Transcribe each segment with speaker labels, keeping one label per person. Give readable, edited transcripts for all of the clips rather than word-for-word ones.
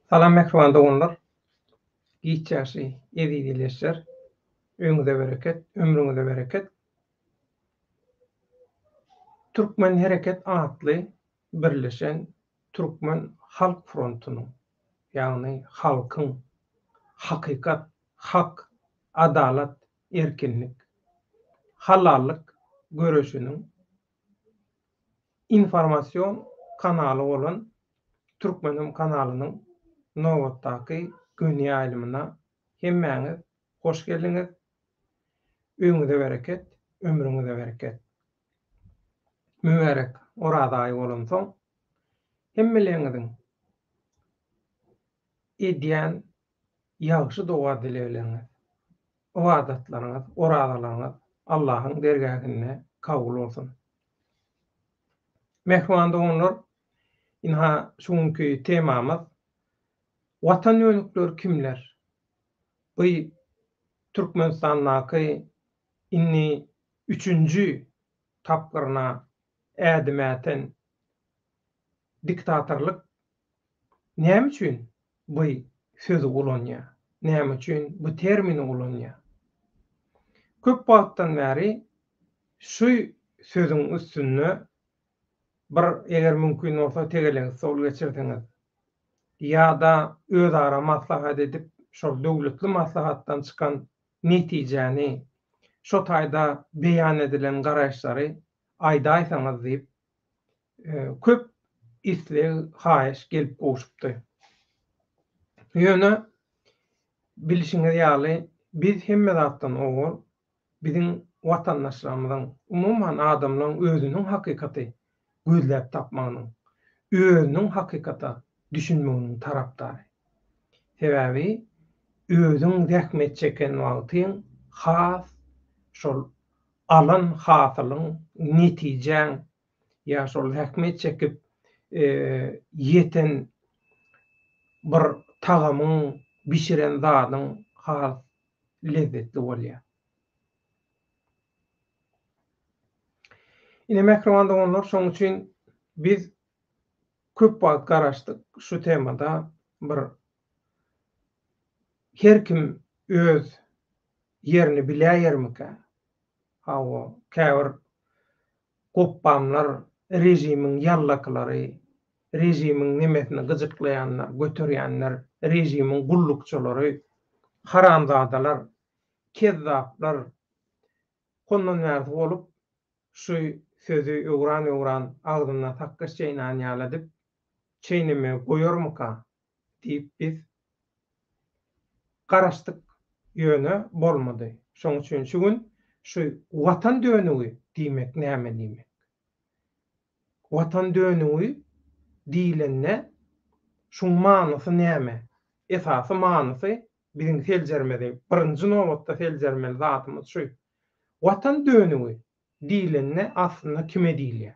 Speaker 1: Salam mähriban doganlar. Giç ýaşy eziz ildeşler. Öýüňize bereket, ömrüňize bereket. Türkmen hereket atly birleşen Türkmen halk frontunyň, ýagny halkyň hakykat, hak, adalat, erkinlik, halallyk göreşiniň informasion kanaly bolan Türkmenim kanalynyň nobatdaky göni ýaýlymyna hemmäňiz hoş geldiňiz. Öýüňize bereket, ömrüňize bereket. Mübärek Oraz aýy bolansoň, hemmeleňiziň edýän ýagşy doga-dilegleriňiz, ybadatlaryňyz, orazalaryňyz Allahyň dergähinde kabul bolsun. Mähriban doganlar, ynha şu günki temamyz Watan dönükleri kimler? Bu Türkmenistandaky indi üçünji tapgyryna ädim äten diktatorlyk näme üçin bu sözi ulanýar? Näme üçin bu termini ulanýar? Köp wagtdan bäri şu sözüň üstünde bir eger mümkin bolsa tegelek stol geçirseňiz ýa-da özara maslahat edip şol döwletli maslahatdan çykan netijäni şo taýda beýan edilen garaýyşlary aýdaýsaňyz diýip köp isleg, haýyş gelip gowşupdy. Ýöne bilşiňiz ýaly biz hemme zatdan owal biziň watandaşlarymyzyň, umuman adamlaryň özüniň hakykaty gözläp tapmagynyň, özüniň hakykata düşünmeginiň tarapdary. Sebäbi özüň zähmet çeken wagtyň has şol alan hasylyň, netijäň ýa şol zähmet çekip ýeten bir tagamyň, bişiren zadyň has lezzetli bolýar. Ine mähriban doganlar, şonuň üçin biz köp wagt garaşdyk şu temada bir her kim öz ýerini biläýermikä? Hawa, käbir gopbamlar, režimiň ýallakylary, režimiň nemesini gyjyklaýanlar, göterýänler, režimiň gullukçylary, haramzadalar, kezzaplar hondan bärsi bolup, şu sözi öwran-öwran agzynda sakgyç çeýnän ýaly edip çeýnemegi goýarmyka diýip biz garaşdyk, ýöne bolmady. Şoň üçin şu gün şu Watan dönügi diýmek näme diýmek? Watan dönügi diýlende şuň manysy näme? Esasy manysy biziň seljermeli, birinji nobatda seljermeli zadymyz şu. Watan dönügi diýlende aslynda kime diýilýär?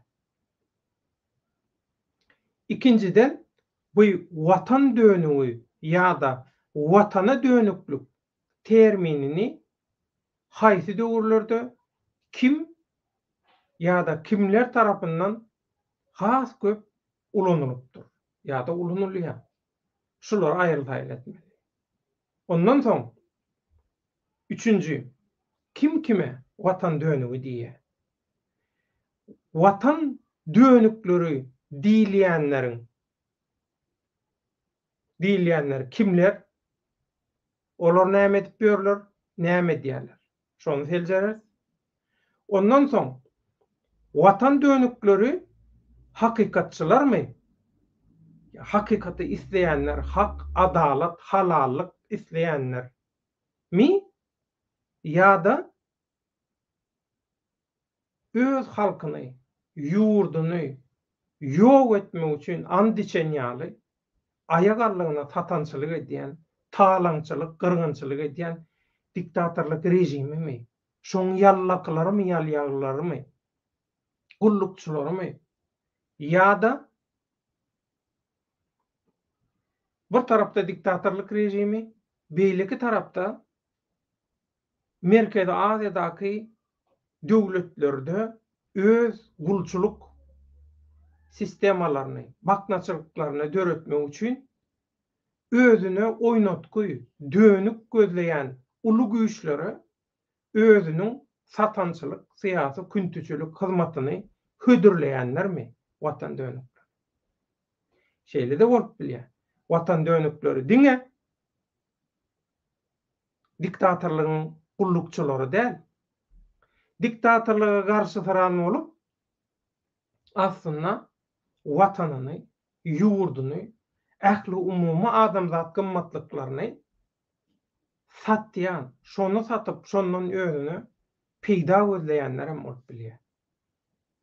Speaker 1: Ikinjiden, bu Watan dönügi ýa-da Watana dönüklik terminini haýsy döwürlerde kim ýa-da kimler tarapyndan has köp ulanylypdyr ýa-da ulanylýar? Şulary aýyl-saýyl etmeli. Ondan soň, üçünji, kim kime Watan dönügi diýýär? Watan dönükleri diýilýänleriň diýilýänler kimler? Olar näme edip ýörler, näme edýärler? Şony seljereris. Ondan soň Watan dönükleri hakykatçylarmy? Hakykaty isleýänler, hak, adalat, halallyk isleýänlermi ýa-da öz halkyny, ýurduny ýok etmek üçin and içen ýaly, aýak aldygyna satançylyk edýän, talaňçylyk, gyrgynçylyk edýän diktatorlyk režimimi, şoň ýallakylarymy, ýalýaglylarymy, gullukçylarymy ýa-da bir tarapda diktatorlyk režimi, beýleki tarapda Merkezi Aziýadaky döwletlerde öz gulçulyk sistemalaryny, baknaçylyklaryny döretmek üçin özüne oýnatgy, dönük gözleýän uly güýçlere özüniň satançylyk, syýasy küntüçilik hyzmatyny hödürleýänlermi watan dönükleri? Şeýle-de bolup bilýär. Watan dönükleri diňe diktatorlygyň gullukçylary däl. Diktatorlyga garşysyran bolup, aslynda Watanyny, ýurduny, ähliumumy adamzat gymmatlyklaryny satýan, şony satyp, şondan özüne peýda gözleýänlerem bolup bilýär.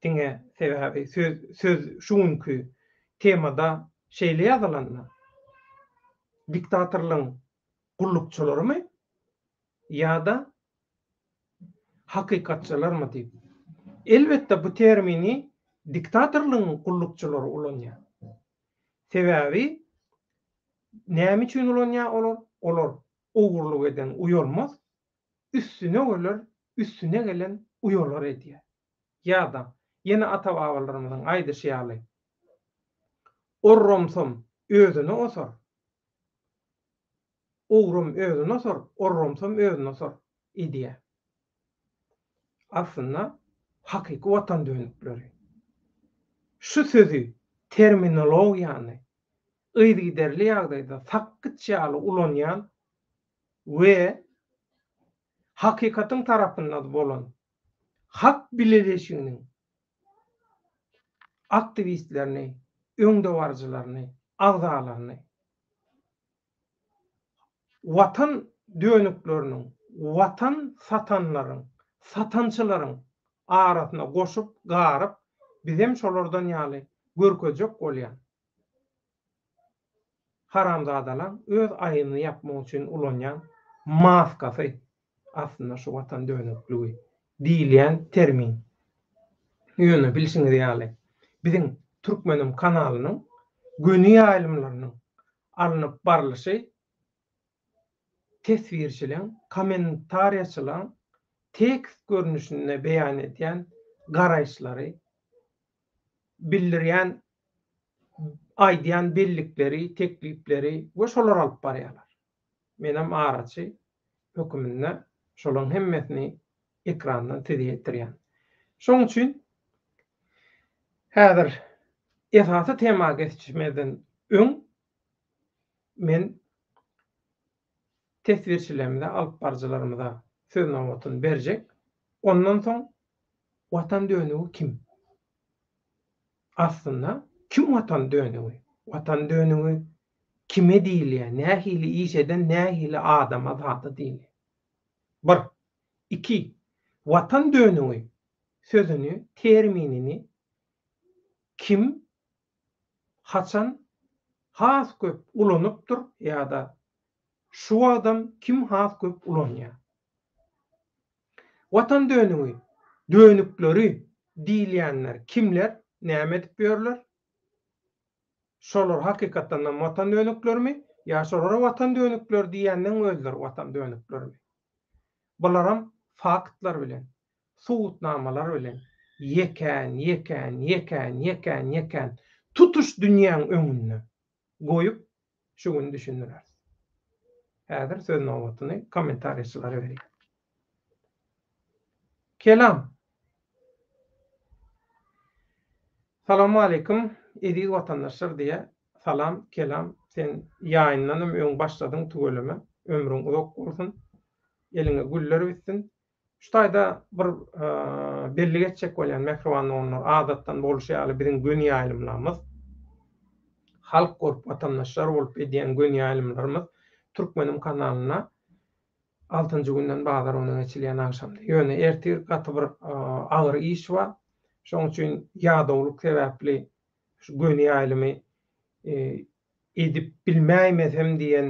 Speaker 1: Diňe sebäbi söz söz şu günki temada şeýle ýazylanda, diktatorlygyň gullukçylarymy ýa-da hakykatçylarmy diýip. Elbetde bu termini diktatorlygyň gullukçylary ulanýar. Sebäbi näme üçin ulanýar olar? Olar ogurlyk eden uýalmaz, üstüne göler, üstüne gelen uýalar edýär. Ýa-da ýene ata-babalarymyzyň aýdyşy ýaly, Orramsam özüne osar, Ogram özüne osar, orramsam özüne osar edýär. Aslynda hakyky watan dönükleri. Şu sözi, terminologiýany yzygiderli ýagdaýda sakgyç ýaly ulanýan we hakykatyň tarapynda bolan halk bileleşiginiň aktiwistlerini, öňdebaryjylaryny, agzalaryny Watan dönükleriniň, Watan satanlaryň, satançylaryň arasyna goşup, garyp, bizem şolardan ýaly görkezjek bolýan haramzadalaň öz aýybyny ýapmak üçin ulanýan maskasy aslynda şu Watan dönükligi diýilýän termin. Ýöne bilşiňiz ýaly, biziň Türkmenim kanalynyň göni ýaýlymlarynyň alnyp barlyşy teswirçileň, kommentariýaçylaň tekst görnüşinde beýan edýän garaýyşlary, bildirýän, aýdýan bellikleri, teklipleri we şolar alyp barýarlar. Menem araçy höküminde şolaryň hemmesini ekrandan size ýetirýän. Şonuň üçin häzir esasy tema geçmezden öň men teswirçilerimize, alyp baryjylarymyza söz nobatyny berjek. Ondan soň Watan dönügi kim? Aslynda kim Watan dönügi? Watan dönügi kime diýilýär, nähili iş eden nähili adama zada diýilýär. Bir. Iki. Watan dönügi sözüni, terminini kim, haçan has köp ulanypdyr ýa-da şu wagtam kim has köp ulanýar? Watan dönügi, dönükleri diýilýänler kimler, näme edip ýörler? Şolar hakykatdanam watan dönüklerimi ýa şolara watan dönükleri diýýänleň özleri watan dönüklerimi? Bularam faktlar bilen, subutnamalar bilen ýekän, ýekän, ýekän, ýekän, ýekän tutuş dünýäň öňünde goýup şu gün düşündireris. Häzir söz nobatyny kommentariýaçylara berýän. Kelam. Salowmaleýkim eziz watandaşlar diýä salam kelam sen ýaýyndanam öň başladyň tüweleme ömrüň uzak bolsun eliňe güller bitsin şu taýda bir bellik etjek bolýan mähriban doganlar adatdan bolşy ýaly biziň göni ýaýlymlarymyz halk bolup watandaşlar bolup edýän göni ýaýlymlarymyz türkmenim kanalynda Altynjy günden bazar güne geçilýän agşamdy. Ýöne ertir gaty bir agyr iş bar. Şonuň üçin ýadawlyk sebäpli şu göni ýaýlymy edip bilmäýmesem diýen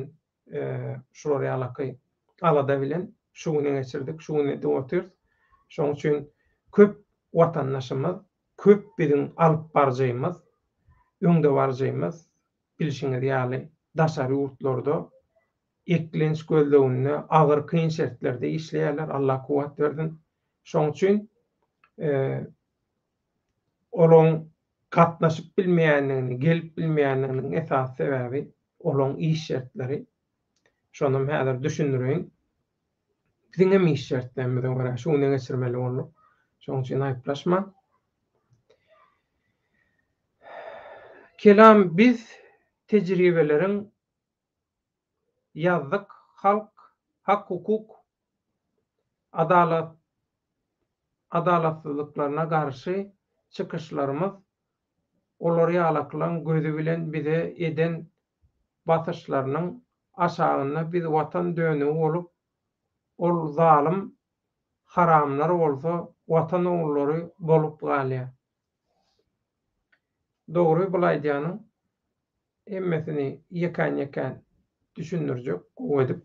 Speaker 1: şular ýalaky alada bilen şu güne geçirdik, şu gün edip otyrys. Şonuň üçin köp watandaşymyz, köp biziň alyp baryjymyz, öňdebaryjymyz bilşiňiz ýaly daşary ýurtlarda eklenç gözleginde agyr kyn şertlerde işleýärler Allah kuwwat bersin. Şoň üçin olaň gatnaşyp bilmeýändigini, gelip bilmeýändiginiň esasy sebäbi. Olaň iş şertleri. Şonam häzir düşündireýin. Biziň hem iş şertlerimize görä şu güne geçirmeli bolduk. Şonuň üçin aýyplaşmaň. Kelam biz tejribeleriň ýazdyk halk hak hukuk adalat adalatsyzlyklaryna garşy çykyşlarymyz olar ýalakylaň gözi bilen bize eden basyşlarynyň aşagynda biz watan dönügi bolup ol zalym haramlar bolsa watan ogullary bolup galýar. Dogry bul aýdýanyň hemmesini ýekän ýekän düşündirjek gowy edip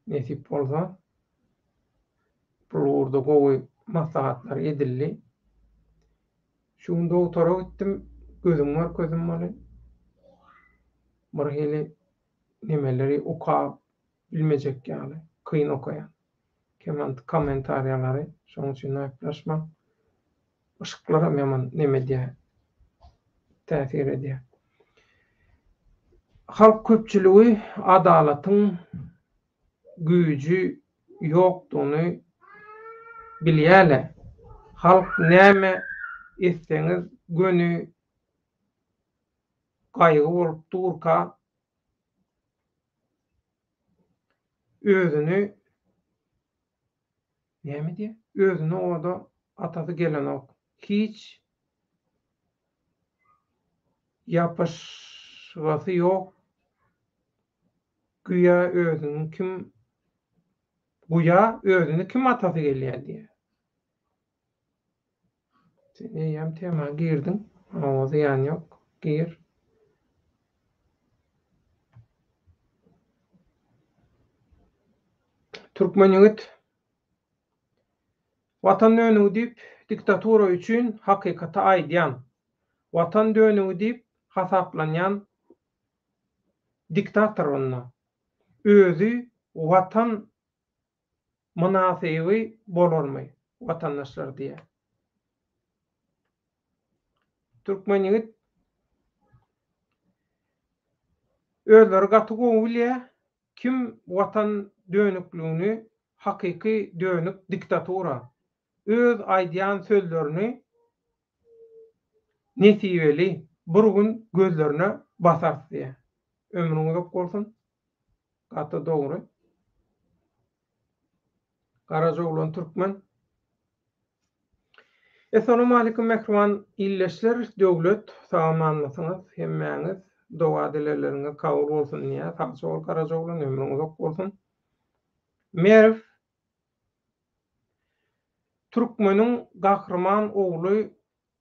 Speaker 1: nesip bolsa bul ugurda gowy maslahatlar edildi. Şu gün dogtora gitdim, gözüm görkezdim welin, birhili nemeleri okap bilmejek ýaly, kyn okaýan. Kement kommentariýalary, şonuň üçin aýyplaşmaň. Yşyklaram ýaman neme edýär, täsir edýär. Halk köpçüligi adalatyň güýji ýokdugyny bilýäle. Halk näme etseňiz göni gaýgy bolup durka özüni näme diýýär? Özüni oda atasy gelenok. Hiç ýapyşgasy ýok Güýä özüniň kim Guýa özüni kim atasy gelýär diýýär. Sen eýýäm tema girdiň. Hawa zyýan ýok. Gir. Türkmen ýigit Watan dönügi diýip diktatura üçin hakykaty aýdýan, Watan dönügi diýip hasaplanýan Diktator onda. Özi watan mynasyby bolarmy watandaşlar diýýär. Türkmen ýigit özleri gaty gowy bilýär kim watan dönükligini hakyky dönük diktatura öz aýdýan sözlerini Nesibeli bir gün gözlerine basarys diýýär. Ömrüň uzak bolsun. Gaty dogry. Garajaoglan Türkmen. Essalamualeýkum mähriban ildeşler Döwlet sag-amanmysyňyz hemmäňiz doga dilegleriňiz kabul bolsun diýýär. Sagja bol Garajaoglan ömrüň uzak bolsun. Merw Türkmeniň gahryman ogly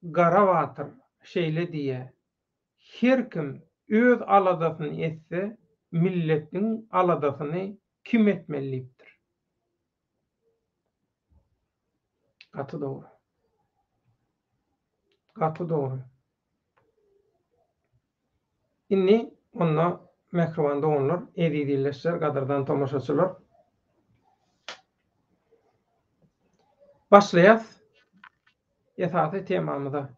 Speaker 1: Gara batyr şeýle diýýär, Her kim öz aladasyny etse, milletiň aladasyny kim etmeli diýipdir. Gaty dogry. Gaty dogry. Indi onda mähriban doganlar, eziz ildeşler, gadyrdan tomaşaçylar. Başlaýas esasy temamyza.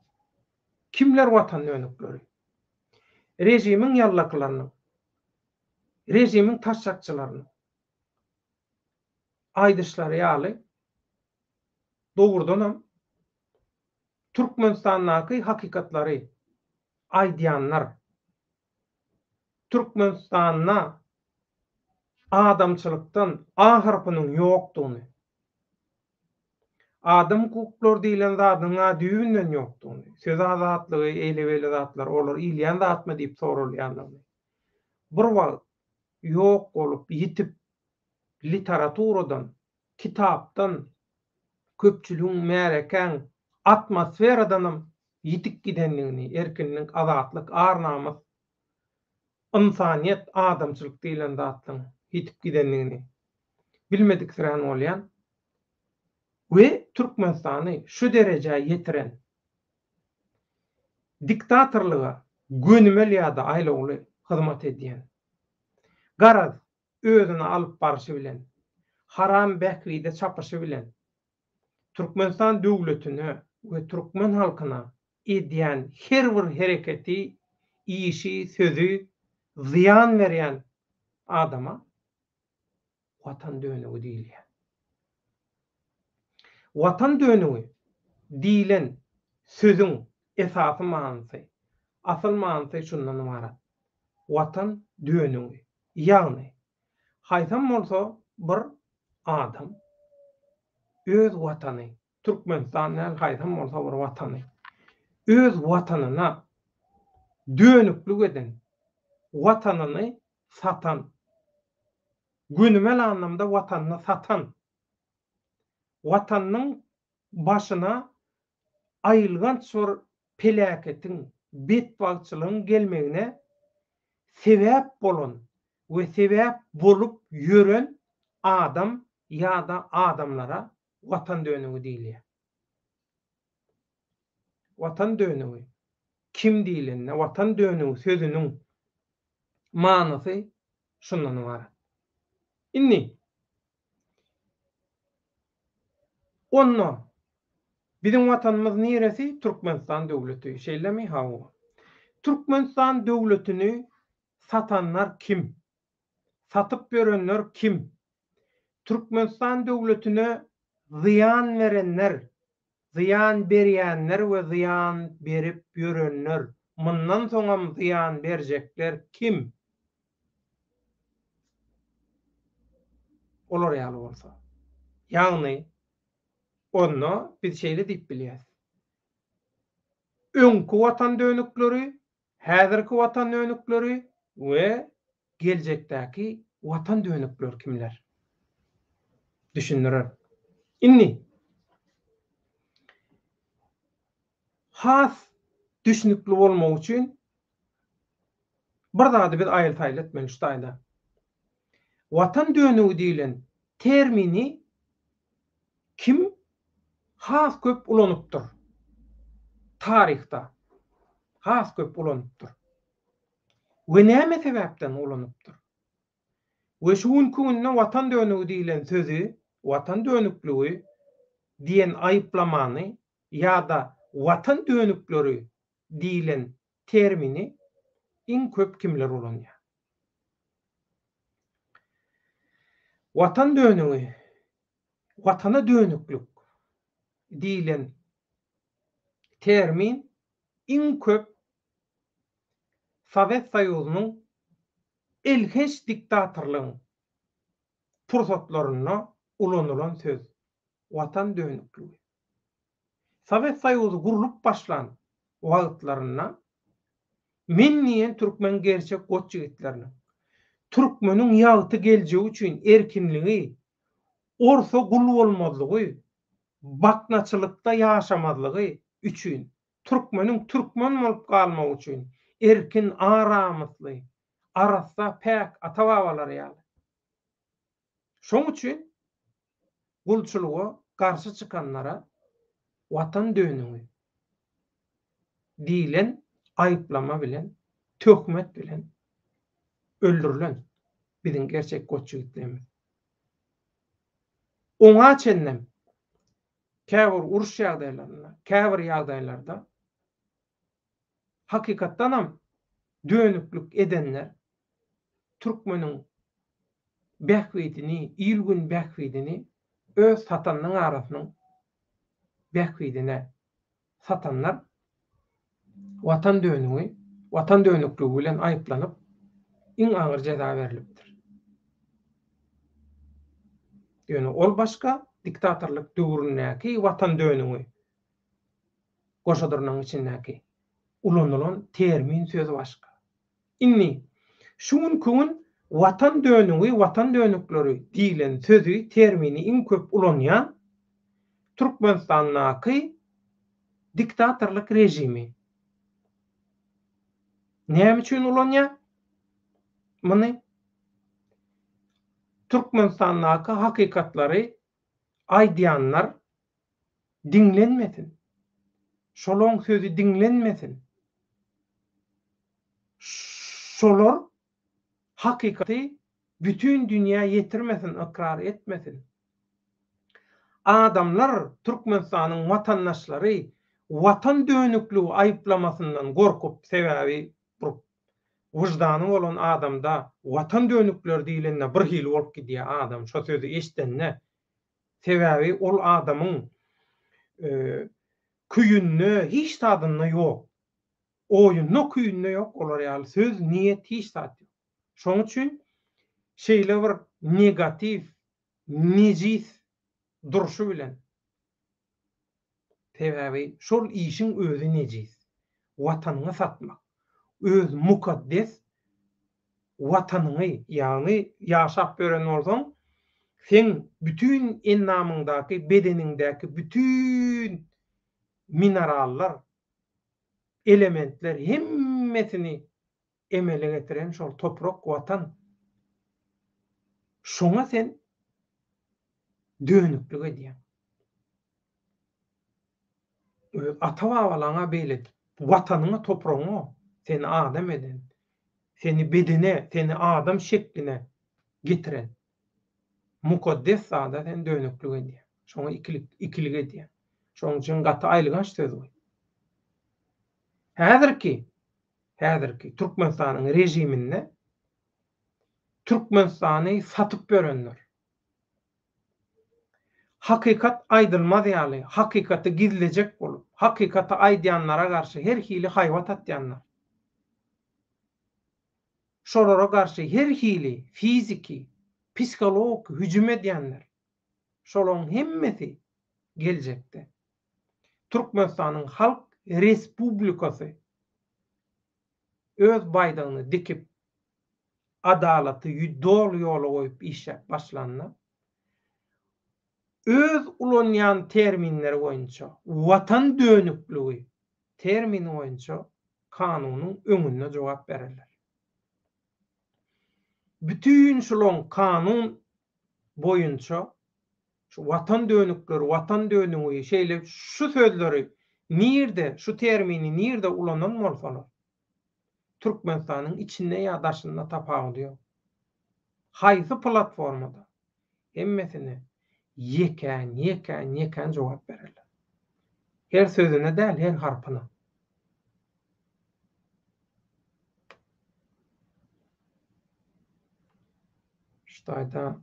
Speaker 1: Kimler watan dönükleri? Režimiň ýallakylarynyň, režimiň taşşakçylarynyň aýdyşlary ýaly dogrudanam Türkmenistandaky hakykatlary aýdýanlar Türkmenistanda adamçylykdan A harpynyň ýokdugyny, adam hukuklary diýlen zadyň-a düýbünden ýokdugyny, söz azatlygy, eýle-beýle zatlar, olar iýilýän zatmy diýip soralýandygyny, bir wagt ýok bolup, ýitip, literaturadan, kitapdan, köpçüligiň, märekäň, atmosferadanam ýitip gidendigini, erkinlik, azatlyk, ar-namys, ynsanyýet, adamçylyk diýlen zatlaryň ýitip gidendigini bilmediksirän bolýan we Türkmenistany şu derejä ýetiren diktatorlyga gönümel ýa-da aýlawly hyzmat edýän, garaz, özüni alyp barşy bilen, haram bähbide çapyşy bilen Türkmenistan döwletine we türkmen halkyna edýän her bir hereketi, işi, sözi zyýan berýän adama Watan dönügi diýilýär. Watan dönügi diýlen sözüň esasy manysy, asyl manysy şundan ybarat. Watan dönügi, ýagny haýsam bolsa bir adam öz Watany, Türkmenistan däl, haýsam bolsa bir Watany, öz Watanyna dönüklik eden, Watanyny satan, gönümel anlamda Watanyny satan, Watanynyň başyna aýylganç bir peläketiň, betbagtçylygyň gelmegine sebäp bolan we sebäp bolup ýören adam ýa-da adamlara Watan dönügi diýilýär. Watan dönügi kim diýlende, Watan dönügi sözüniň manysy şundan ybarat. Indi, onda biziň Watanymyz niresi? Türkmenistan döwleti, şeýlemi? Hawa. Türkmenistan döwletini satanlar kim? Satyp ýörenler kim? Türkmenistan döwletine zyýan berenler, zyýan berýänler we zyýan berip ýörenler, mundan soňam zyýan berjekler kim? Olar ýaly bolsa. Ýagny, onda biz şeýle diýip bilýäs. Öňki watan dönükleri, häzirki watan dönükleri we geljekdäki watan dönükleri kimler? Düşündirer. Indi has düşnükli bolmagy üçin bir zady biz aýyl-saýyl etmeli şu taýda. Watan dönügi diýlen termini kim has köp ulanypdyr? Taryhda has köp ulanypdyr. We näme sebäpden ulanypdyr? We şu günki günde watan dönügi diýlen sözi, watan dönükligi diýen aýyplamany ýa-da watan dönükleri diýlen termini iň köp kimler ulanýar? Watan dönügi, watana dönüklik diýlen termin iň köp Sowet Soýuzynyň elhenç diktatorlygyň pursatlarynda ulanylan söz, Watan dönükligi. Sowet Soýuzy gurlup başlan wagtlarynda men diýen türkmen gerçek goç ýigitleriniň, türkmeniň ýagty geljegi üçin erkinligi, orsa gul bolmazlygy, baknaçylykda ýaşamazlygy üçin Türkmeniň türkmen bolup galmagy üçin erkin ar-namysly, arassa, päk ata-babalary ýaly. Şoň üçin gulçulyga garşy çykanlara Watan dönügi diýlen aýyplama bilen, töhmet bilen öldürilen biziň gerçek goç ýigitlerimiz. Oňa çenlem Käbir uruş ýagdaýlarynda, käbir ýagdaýlarda hakykatdanam dönüklik edenler türkmeniň bähbidini, il-gün bähbidini öz satanynyň arasynyň bähbidine satanlar Watan dönügi, Watan dönükligi bilen aýyplanyp, iň agyr jeza berlipdir. Ýöne ol başga, diktatorlyk döwründäki Watan dönügi, goşa dyrnagyň içindäki ulanylan termin söz başga. Indi, şu günki gün Watan dönügi, Watan dönükleri diýlen sözi, termini iň köp ulanýan Türkmenistandaky diktatorlyk režimi. Näme üçin ulanýar muny? Türkmenistandaky hakykatlary aýdýanlar diňlenmesin. Şolaň sözi diňlenmesin. Şolar hakykaty bütin dünýä ýetirmesin, ykrar etmesin. Adamlar Türkmenistanyň watandaşlary watan dönükligi aýyplamasyndan gorkup, sebäbi bir. Wyždany bolan adamda Watan dönükleri diýlende bir hili bolup gidýär adam şo sözi eşdende. Sebäbi ol adamyň küýünde hiç zadynda ýok. Oýunda küýünde ýok olar ýaly söz, niýet hiç zat ýok. Şoň üçin şeýle bir negatiw, nejis durşy bilen Sebäbi şol işiň özi nejis. Watanyňy satmak. Öz mukaddes Watanyňy, ýagny ýaşap ýören bolsaň, seň bütin endamyňdaky, bedeniňdäki bütin minerallar, elementler hemmesini emele getiren şol toprak Watan. Şoňa sen dönüklik edýäň. Öz ata-babalaňa beýle Watanyňa, topragyňa seni adam eden, seni bedene, seni adam şekline getiren mukaddes zada sen dönüklik edýäň. Şoňa ikilik, ikilik edýäň. Şonuň üçin gaty aýylganç söz bu. Häzirki häzirki Türkmenistanyň režiminde Türkmenistany satyp ýörenler. Hakykat aýdylmaz ýaly, hakykaty gizlejek bolup, hakykaty aýdýanlara garşy her hili haýbat atýanlar. Şolara garşy her hili fiziki, psihologiki hüjüm edýänler. Şolaryň hemmesi geljekde Türkmenistanyň Halk Respublikasy öz baýdagyny dikip, adalaty doly ýola goýup işläp başlanda, öz ulanýan terminleri boýunça Watan dönükligi termini boýunça kanunyň öňünde jogap bererler. Bütin şulaň kanun boýunça şu Watan dönükleri, Watan dönügi şeýle şu sözleri nirde, şu termini nirde ulanan bolsalar, Türkmenistanyň içinde ýa daşynda tapawudy ýok. Haýsy platformada hemmesine ýekän, ýekän, ýekän jogap bererler. Her sözüne däl, her harpyna. Şu taýda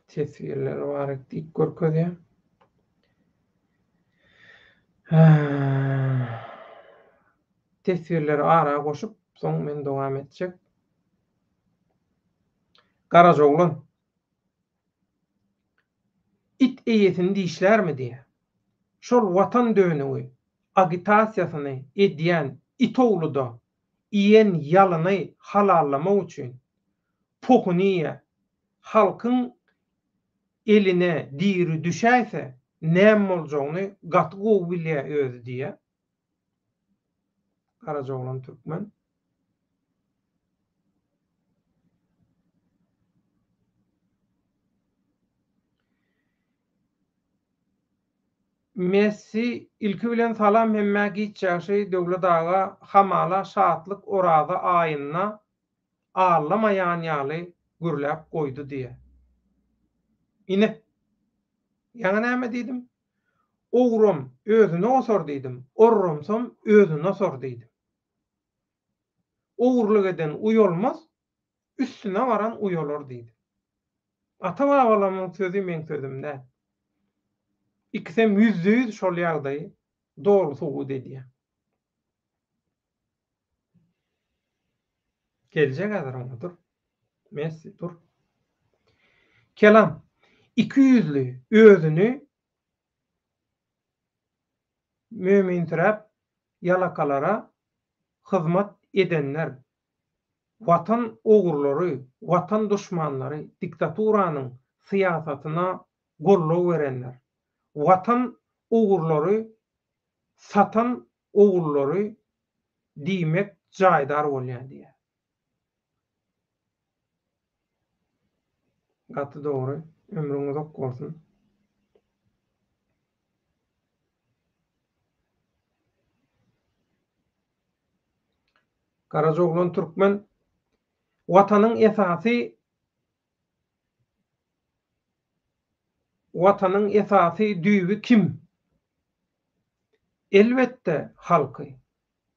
Speaker 1: teswirleri bar diýip görkezýär. Teswirleri ara goşup, soň men dowam etjek. Garajaoglan. It eýesini dişlärmi diýýär. Şol watan dönügi agitasiýasyny edýän it ogluda iýen ýalyny halallamak üçin pohuny iýýär. Halkyň eline diri düşäýse näme boljagyny gaty gowy bilýär özi diýýär. Garajaoglan türkmen. Messi ilki bilen salam hemmä giç ýagşy Döwlet aga hamala şatlyk oraza aýynda allamaýan ýaly gürläp goýdy diýä. Ine. Ýaňy näme diýdim? Ogram özüne osar diýdim, orramsam özüne osar diýdim. Ogurlyk eden uýalmaz, üstüne baran uýalar diýdim. Ata-babalarymyň sözi meň sözüm däl. Ikisem ýüzde-ýüz şol ýagdaýy doly subut edýär. Geljek häzir oňa dur. Messi dur. Kelam ikiýüzli özüni möminsiräp ýalakalara hyzmat edenler Watan ogurlary, watan duşmanlary, diktaturanyň syýasatyna goldaw berenler, watan ogurlary satan ogullary diýmek jaýdar bolýar diýýär. Gaty dogry. Ömrüň uzak bolsun. Garajaoglan Türkmen Watanyň esasy Watanyň esasy düýbi kim? Elbetde halky,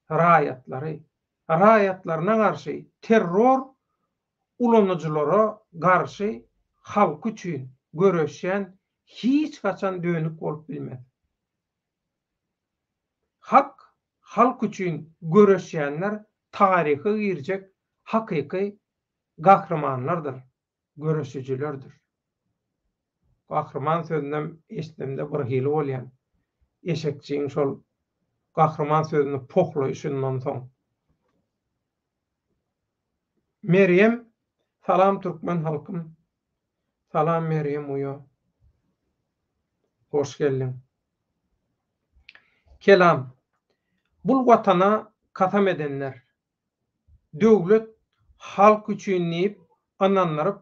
Speaker 1: raýatlary. raýatlaryna garşy terror ulanyjylara garşy halky üçin göreşýän hiç haçan dönük bolup bilmez. Hak halk üçin göreşýänler taryha girjek hakyky gahrymanlardyr, göreşijilerdir. Gahryman sözünem eşidemde birhili bolýan. Eşekçiň şol gahryman sözüni pohlaýşyndan soň. Merýem Salam türkmen halkym. Salam Merýem uýa. Hoş geldiň. Kelam. Bul watana kasam edenler. Döwlet halk üçin diýip ynandyryp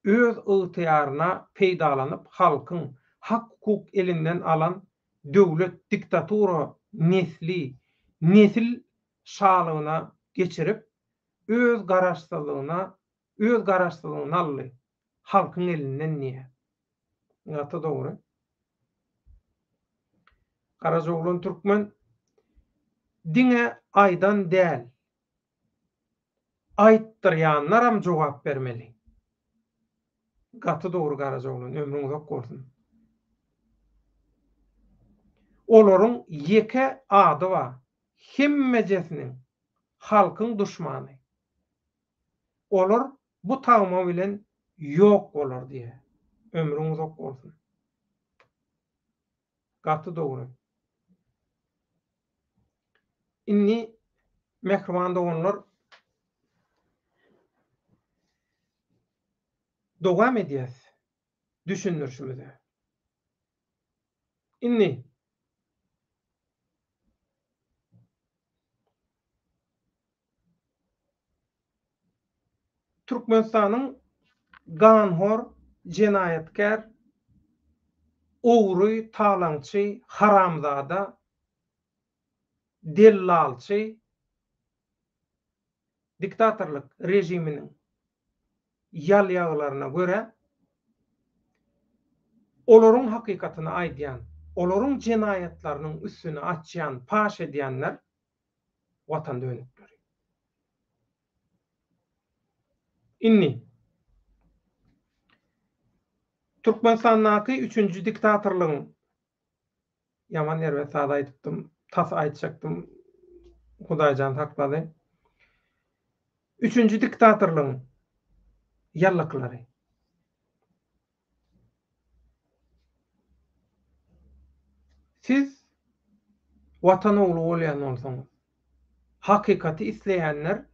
Speaker 1: öz ygtyýaryna peýdalanyp halkyň hak hukuk elinden alan döwlet diktatura nesli nesil şalygyna geçirip öz garaşsyzlygyna öz garaşsyzlygyny aldy halkyň elinden diýýär. Gaty dogry. Garajaoglan Türkmen diňe aýdan däl, aýtdyrýanlaram jogap bermeli. Gaty dogry Garajaoglan ömrüň uzak bolsun. Olaryň ýeke ady bar hemmejesiniň halkyň duşmany. Olar bu tagma bilen ýok bolar diýýär. Ömrüň uzak bolsun. Gaty dogry. Indi mähriban doganlar dowam edýäs düşündirişimize. Indi Türkmenistanyň ganhor, jenaýatkär, ogry, talaňçy, haramzada, dellalçy diktatorlyk režiminiň ýalýagylaryna görä, olaryň hakykatyny aýdýan, olaryň jenaýatlarynyň üstüni açýan, paş edýänler Watan dönükleri. Indi, Türkmenistandaky üçünji diktatorlygyň, ýaman erbet zat aýdypdym, tas aýtjakdym, Hudaýjan saklady. Üçünji diktatorlygyň ýallaklary. Siz Watan ogly bolýan bolsaňyz, hakykaty isleýänler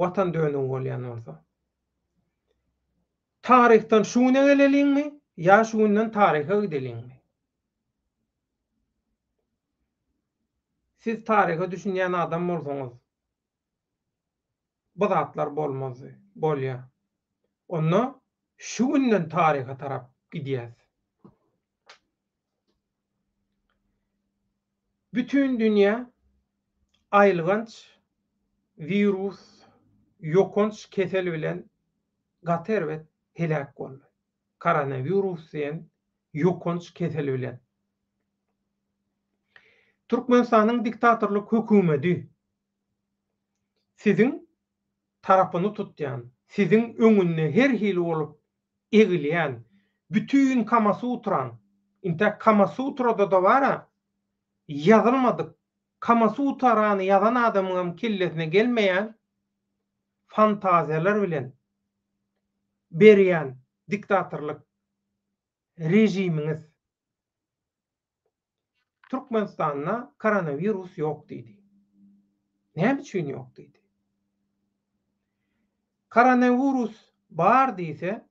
Speaker 1: Watan dönügi bolýan bolsa. Taryhdan şu güne geleliňmi ýa şu günden taryha gideliňmi? Siz taryha düşünýän adam bolsaňyz, bu zatlar bolmazdy. Bolýa. Onda şu günden taryha tarap gidýäs. Bütin dünýä aýylganç wirus, ýokanç kesel bilen gaty erbet heläk boldy. Koronawirus diýen ýokanç kesel bilen. Türkmenistanyň diktatorlyk hökümedi siziň tarapyny tutýan, siziň öňünde her hili bolup egilýän, bütin Kamasutraň, intäk Kamasutrada-da bar-a, ýazylmadyk, Kamasutarany ýazan adamyňam kellesine gelmeýän fantaziýalar bilen berýän diktatorlyk režimiňiz. Türkmenistanda koronawirus ýok diýdi. Näme üçin ýok diýdi? Koronawirus bar diýse,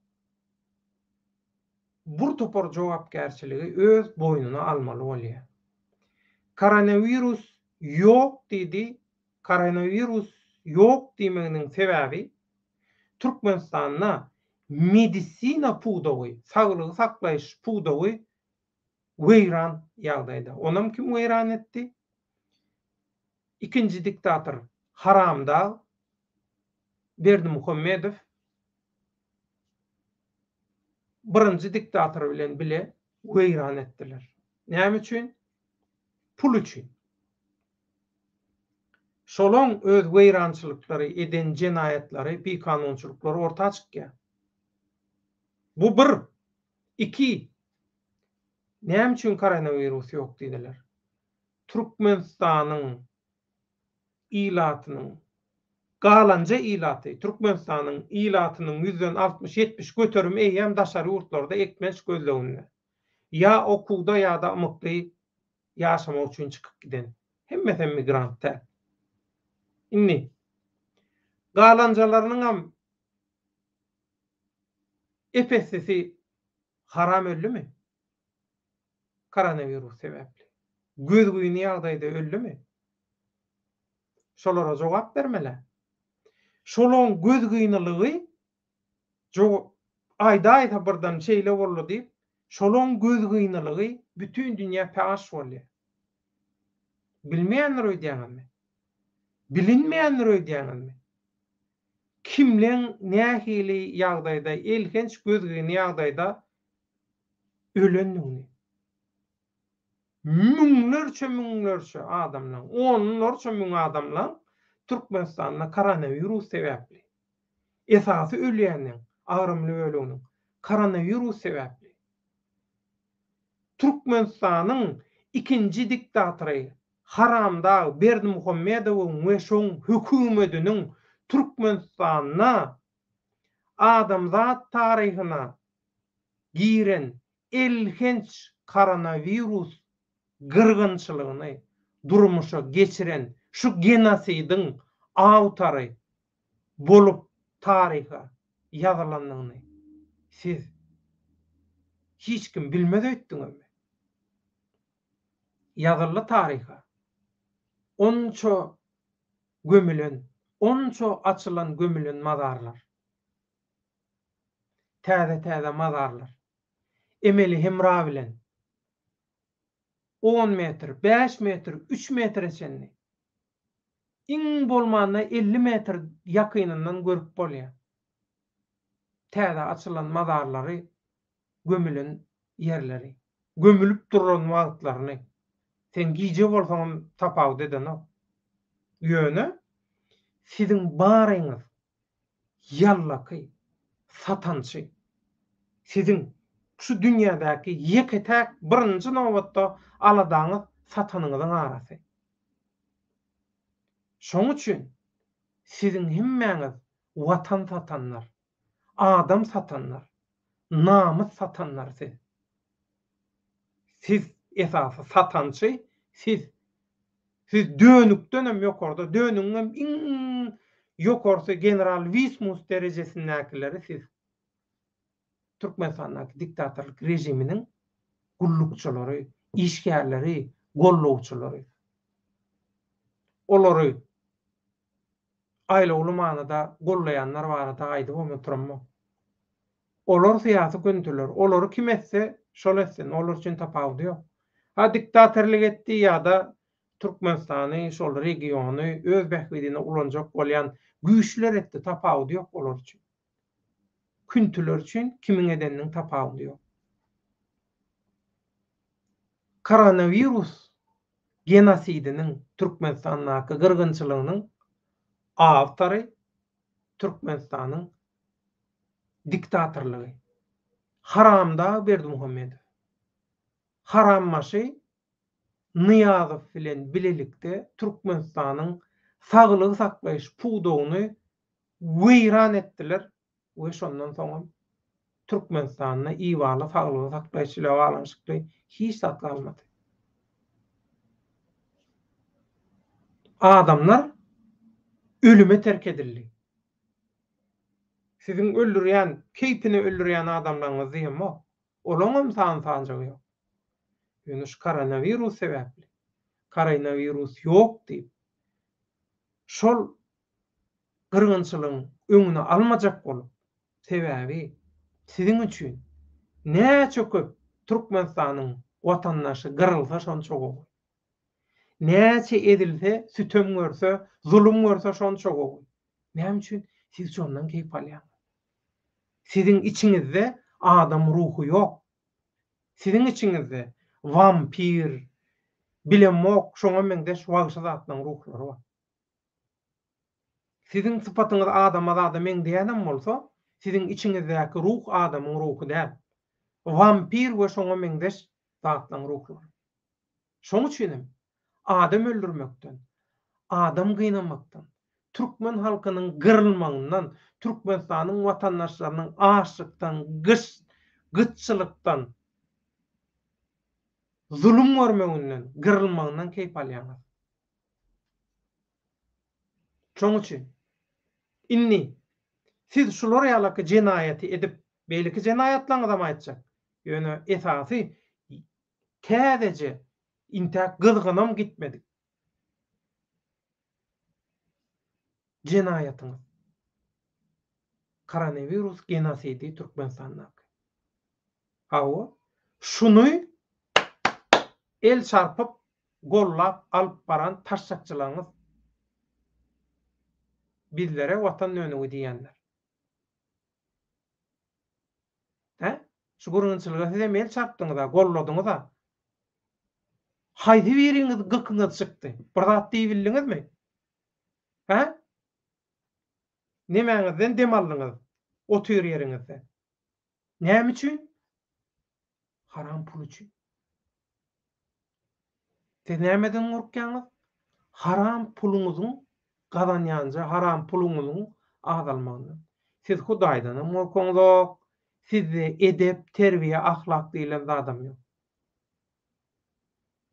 Speaker 1: bir topar jogapkärçiligi öz boýnuna almaly bolýar. Koronawirus ýok diýdi, koronawirus ýok diýmeginiň sebäbi Türkmenistanda medisina pudagy, saglygy saklaýyş pudagy weýran ýagdaýda. Onam kim weýran etdi? Ikinji diktator haramdag Berdimuhamedow birinji diktator bilen bile weýran etdiler. Näme üçin? Pul üçin. Şolaň öz weýrançylyklary, eden jenaýatlary, bikanunçylyklary orta çykýar. Bu bir. Iki, näme üçin koronawirus ýok diýdiler. Türkmenistanyň ilatynyň, galanja ilaty, Türkmenistanyň ilatynyň ýüzden 60-70 göterimi eýýäm daşary ýurtlarda eklenç gözleginde. Ýa okuwda ýa-da ymykly ýaşamak üçin çykyp giden. Hemmesem migrant däl. Indi, galanjalarynyňam ep-eslisi haram öldümi? Koronawirus sebäpli. Gözgyny ýagdaýda öldümi? Şolara jogap bermeli. Şolaň gözgynylygy Jo aýdaýsa birden şeýle boldy diýip, şolaň gözgynylygy bütin dünýä paş bolýar. Bilmeýändir öýdýäňizmi? Bilinmeýändir öýdýäňizmi? Kimleň nähili ýagdaýda, elhenç gözgyny ýagdaýda ölendigini. Müňlerçe-müňlerçe adamlaň, onlarça müň adamlaň Türkmenistanda koronawirus sebäpli Esasy ölýäniň agramly böleginiň koronawirus sebäpli. Türkmenistanyň ikinji diktatory haramdag Berdimuhamedowyň we şoň höküwmediniň Türkmenistanda adamzat taryhyna giren elhenç koronawirus gyrgynçylygyny durmuşa geçiren şu genosidiň awtory bolup taryha ýazylandygyny siz hiç kim bilmez öýtdüňizmi? Ýazyldy taryha. Onça gömülen, onça açylan gömülen mazarlar. Täze-täze mazarlar. Emeli hemra bilen on metr, bäş metr, üç metre çenli. Iň bolmanda 50 metr ýakynyndan görüp bolýar. Täze açylan mazarlary, gömülen ýerleri. Gömülip duran wagtlaryny. Sen gije bolsaňam tapawut edenok. Ýöne siziň baryňyz ýallaky, satançy. Siziň şu dünýädäki ýeke-täk birinji nobatda aladaňyz satanyňyzyň arasy. Şoň üçin siziň hemmäňiz watan satanlar, adam satanlar, namys satanlar siz. Siz esasy satançy siz. Siz dönükdenem ýokarda, dönügiňem iň ýokarsy general Wismus derejesindäkileri siz. Türkmenistandaky diktatorlyk režiminiň gullukçylary, işgärleri, gollawçylary. Olary aýlawly manyda gollaýanlar barada aýdybam oturamok. Olar syýasy küntiler. Olary kim etse, şol etsin. Olar üçin tapawudy ýok. Ha diktatorlyk etdi ýa-da Türkmenistany, şol regiony öz bähbidine ulanjak bolýan güýçler etdi, tapawudy ýok olar üçin. Küntiler üçin kimiň edeniniň tapawudy ýok. Koronawirus genosidiniň Türkmenistandaky gyrgynçylygynyň awtory Türkmenistanyň diktatorlygy. Haramdag Berdimuhamedow. Harambaşy Nyýazow bilen bilelikde Türkmenistanyň saglygy saklaýyş pudagyny weýran etdiler we şondan soňam Türkmenistanda ibaly saglygy saklaýyş ile baglanyşykly hiç zat galmady. Adamlar ölüme terk edildi. Siziň öldürýän, keýpine öldürýän adamlaryňyz diýemok. Olaňam sany-sanjagy ýok. Ýöne şu koronawirus sebäpli, koronawirus ýok diýip, şol gyrgynçylygyň öňüni almajak bolup, sebäbi siziň üçin näçe köp Türkmenistanyň watandaşy gyrylsa şonça gowy. Näçe ezilse, sütem görse, zulum görse şonça gowy. Näme üçin? Siz şondan keýp alýaňyz. Siziň içiňizde adam ruhy ýok. Siziň içiňizde wampir, bilemok, şoňa meňzeş wagşy zatlaryň ruhlary bar. Siziň sypatyňyz adama zada meňzeýänem bolsa, siziň içiňizdäki ruh adamyň ruhy däl. Wampir we şoňa meňzeş zatlaň ruhlary. Şoň üçinem adam öldürmekden, adam gynamakdan, türkmen halkynyň gyrylmagyndan, Türkmenistanyň watandaşlarynyň açlykdan, gyş, gytçylykdan, zulum görmeginden, gyrylmagyndan keýp alýaňyz. Şoň üçin indi siz şular ýalaky jenaýaty edip, beýleki jenaýatlaryňyzam aýtjak, ýöne esasy täzeje intäk gyzgynam gitmedik jenaýatyňyz koronawirus genosidi Türkmenistandaky. Hawa, şuny el çarpyp, gollap alyp baran taşşakçylaryňyz bizlere watan dönügi diýýänler. Hä? Şu gyrgynçylyga sizem el çarpdyňyz-a, golladyňyz-a. Haýsy biriňiz gykyňyz çykdy? Bir zat diýibildiňizmi? Hä? Nemäňizden dem aldyňyz otyr ýeriňizde? Näme üçin? Haram pul üçin. Siz nämeden gorkýaňyz? Haram puluňyzyň gazanýanja haram puluňyzyň azalmagyndan. Siz Hudaýdanam gorkaňzok, sizde edep, terbiýe, ahlak diýlen zadam ýok.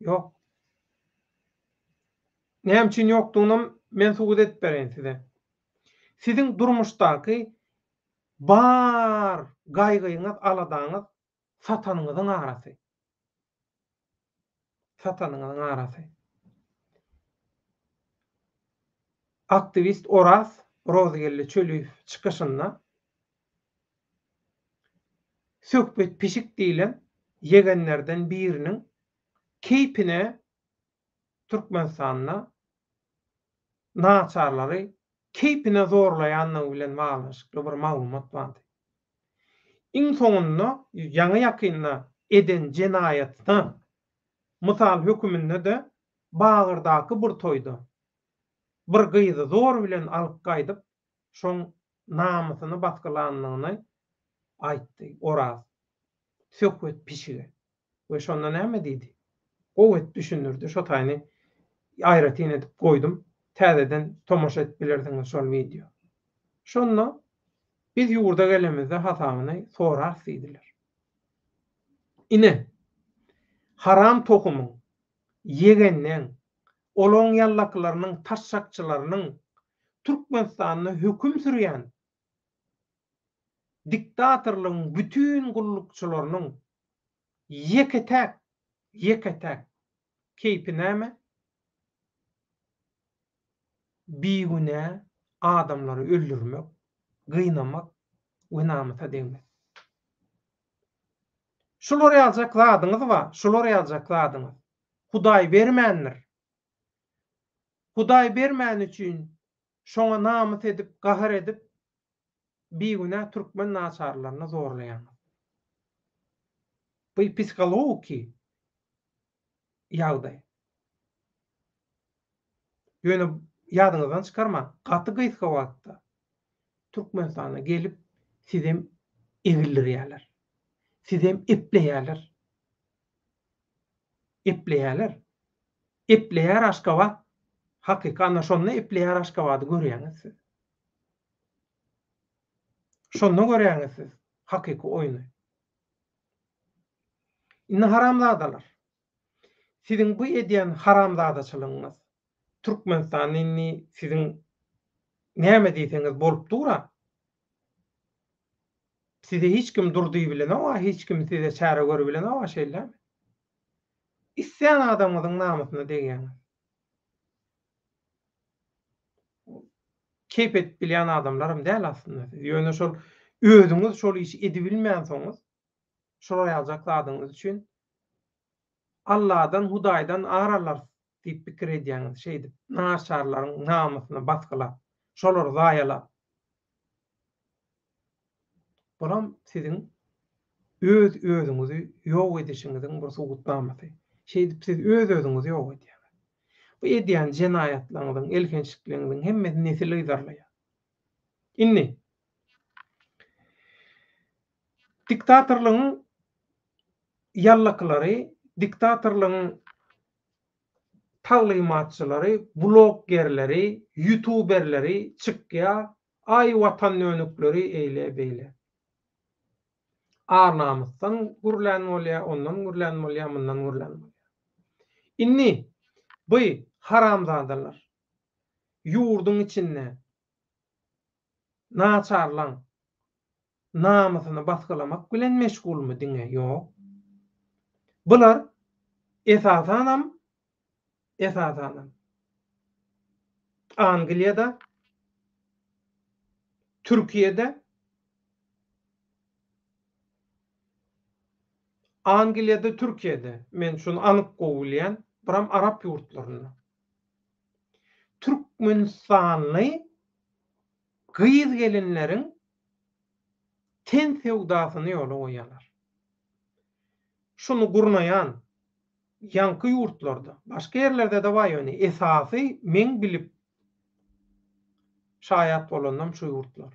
Speaker 1: Ýok. Näme üçin ýokdugynam men subut edip bereýin size. Siziň durmuşdaky Bar gaýgyňyz, aladaňyz satanyňyzyň arasy. Satanyňyzyň arasy. Aktiwist Oraz Rozygeldi Çöliýew çykyşynda Söhbet pişik diýlen ýegenlerden biriniň keýpine Türkmenistanda naçarlary keýpine zorlaýandygy bilen baglanyşykly bir maglumat bardy. Iň soňunda ýaňy-ýakynda eden jenaýatyna mysal höküminde-de Bagyrdaky bir toýda bir gyzy zor bilen alyp gaýdyp, şoň namysyny basgylandygyny aýtdy Oraz Söhbet pişige. We şonda näme diýdi? Gowy edip düşündirdi. Şo taýyny aýratyn edip goýdum. Täzeden tomaşa edip bilersiňiz şol wideo. Şonda biz ýurda gelemizde hasabyny sorarys diýdiler. Ine, haram tohumyň, ýegenleň, olaň ýallakylarynyň, taşşakçylarynyň Türkmenistanda höküm sürýän diktatorlygyň bütin gullukçylarynyň ýeke-täk, ýeke-täk keýpi näme? Bigünä adamlary öldürmek, gynamak we namysa degmek. Şular ýaljak zadyňyz bar, şular ýaljak zadyňyz. Hudaý bermändir. Hudaý bermäni üçin şoňa namys edip, gahar edip, bigünä türkmen naçarlaryny zorlaýaňyz. Bu psihologiki ýagdaý. Ýöne ýadyňyzdan çykarmaň, gaty gysga wagtda Türkmenistana gelip sizem egildirýärler. Sizem epleýärler. Epleýärler. Epleýär Aşgabat. Hakyky ana şonda epleýär Aşgabady görýäňiz siz. Şonda görýäňiz siz hakyky oýny. Indi haramzadalar. Siziň bu edýän haramzadaçylygyňyz Türkmenistanda indi siziň näme diýseňiz bolup dur-a. Size hiç kim dur diýibilenok-a, hiç kim size çäre görübilenok-a şeýlemi? Islän adamyňyzyň namysyna degýäňiz. Keýp edip bilýän adamlaram däl aslynda siz. Ýöne şol özüňiz şol işi edibilmänsoňyz, şolar ýaljak zadyňyz üçin Alladan, Hudaýdan ar alarys diýip pikir edýäňiz şeýdip, naçarlaryň namysyny basgylap, şolary zaýalap. Bulam siziň öz-özüňizi ýok edişiňiziň bir subutnamasy. Şeýdip siz öz-özüňizi ýok edýäňiz. Bu edýän jenaýatlaryňyzyň, elhençlikleriňiziň hemmesi nesil yzarlaýar. Indi diktatorlygyň ýallakylary, diktatorlygyň taglymatçylary, bloggerleri, ýutuberleri çykýa, aý watan dönükleri eýle beýle. Ar-namysdan gürlän bolýa, ondan gürlän bolýa, mundan gürlän bolýa. Indi bu haramzadalar ýurduň içinde naçarlaň namysyny basgylamak bilen meşgulmy diňe? Ýok. Bular esasanam esasanam Angliýada, Türkiýede, Angliýada, Türkiýede, men şuny anyk gowy bilýän, biram arap ýurtlarynda. Türkmenistanly gyz-gelinleriň ten söwdasyny ýola goýýarlar. Şuny gurnaýan ýaňky ýurtlarda, başga ýerlerde-de bar ýöne esasy meň bilip şaýat bolanym şu ýurtlar.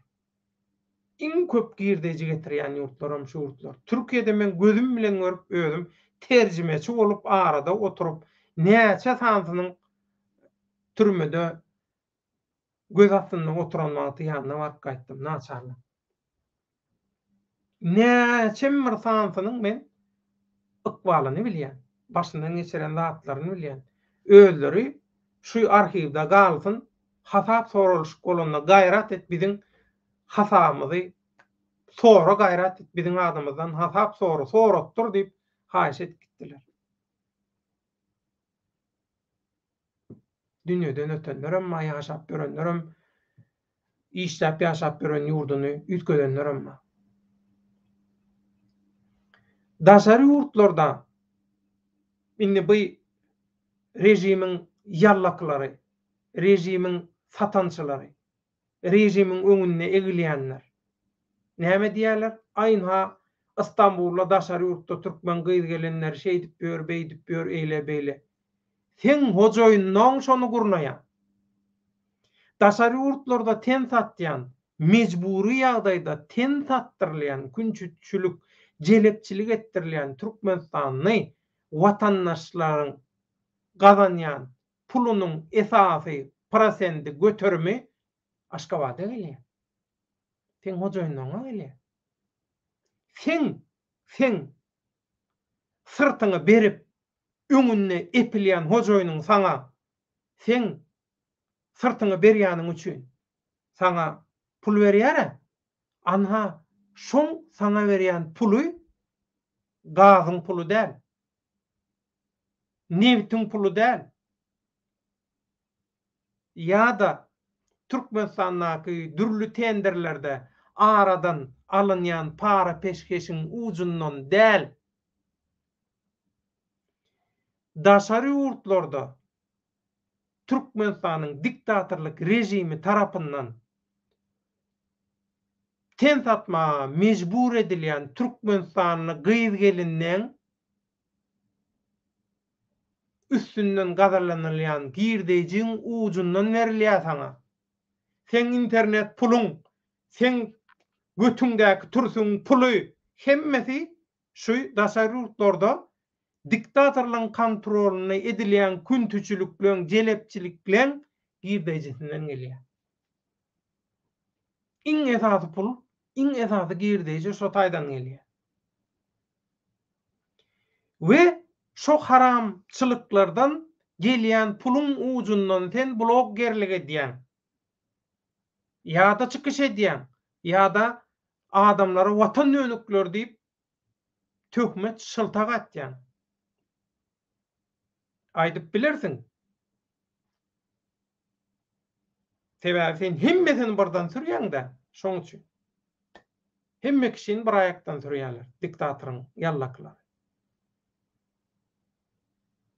Speaker 1: Iň köp girdeji getirýän ýurtlaram şu ýurtlar. Türkiýede men gözüm bilen görüp özüm terjimeçi bolup arada oturyp näçe sanysynyň türmede göz astynda oturan wagty ýanyna baryp gaýtdym naçarlyk. Näçem bir sanysynyň men ykbalyny bilýän, başyndan geçiren zatlaryny bilýän. Özleri şu arhiwde galsyn, hasap soralyşyk bolanda gaýrat et biziň hasabymyzy sora gaýrat et biziň adymyzdan hasap sora, soratdyr diýip haýyş edip gitdiler. Dünýeden ötenlerem bar, ýaşap ýörenlerem, işläp ýaşap ýören ýurduny üýtgedenlerem bar. Daşary ýurtlarda indi bu režimiň ýallakylary, režimiň satançylary, režimiň öňünde egilýänler näme diýýärler? Aý ynha Istanbulda daşary ýurtda türkmen gyz-gelinleri şeýdip ýör, beýdip ýör, eýle-beýle. Seň hojaýynyň şony gurnaýan. Daşary ýurtlarda ten satýan, mejbury ýagdaýda ten satdyrylýan, künçütçilik, jelepçilik etdirilýän türkmenistanly watandaşlaryň gazanýan pulunyň esasy prosendi, göterimi Aşgabada gelýär. Seň hojaýynyňa gelýär. Seň, seň syrtyňy berip, öňünde epilýän hojaýynyň saňa seň syrtyňy berýäniň üçin saňa pul berýär-ä. Anha, şoň saňa berýän puly gazyň puly däl. Nebitiň puly däl. Ýa-da Türkmenistandaky dürli tenderlerde aradan alynýan para-peşgeşiň ujundan däl. Daşary ýurtlarda Türkmenistanyň diktatorlyk režimi tarapyndan ten satmaga mejbur edilýän türkmenistanly gyz-gelinleň üstünden gazanylýan girdeýjiň ujundan berilýär saňa. Seň internet puluň, seň götüňdäki türsügiň puly hemmesi şu daşary ýurtlarda diktatorlaryň kontrolynda edilýän küntüçilikleň, jelepçilikleň girdeýjisinden gelýär. Iň esasy pul, iň esasy girdeýji şo taýdan gelýär. We şo haramçylyklardan gelýän puluň ujundan sen bloggerlik edýäň. Ýa-da çykyş edýäň, ýa-da adamlara watan dönükleri diýip töhmet şyltak atýaň. Aýdyp bilersiň. Sebäbi sen hemmesini birden sürýäň-dä, şoň üçin. Hemme kişini bir aýakdan sürýärler, diktatoryň ýallakylary.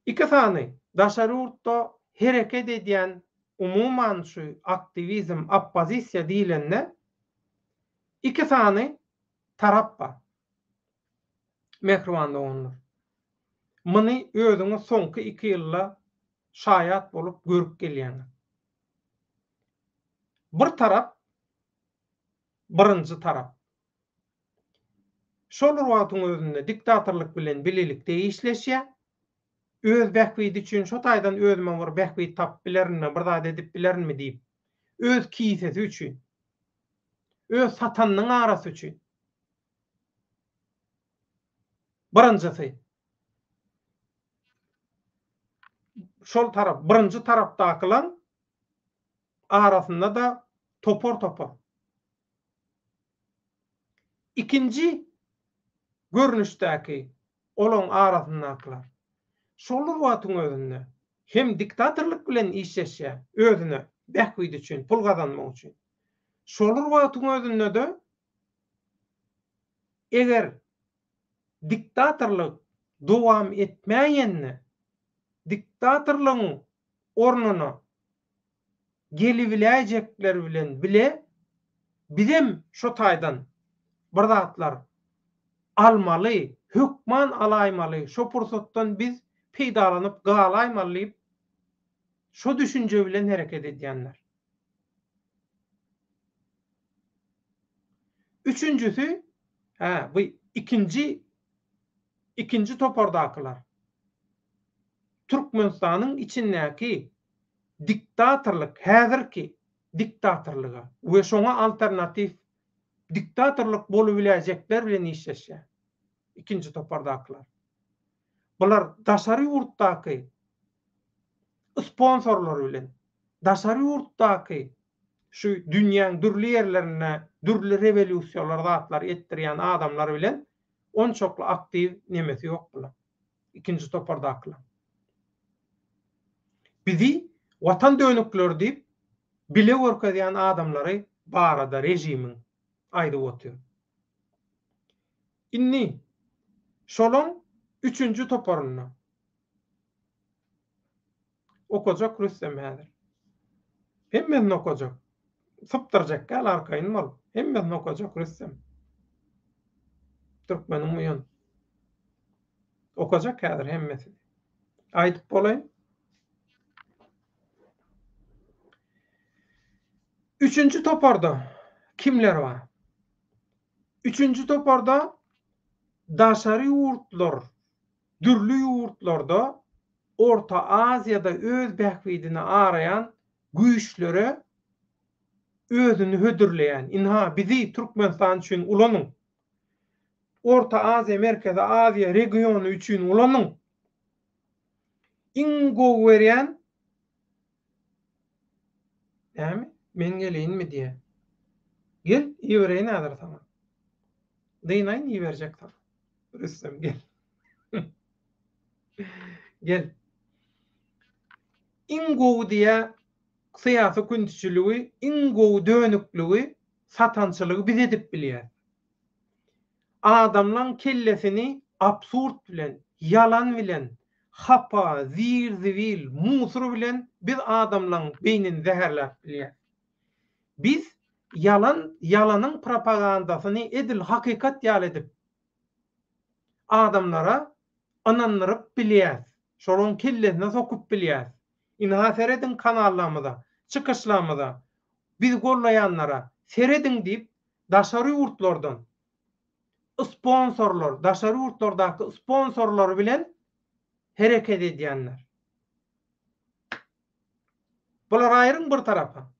Speaker 1: Iki sany daşary ýurtda hereket edýän umuman şu aktiwizm, oppozisiýa diýlende iki sany tarap bar. Mähriban doganlar. Muny özüňiz soňky iki ýylda şaýat bolup görüp gelýäňiz. Bir tarap. Birinji tarap. Şol bir wagtyň özünde diktatorlyk bilen bilelikde işleşýär. Öz bähbidi üçin şo taýdan özüme bir bähbit tapyp bilerinmi, bir zat edip bilerinmi diýip. Öz kisesi üçin. Öz satanynyň arasy üçin. Birinjisi. Şol tarap, birinji tarapdakylaň arasynda-da topar-topar. Ikinji görnüşdäki olaň arasyndakylar şol bir wagtyň özünde hem diktatorlyk bilen işleşýär, özüne bähbit üçin, pul gazanmak üçin. Şol bir wagtyň özünde-de eger diktatorlyk dowam etmäýende, diktatorlygyň ornuna gelibiläýjekler bilen bile bizem şo taýdan bir zatlar almaly, hökman alaýmaly, şo pursatdan biz peýdalanyp galaýmaly diýip, şo düşünje bilen hereket edýänler. Üçünjisi, hä, bu ikinji, ikinji topardakylar. Türkmenistanyň içindäki diktatorlyk, häzirki diktatorlyga we şoňa alternatiw diktatorlyk bolubiläýjekler bilen işleşýär. Ikinji topardakylar. Bular daşary ýurtdaky sponsorlar bilen, daşary ýurtdaky şu dünýäň dürli ýerlerinde dürli rewolýusiýalar zatlar etdirýän adamlar bilen onçakly aktiw nemesi ýok bular. Ikinji topardakylar. Bizi watan dönükleri diýip bile görkezýän adamlary barada režimiň aýdyp otyr. Indi şolaň üçünji toparynda okajak Rüstem häzir. Hemmesini okajak. Sypdyrjak däl arkaýyn bol. Hemmesini okajak Rüstem. Türkmeniň uýan. Okajak häzir hemmesini. Aýdyp bolaýyn. Üçünji toparda kimler bar? Üçünji toparda daşary ýurtlar, dürli ýurtlarda Orta Aziýada öz bähbidini araýan güýçlere özüni hödürleýän, ynha bizi Türkmenistan üçin ulanyň, Orta Aziýa, Merkezi Aziýa regiony üçin ulanyň, iň gowy berýän Näme? Men geleýinmi diýýär. Gel, ibereýin häzir saňa. Dynaýyn iberjek saňa. Rüstem gel. Gel. Iň gowy diýýär, syýasy küntüçiligi, iň gowy dönükligi, satançylygy biz edip bilýäs. Adamlaň kellesini absurd bilen, ýalan bilen, hapa, zir-zibil, musur bilen biz adamlaň beýnini zäherläp bilýäs. Biz ýalan, ýalanyň propagandasyny edil hakykat ýaly edip adamlara ynandyryp bilýäs. Şolaň kellesine sokup bilýäs. Ynha serediň kanallarymyza, çykyşlarymyza, bizi gollaýanlara serediň diýip daşary ýurtlardan sponsorlar, daşary ýurtlardaky sponsorlary bilen hereket edýänler. Bulary aýryň bir tarapa.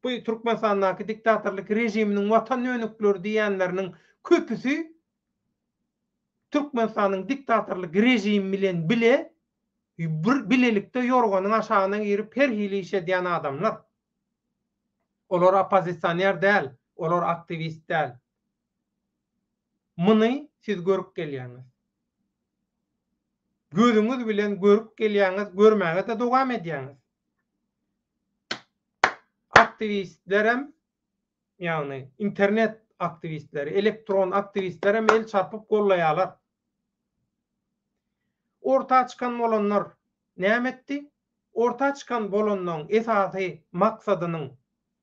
Speaker 1: Bu Türkmenistandaky diktatorlyk režiminiň watan dönükleri diýýänleriniň köpüsi Türkmenistanyň diktatorlyk režimi bilen bile bir bilelikde ýorganyň aşagyna girip her hili iş edýän adamlar. Olar oppozisioner däl, olar aktiwist däl. Muny siz görüp gelýäňiz. Gözüňiz bilen görüp gelýäňiz, görmäge-de dowam edýäňiz. Aktiwistlerem, ýagny internet aktiwistleri, elektron aktiwistlerem el çarpyp gollaýarlar. Orta çykan bolanlar näme etdi? Orta çykan bolanlaň esasy maksadynyň,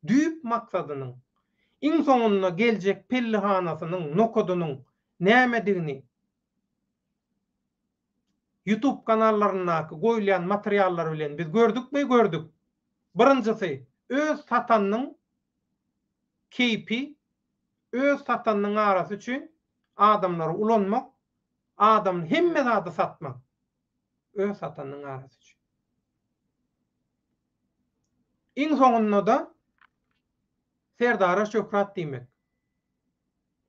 Speaker 1: düýp maksadynyň, iň soňunda geljek pellihanasynyň, nokadynyň nämedigini Youtube kanallaryndaky goýulýan materiallar bilen biz gördükmi? Gördük. Birinjisi, öz satanynyň. Keýpi öz satanynyň arasy üçin adamlary ulanmak, adam hemme zady satmak öz satanynyň arasy üçin. Iň soňunda-da Serdara şöhrat diýmek.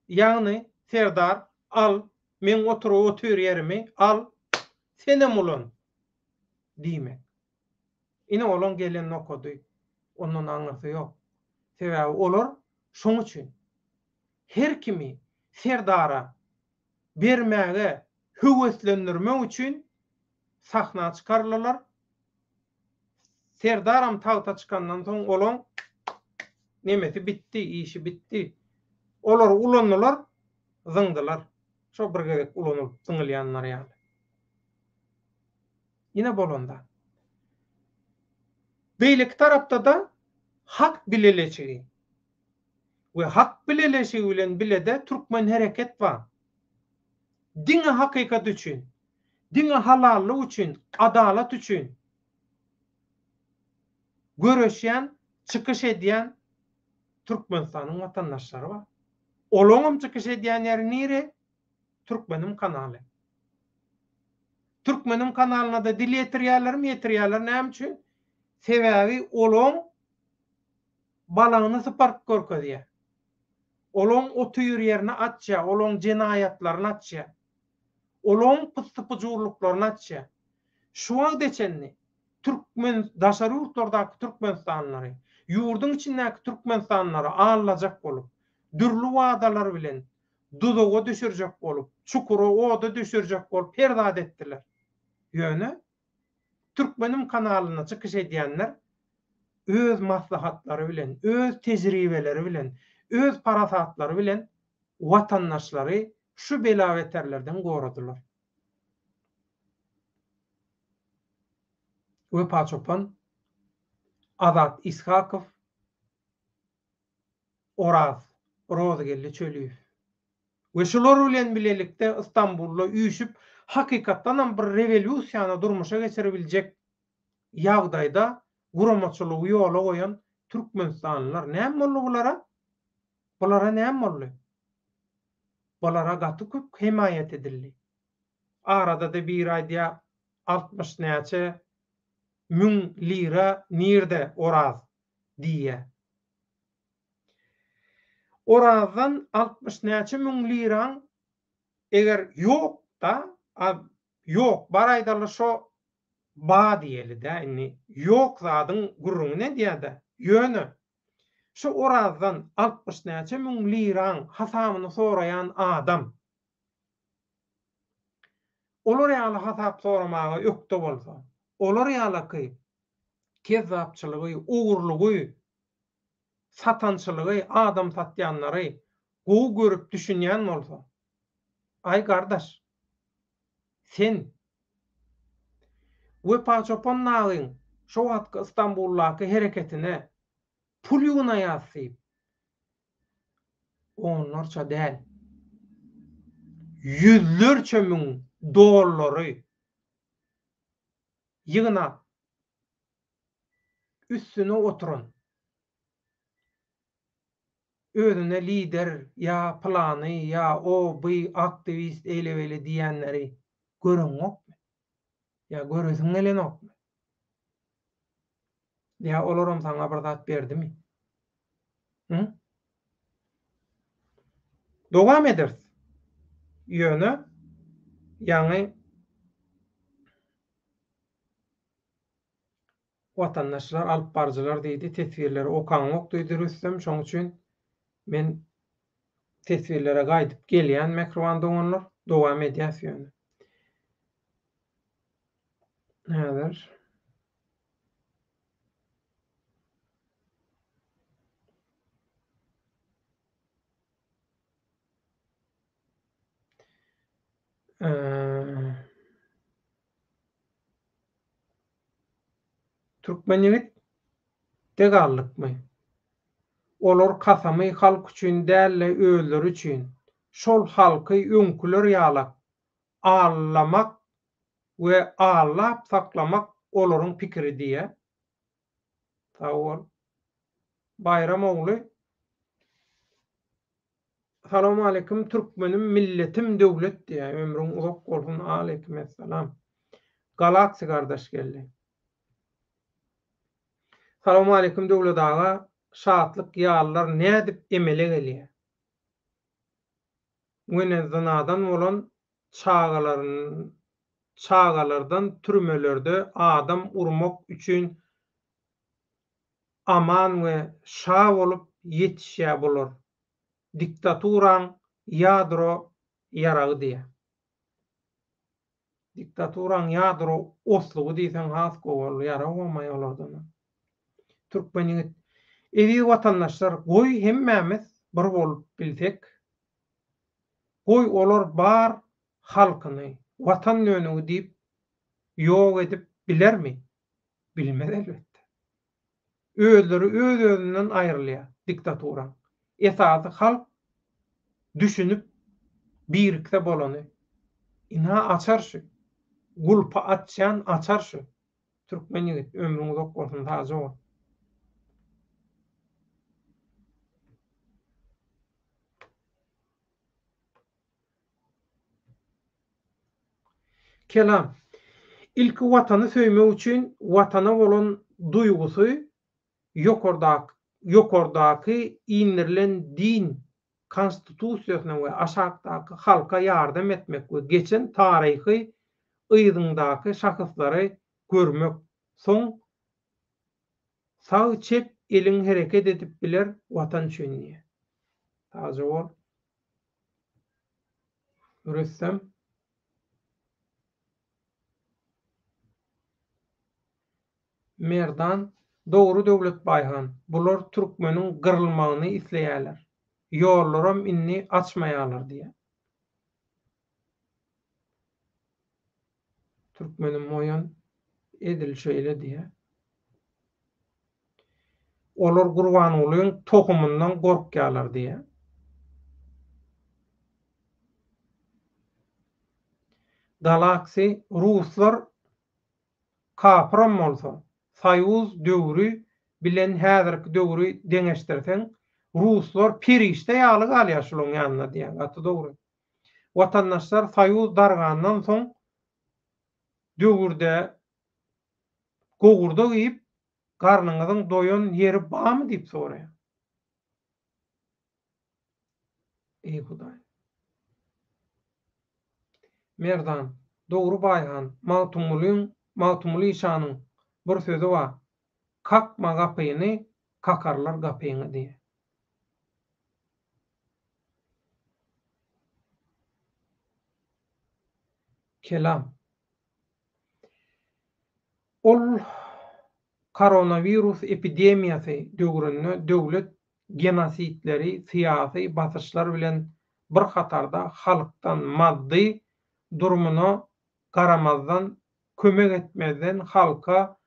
Speaker 1: Ýagny Serdar al meň oturyp otyr ýerimi al senem ulan diýmek. Ine olaň gelen nokady. Ondan aňyrsy ýok. Sebäbi olar şoň üçin her kimi Serdara bermäge höweslendirmek üçin sahna çykarylylar. Serdaram tagta çykandan soň olaň nemesi bitdi, işi bitdi. Olary ulandylar, zyňdylar. Şo bir gezek ulanylyp zyňylýanlar ýaly. Ine bolan zat. Beýleki tarapda-da Hak bileleşigi we Hak bileleşigi bilen bilede Türkmen hereket bar. Diňe hakykat üçin, diňe halallyk üçin, adalat üçin göreşýän, çykyş edýän Türkmenistanyň watandaşlary bar. Olaňam çykyş edýän ýeri nire? Türkmeniň kanaly. Türkmeniň kanalyna-da dil ýetirýärlermi? Ýetirýärler. Näme üçin? Sebäbi olaň balagyny syparyp görkezýär. Olaň otyr ýerini açýar, olaň jenaýatlaryny açýar. Olaň pyssy-pyjurlyklaryny açýar. Şu wagta çenli türkmen daşary ýurtlardaky türkmenistanlylary, ýurduň içindäki türkmenistanlylary aldajak bolup, dürli wadalar bilen duzaga düşürjek bolup, çukura, oda düşürjek bolup her zat etdiler. Ýöne Türkmenim kanalynda çykyş edýänler öz maslahatlary bilen, öz tejribeleri bilen, öz parasatlary bilen watandaşlary şu bela-beterlerden goradylar. Wepa Çopan, Azat Ishakow, Oraz Rozygeldi Çöliýew we şular bilen bilelikde Stambulda üýşüp hakykatdanam bir rewolýusiýany durmuşa geçirebiljek ýagdaýda guramaçylygy ýola goýan türkmenistanlylar näme boldy bulara? Bulara näme boldy? Bulara gaty köp hemaýat edildi. Arada-da biri aýdýar 60 näçe müň lira nirde Oraz diýýär. Orazdan 60 näçe müň liraň eger ýok-da, a ýok, bar aýdaly şo ba diýeli-dä indi, ýok zadyň gürrüňini edýä-dä. Ýöne şo Orazdan 60 näçe müň liraň hasabyny soraýan adam olar ýaly hasap soramaga ökde bolsa, olar ýalaky kezzapçylygy, ogurlygy, satançylygy, adam satýanlary gowy görüp düşünýän bolsa, aý gardaş, sen Wepa Çopan dagyň şo wagtky Ystambuldaky hereketine pul ýygnaýas diýip, onlarça däl, ýüzlerçe müň dollary ýygnap, üstüne oturan, özüne lider ýa pylany ýa o, by, aktiwist eýle-beýle diýýänleri göreňokmy? Ýa göresiň gelenokmy? Ýa olaram saňa bir zat berdimi? Hı? Dowam ederis. Ýöne ýaňy Watandaşlar alyp baryjylar diýdi teswirleri okaňok diýdi Rüstem şoň üçin men teswirlere gaýdyp gelýän mähriban doganlar dowam edýäs ýöne. Häzir. Türkmen ýigit de galdykmy? Olar kasamy halk üçin däl-de özleri üçin, şol halky öňküler ýalak allamak we allap saklamak olaryň pikiri diýýä. Sag bol. Baýram ogly. Salowmaleýkim türkmenim milletim döwlet diýýär ömrüň uzak bolsun aleýkimessalam Galaxy gardaş geldi. Salowmaleýkim Döwlet aga şatlyk ýalylar nädip emele gelýär? Wenezynadan bolan çagalardan türmelerde adam urmak üçin aman we şa bolup ýetişýä bular. Diktaturaň ýadro ýaragy diýä. Diktaturaň ýadro oslugy diýseň has gowy ol ýarag bolmaý olardan. Türkmen ýigit. Eziz watandaşlar goý hemmämiz bir bolup bilsek. Goý olar bar halkyny watan dönügi diýip ýok edip bilermi? Bilmez elbetde. Özleri öz-özünden aýrylýar diktaturaň. Esasy halk düşünip birikse bolany. Ynha açar şu. Gulpy açýan açar şu. Türkmen ýigit ömrüň uzak bolsun sagja bol. Kelam. Ilki Watany söýmek üçin Watana bolan duýgusy ýokardaky indirilen din konstitusiýasyna we aşakdaky halka ýardam etmek we geçen taryhy yzyňdaky şahyslary görmek soň sag çep eliň hereket edip biler Watan üçin diýýär. Sagja bol. Rüstem. Merdan, Dogry Döwlet Baýhan, bular türkmeniň gyrylmagyny isleýäler. Ýollaram indi açmaýalar diýýä. Türkmenim oýan edil şeýle diýýä. Olar Gurbangulyň tohumyndan gorkýarlar diýýär. Galaxy ruslar kapyram bolsa, soýuz döwri bilen häzirki döwri deňeşdirseň, ruslar perişde ýaly galýar şulaň ýanynda diýýär. Gaty dogry. Watandaşlar soýuz dargandan soň döwürde Gowurdak iýip, garnyňyzyň doýan ýeri barmy diýip soraýar. Eý Hudaý. Merdan, Dogry Baýhan, Magtymgulyň, Magtymguly işanyň bir sözi bar, Kakma gapyny, kakarlar gapyňy diýýär. Kelam. Ol koronawirus epidemiýasy döwründe döwlet genosidleri, syýasy basyşlar bilen bir hatarda halkdan maddy durumyna garamazdan kömek etmezden halka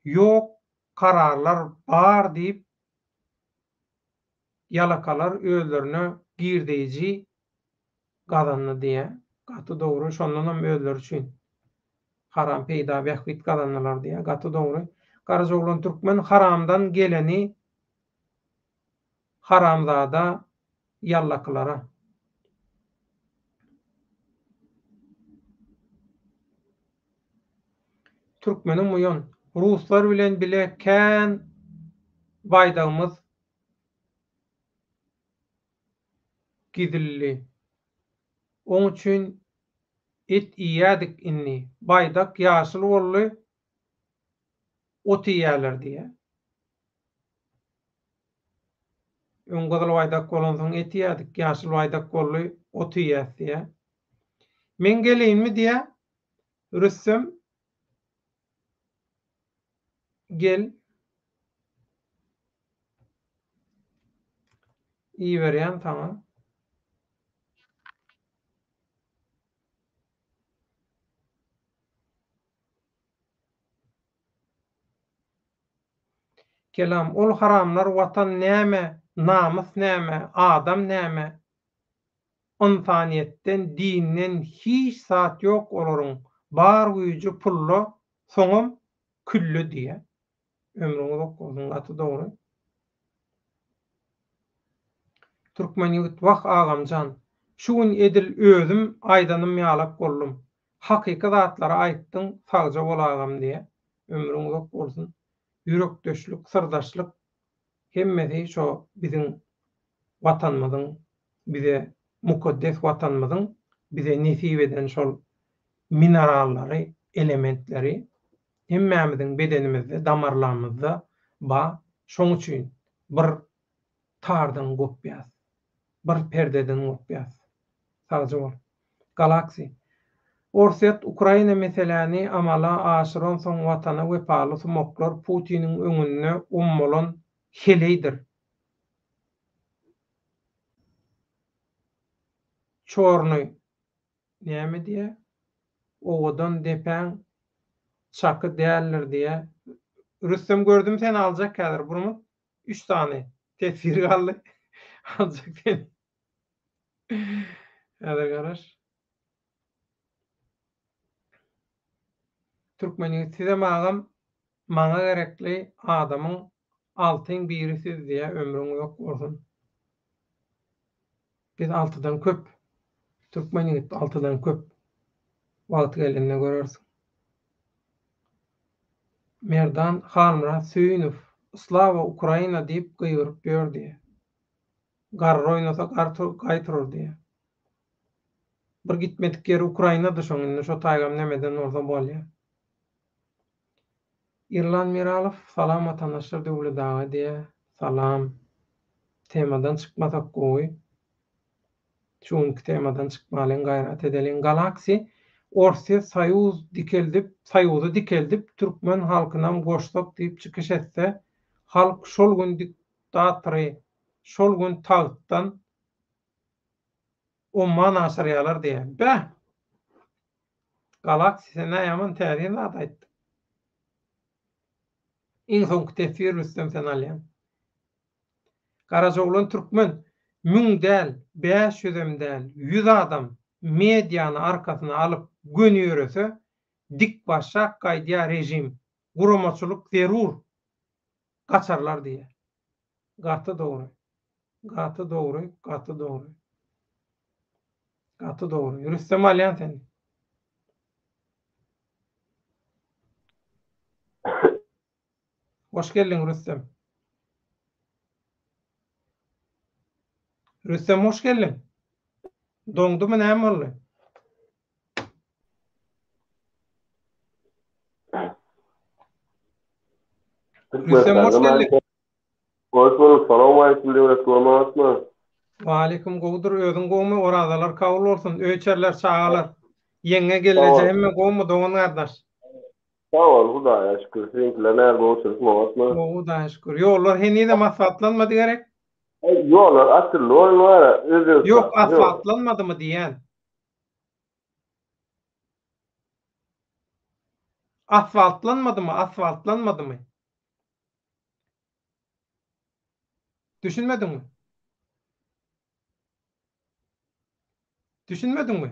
Speaker 1: ýok kararlar bar diýip ýalakalar özlerine girdeýji gazandy diýýä. Gaty dogry şondanam özleri üçin haram peýda bähbit gazandylar diýýä. Gaty dogry. Garajaoglan türkmen haramdan geleni haramzada ýallakylara. Türkmeniň uýan ruslar bilen bile kän baýdagymyz gizildi. Oň üçin et iýýädik indi baýdak ýaşyl boldy ot iýýäler diýýä. Öň gyzyl baýdak bolansoň et iýýädik, ýaşyl baýdak boldy ot iýýäs diýýä. Men geleýinmi diýýä. Rüstem gel. Iberýän saňa. Kelam, ol haramlar watan näme, namys näme, adam näme, ynsanyýetden, dinden hiç zat ýok olaryň bar güýji pulda, soňam külde diýýä. Ömrüň uzak bolsun gaty dogry. Türkmen ýigit wah agamjan şu gün edil özüm aýdanym ýalak boldum. Hakyky zatlary aýtdyň sagja bol agam diýä. Ömrüň uzak bolsun. Ýürekdeşlik, syrdaşlyk hemmesi şo biziň Watanymyzyň bize mukaddes Watanymyzyň bize nesip eden şol minerallary, elementleri hemmämiziň bedenimizde, damarlamyzda ba. Şoň üçin bir tardan gopýas. Bir perdeden gopýas. Sagja bol. Galaxy. Orsýet Ukraina meseläni amala aşyransoň watana wepaly sumaklar Putiniň öňünde ommalan heleýdir. Çorny näme diýýä? Owadan depäň çaky däldir diýýä. Rüstem gördüm seni aljak häzir bir minut. Üç sany teswir galdy. Aljak seni. Häzir garaş. Türkmen ýigit sizem agam maňa gerekli adamyň altyň biri siz diýä ömrüň uzak bolsun. Biz altydan köp. Türkmen ýigit altydan köp. Wagty gelende görersiň. Merdan Halmyrat Söýünow Slava Ukraina diýip gygyryp ýör diýä. Garry oýnasa gar gaý turar diýä. Bir gitmedik ýeri Ukrainada şoň indi şo taýgam nemeden bolsa bolýa. Irlan Miralow salam watandaşlar Döwlet aga diýä. Salam. Temadan çykmasak gowy. Şu günki temadan çykmalyň gaýrat edeliň. Galaxy Orsýet soýuz dikeldip soýuzy dikeldip türkmen halkynam goşsak diýip çykyş etse halk şol gün diktatory şol gün tagtdan Omman aşyrýalar diýýär. Beh! Galaxy sen-ä ýaman täsin zat aýtdyň. Iň soňky teswir Rüstem sen alýaň. Garajaoglan Türkmen müň däl, bäş ýüzem däl, ýüz adam mediany arkasyna alyp göni ýörese, dik başak gaýdýar režim. Guramaçylyk zerur. Gaçarlar diýýär. Gaty dogry. Gaty dogry, gaty dogry. Gaty dogry. Rüstem alýan seni. Hoş geldiň Rüstem. Rüstem hoş geldiň. Doňdumy näme boldy? Rüstem hoş geldiň.
Speaker 2: Hoş bulduk. Salowmaleýkim Döwlet bolmagatmy?
Speaker 1: Waleýkim gowudyr özüň gowmy orazalar kabul bolsun öý içerler çagalar ýeňňe gelneje hemme gowmy dogan gardaş.
Speaker 2: Sag bol Hudaýa şükür siziňkiler näl gowçulyk oňatmy.
Speaker 1: Gowy Hudaýa şükür ýollar henizem asfaltlanmady gerek.
Speaker 2: Ýollar açyldy onuň bara Özbegistan.
Speaker 1: Ýok asfaltlanmadymy diýýän. Asfaltlanmadymy asfaltlanmadymy. Düşünmediňmi? Düşünmediňmi?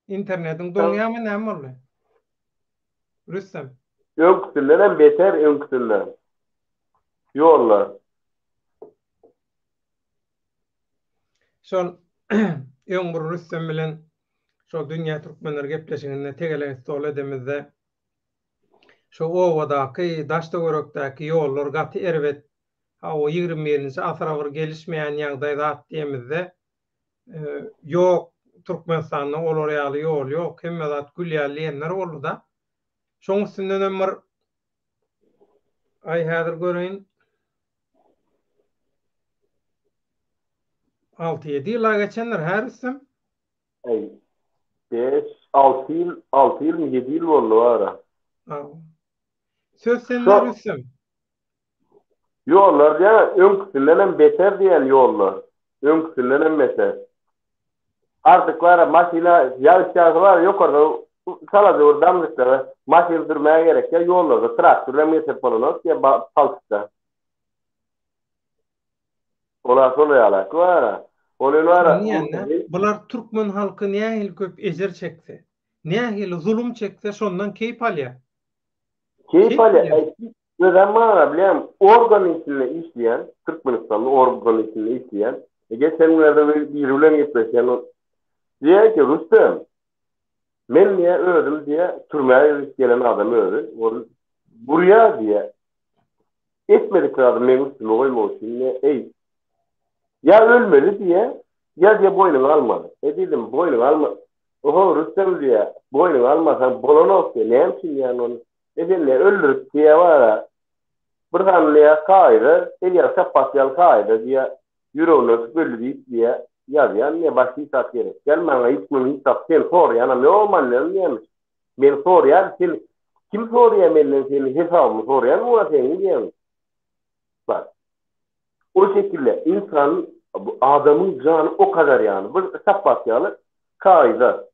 Speaker 1: Internetiň doňýarmy näme boldy? Rüstem.
Speaker 2: Öňküsinden hem beter öňküsinden. Ýollar.
Speaker 1: Şol öň bir Rüstem bilen şol Dünýä Türkmenleri gepleşiginde tegelek stol edemizde Şu obadaky, daş-töwerekdäki ýollar gaty erbet. Hawa, ýigrimi birinji asyra bir gelişmeýän ýagdaý zat diýemizde, ýok, Türkmenistanda olar ýaly ýol ýok, hemme zat gül ýaly diýenler boldy-da. Şoň üstündenem bir, aý, häzir göreýin, alty-ýedi ýyl-a geçendir, hä, Rüstem?
Speaker 2: Aý, bäş, alty ýyl, alty ýylmy, ýedi ýyl boldy bara.
Speaker 1: Hawa. Söz sende Rüstem.
Speaker 2: Ýollar diýýän, öňküsinden hem beter diýýän ýollar. Öňküsinden hem beter. Artyk bara maşyna ýagyş ýagsa bara ýokarda çalaja bir damjyklara maşyn sürmäge gerek ýa ýollarda traktor bilen geçirip bolanok diýýär palçykda. Olar şol ýalak bara. Ol ýöne bara.
Speaker 1: Diýende, bular türkmen halky nähili köp ejir çekse, nähili zulum çekse şondan keýp alýar.
Speaker 2: Keýp alýar. Özem maňa bilýän organ işinde işleýän, Türkmenistanda organ işinde işleýän. Geçen günlerde bir biri bilen gepleşýän ol diýýär ki, Rüstem, men diýýär özüm diýýär türmä girip gelen adam özi, ol burýar diýýär. Etmedik zady meň üstüme goýmak üçin diýýär, eý, ýa ölmeli diýýär, ýa diýýär boýnuňa almaly. E diýdim, boýnuňa alma, oho Rüstem diýýär, boýnuňa almasaň bolanok diýýär, näme üçin diýýän ony. Esenli öldürip diýýä bara. Bir sany diýýä kaýda, elýa şapbat ýaly kaýda diýýä, ýüregine tutup öldi diýip diýýä, ýazýan diýýä, başga hiç zat gerek däl maňa hiç kim hiç zat seni soraýanam ýok menden diýýämiş. Meni soraýar sen kim soraýar menden seni hesabymy soraýanmy bar seniň diýýämiş. Bak. O şekilde insan adamyň jany o kadar ýany bir şapbat ýaly kaýda.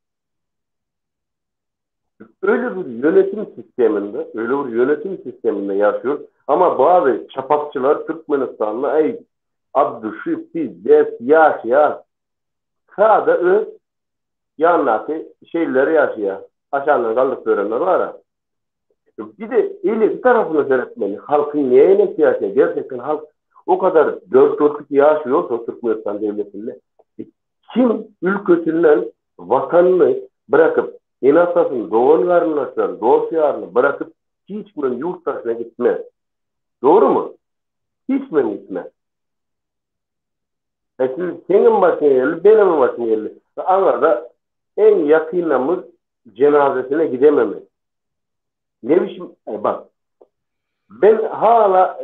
Speaker 2: Öyle bir yönetim sisteminde, öyle bir yönetim sisteminde yaşıyoruz. Ama bazı çapakçılar Türkmenistan'da ey abduşy, pizdes, yaşaýar. Sada öz ýanyndaky şeyler yaşaýar. Aşağyndan galdyryp berenler bar. Bir de eleki tarafyna seretmeli. Halkyň näme ýaşaýar? Gerçekten halk o kadar dört dörtlük ýaşaýarsa Türkmenistan devletinde kim ülkesinden watanyny bırakyp, ene-atasyny, dogan-garyndaşlaryny, dost-ýaryny bırakyp hiç kimem ýurt daşyna gitmez. Dogrumy? Hiç kimem gitmez. E siz seňem başyňa geldi, benemem başyma geldi. Aňarda eň ýakynlarymyz jenazesine gidememez. Ne biçim, e bak. Ben hala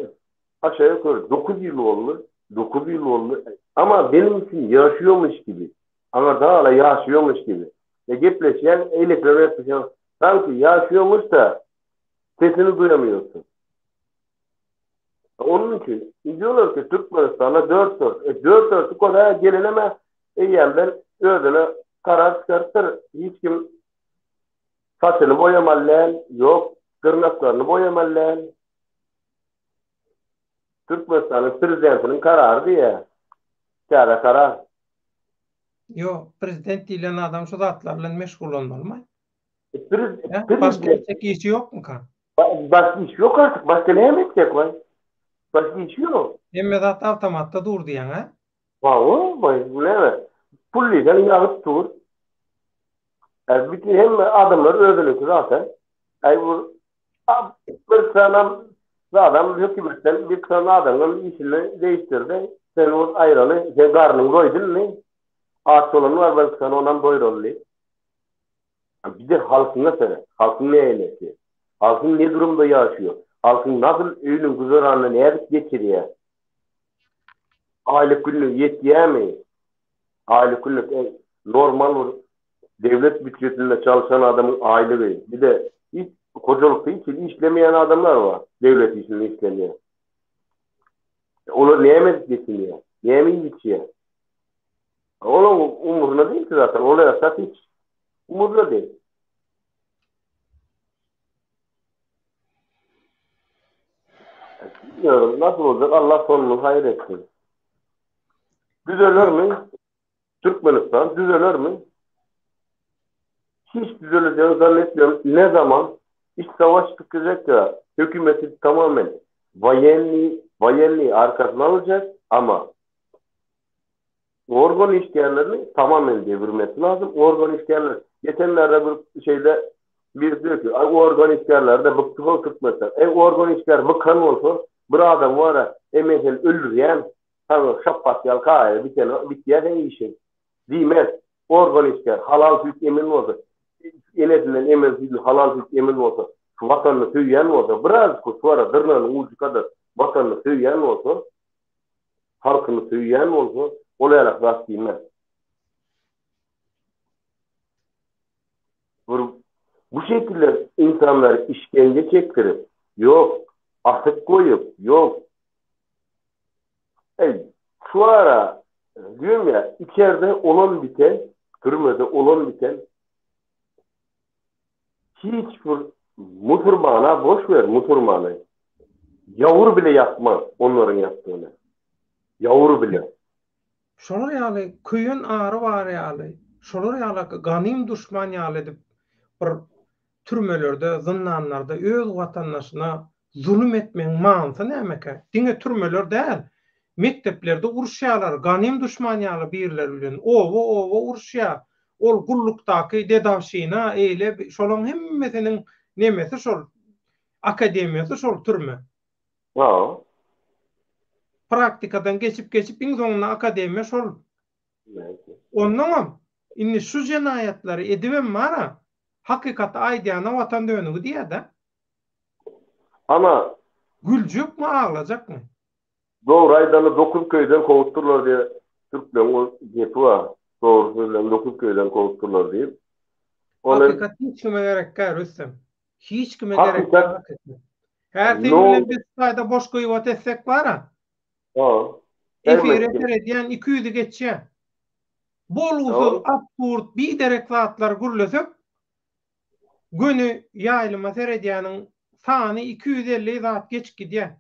Speaker 2: aşağı yukarı 9 yıl oldu. 9 yıl oldu. Ama benim için yaşıyormuş gibi. Aňarda hala ýaşaýarmyş gibi. E gepleşýän, eýlekiler gepleşýän. Sanki ýaşaýarmyş da sesini duýamıyorsun. Onuň üçin diýýärler ki Türkmenistanda dört dört. E dört dörtlük bolsa gelenem eýýämden özüne karar çykarypdyr. Hiç kim saçyny boýamaly däl, ýok dyrnaklaryny boýamaly däl. Türkmenistanyň prezidentiniň karary diýýär. Täze karar.
Speaker 1: Ýok, prezident diýlen adam şu zatlar bilen meşgullanmalymy? Başga etjek işi ýokmyka?
Speaker 2: Başga işi ýok artyk. Başga näme etjek waý? Başga işi ýok.
Speaker 1: Hemme zat awtomatda dur diýýäň, hä?
Speaker 2: Hawa, waý, bu näme? Pul diýseň ýagyp dur. Bütin hemme adamlar özüniňki zaten. Aý bu Bir sanam adam hökümetden bir san adamyň işini değiştirdi. Sen ol aýraly, sen garnyň doýdy indi. Aç bolan bar belki sen onam doýraly diýip. Bir de halkyňa seret. Halkyň nähili? Halkyň ne durumda ýaşaýar? Halkyň nasyl öýüniň güzeranyny nädip geçirýär? Aýlyk günlük ýetýärmi? Aýlyk günlük normal bir Döwlet býujetinde çalışan adamyň aýlygy, bir-de hiç hojalykda hiç hili işlemeýän adamlar bar, döwlet işinde işlemeýän. Olar näme edip geçinýär? Näme iýip içýär? Olaryň umrunda değil ki zaten, olar esas hiç umrunda değil. Bilmiyorum, nasıl olacak, Allah sonunu hayır etsin. Düzeler mi? Türkmenistan düzelermi? Hiç düzeleceğini zannetmiyorum. Ne zaman? İç savaş çıkacak ya, hükümeti tamamen voyenni, voyenni arkasına alacak ama organ işleyenlerini tamamen devirmesi lazım. Organ işleyenler, geçenlerde bir şeyde bir diyor ki, organ işleyenler de bıktı o Türkmenistan. E organ işleyen bıkan olsa bir adam var ya, e men seni öldürýän, Saňa şapbat ýaly kaýa biteni bitýä seň işiň. Diýmez. Organ işgär halal süýt emen bolsa, enesinden emen süýdüni halal süýt emen bolsa, şu watanyny söýýän bolsa, biraz şu ara dyrnagynyň ujy kadar watanyny söýýän bolsa, halkyny söýýän bolsa, ol ýalak zat diýmez. Bir bu şekilde insanlary işkence çekdirip, ýok, asyp goýup, ýok, Eý, şu ara, diýdim ýa, içerde olan biten, türmede olan biten hiç bir musurmana boş ver musurmany. Ýawur bile ýapmaz onlaryň ýapdygyny. Ýawur bile.
Speaker 1: Şolar ýaly köýen ary bar ýaly, şolar ýaly ganym duşman ýaly edip bir türmelerde, zyndanlarda öz watandaşyna. Zulum etmegiň manysy nämekä? Diňe türmeler däl, mekdeplerde uruşýarlar, ganym duşman ýaly birleri bilen, oba-oba uruşýar. Ol gullukdaky dedowşina, eýle, şolaň hemmesiniň nemesi şol, akademiýasy şol türme.
Speaker 2: Hawa.
Speaker 1: Praktikadan geçip-geçip iň soňunda akademiýa şol. Onnoňam indi şu jenaýatlary edibem bar-a, hakykaty aýdýana watan dönügi diýýär-dä.
Speaker 2: Ana.
Speaker 1: Güljekmi, aglajakmy?
Speaker 2: Dogry aýdanda dokuz köýden kowupdyrlar diýe türkleň ol gepi bar. Dogry sözlän dokuz köýden kowupdyrlar diýip.
Speaker 1: Hakykat hiç kime gerekkä Rüstem. Hiç kime gerekkä hakykat. Häzir seň bilen biz şu taýda boş gybat etsek bara. Efire seredýän 200-i geçýär. Bolgusyz, absurd, biderek zatlar gürlesek, Göni ýaýlyma seredýäniň sany 250 zat geçip gidýär.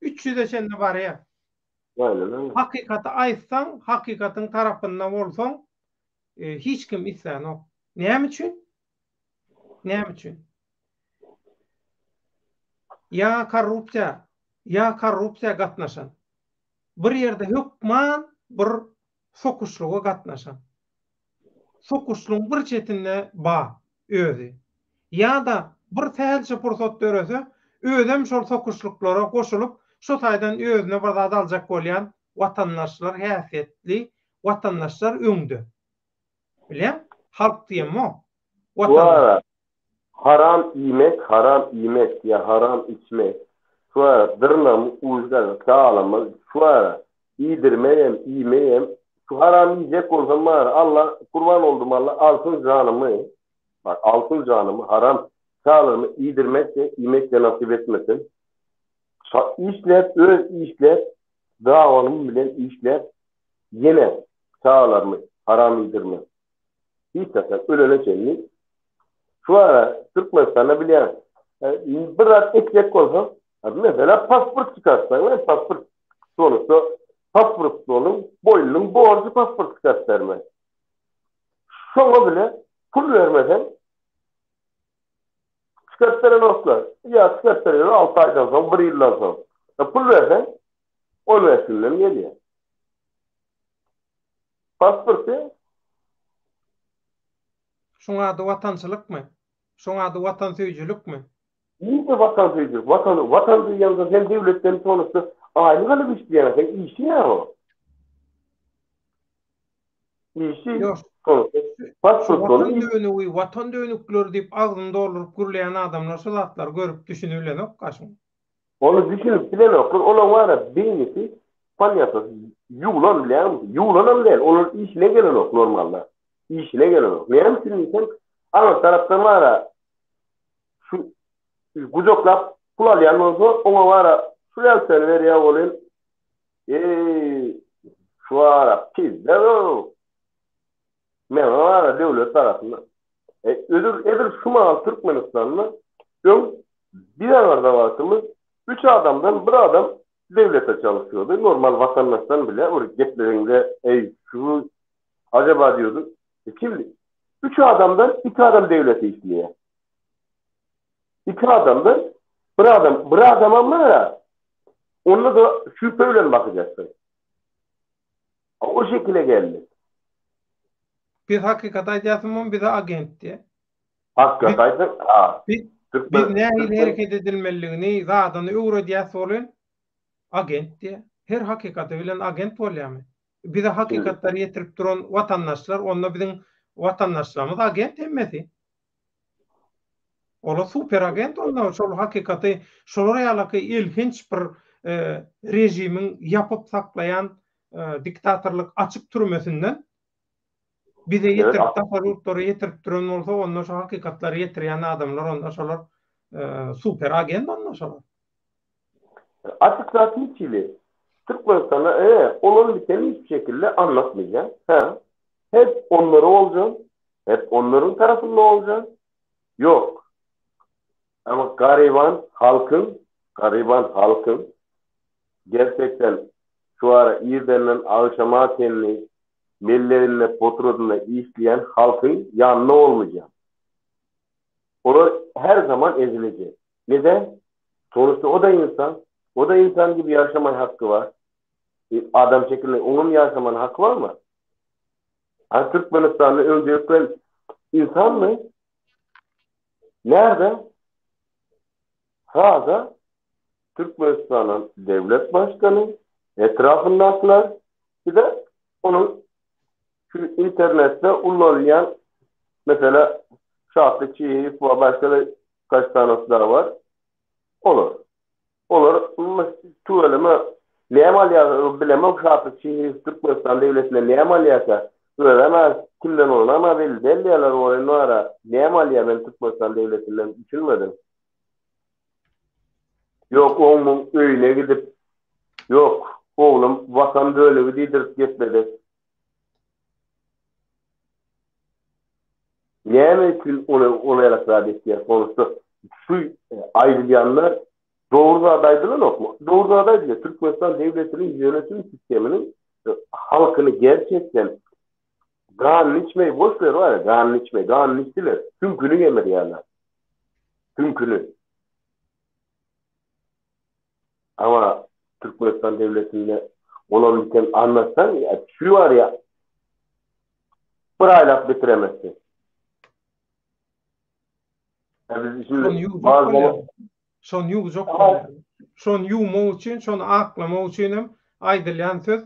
Speaker 1: 300-e çenli barýar. Hakykaty aýtsaň, hakykatyň tarapynda bolsaň, hiç kim islänok. Näme üçin? Näme üçin? Ýa korrupsiýa, ýa korrupsiýa gatnaşan. Bir ýerde hökman bir sokuşlyga gatnaşan. Sokuşlygyň bir çetinde ba, özi. Ýa-da bir sähelçe pursat dörese, özem şol sokuşlyklara goşulyp, şo taýdan özüne bir zat aljak bolýan watandaşlar häsiýetli watandaşlar öňde. Bilýäň? Halk diýemok.
Speaker 2: Watandaş. Haram iýmek, haram iýmek ýa haram içmek. Şu ara dyrnagymyň ujy kadar salamyz şu ara iýdirmegem, iýmegem şu haram iýjek bolsam bar Alla gurban oldum Alla alsyn janymy bak alsyn janymy haram çagalaryma iýdirmek de iýmek de nasyp etmesin. Işläp öz işläp dawanym bilen işläp ýene çagalarymy haram iýdirmek. Hiç haçan ölene çenli şu ara Türkmenistanda bilýän bir zat etjek bolsaň, meselem pasport çykartsaň, we pasport sonuçta pasport onuň boýnunyň borjy pasport çykaryp bermek. Şoňa bile pul bermeseň çykaryp berenoklar. Ýa çykaryp berýärler 6 aýdan soň, 1 ýyldan soň. Pul berseň 15 günden gelýär. Pasporty.
Speaker 1: Şuň ady watançylykmy? Şuň ady watansöýüjilikmi?
Speaker 2: Nirde watansöýüjilik? Watan, watan diýýäňde sen döwletden sonuçta aýlyk alyp işleýäň, seň işiň ýa o. Işi sonuçta
Speaker 1: pasport Watan dönügi, watan dönükleri diýip agzyny dolduryp gürleýän adamlar şu zatlary görüp düşünibilenok gaşyň.
Speaker 2: Ony düşünip bilenoklar, olaň bara beýnisi, ponýatlasy ýuwlan bilýäňmi? Ýuwlanam däl, olar işine gelenok normalda. Işine gelenok. Näme üçin diýseň, aňyr tarapdan bara şu gujaklap pul alýan bolsa, oňa bara şu ýalçany berýär welin, eý, şu ara pizde-ow! Meňe bara döwlet tarapyndan. E, edil, edil şu mahal Türkmenistanda öň bir aňyrda wagtymyz üç adamdan bir adam döwlete çalışýardy. Normal watandaşdan bile bir gepleseňde, eý, şu acaba diýiyordun. E, şimdi üç adamdan iki adam döwlete işleýär. Iki adamdan bir adam, bir adamam bar. Onda da şübhe bilen bakacaksyn. O şekile geldi.
Speaker 1: Biz hakykat aýdýasymam bize agent diýe.
Speaker 2: Hakykat aýtsak,
Speaker 1: a. Biz biz nähili hereket edilmeliligini, zadyny öwredýäs welin agent diýe. Her hakykaty bilen agent bolýamy? Bize hakykatlary ýetirip duran watandaşlar, onda biziň watandaşlarymyz agent hemmesi. Olar super agent onda şol hakykaty şolar ýalaky elhenç bir režimiň ýapyp saklaýan diktatorlyk açyk türmesinden bize ýetirip daşary ýurtlara ýetirip duran bolsa onda şo hakykatlary ýetirýän adamlar onda şolar super agent onda şolar.
Speaker 2: Açyk zat hiç hili Türkmenistanda e olan biteni hiçbir şekilde anlatmayacak. He. Hep onlara olacak. Hep onların tarafında olacak. Yok. Ama gariban halkın, gariban halkın gerçekten şu ara irdenden akşama çenli mellerinde potradynda işleyen halkın yanında olmayacak. Olar her zaman ezilecek. Neden? Sonuçta o da insan. O da insan gibi ýaşamay hakkı bar. Adam şekilinde oňam ýaşamana haky barmy? Ha Türkmenistanda öncelikle insanmy? Nerede? Sada Türkmenistanyň devlet başkany, etrafyndakylar, bir de onuň şu internetde ullanylýan mesela Şatlyk Çiýew we başga-da kaç tanesi daha bar. Olar. Olar tüweleme näme alýar bilemok Şatlyk Çiýew Türkmenistan döwletinden näme alýarka özem kimden bolanam belli däl diýýärler ol indi bara näme alýar men Türkmenistan döwletinden düşünmedim. Ýok oň muň öýüne gidip ýok oglum watan bölegi diýdirip gepledek. Näme üçin ony ol ýalak zat etýär sonuçta şu aýdylýanlar dogry zat aýdylanokmy? Dogry zat aýdylýar. Türkmenistan döwletiniň ýönetim sisteminiň halkyny gerçekden ganyny içmeyi boş ber bar ganyny içmeyi ganyny içdiler süňküni gemirýärler. Süňküni. Ama Türkmenistan döwletinde bolan biten anlatsaň ýa şu bar ýa bir aýlap bitiremezsin.
Speaker 1: Ýa biz şimdi bazı Şony ýuwjak bolýar. Şony ýuwmak üçin, şony aklamak üçin hem aýdylýan söz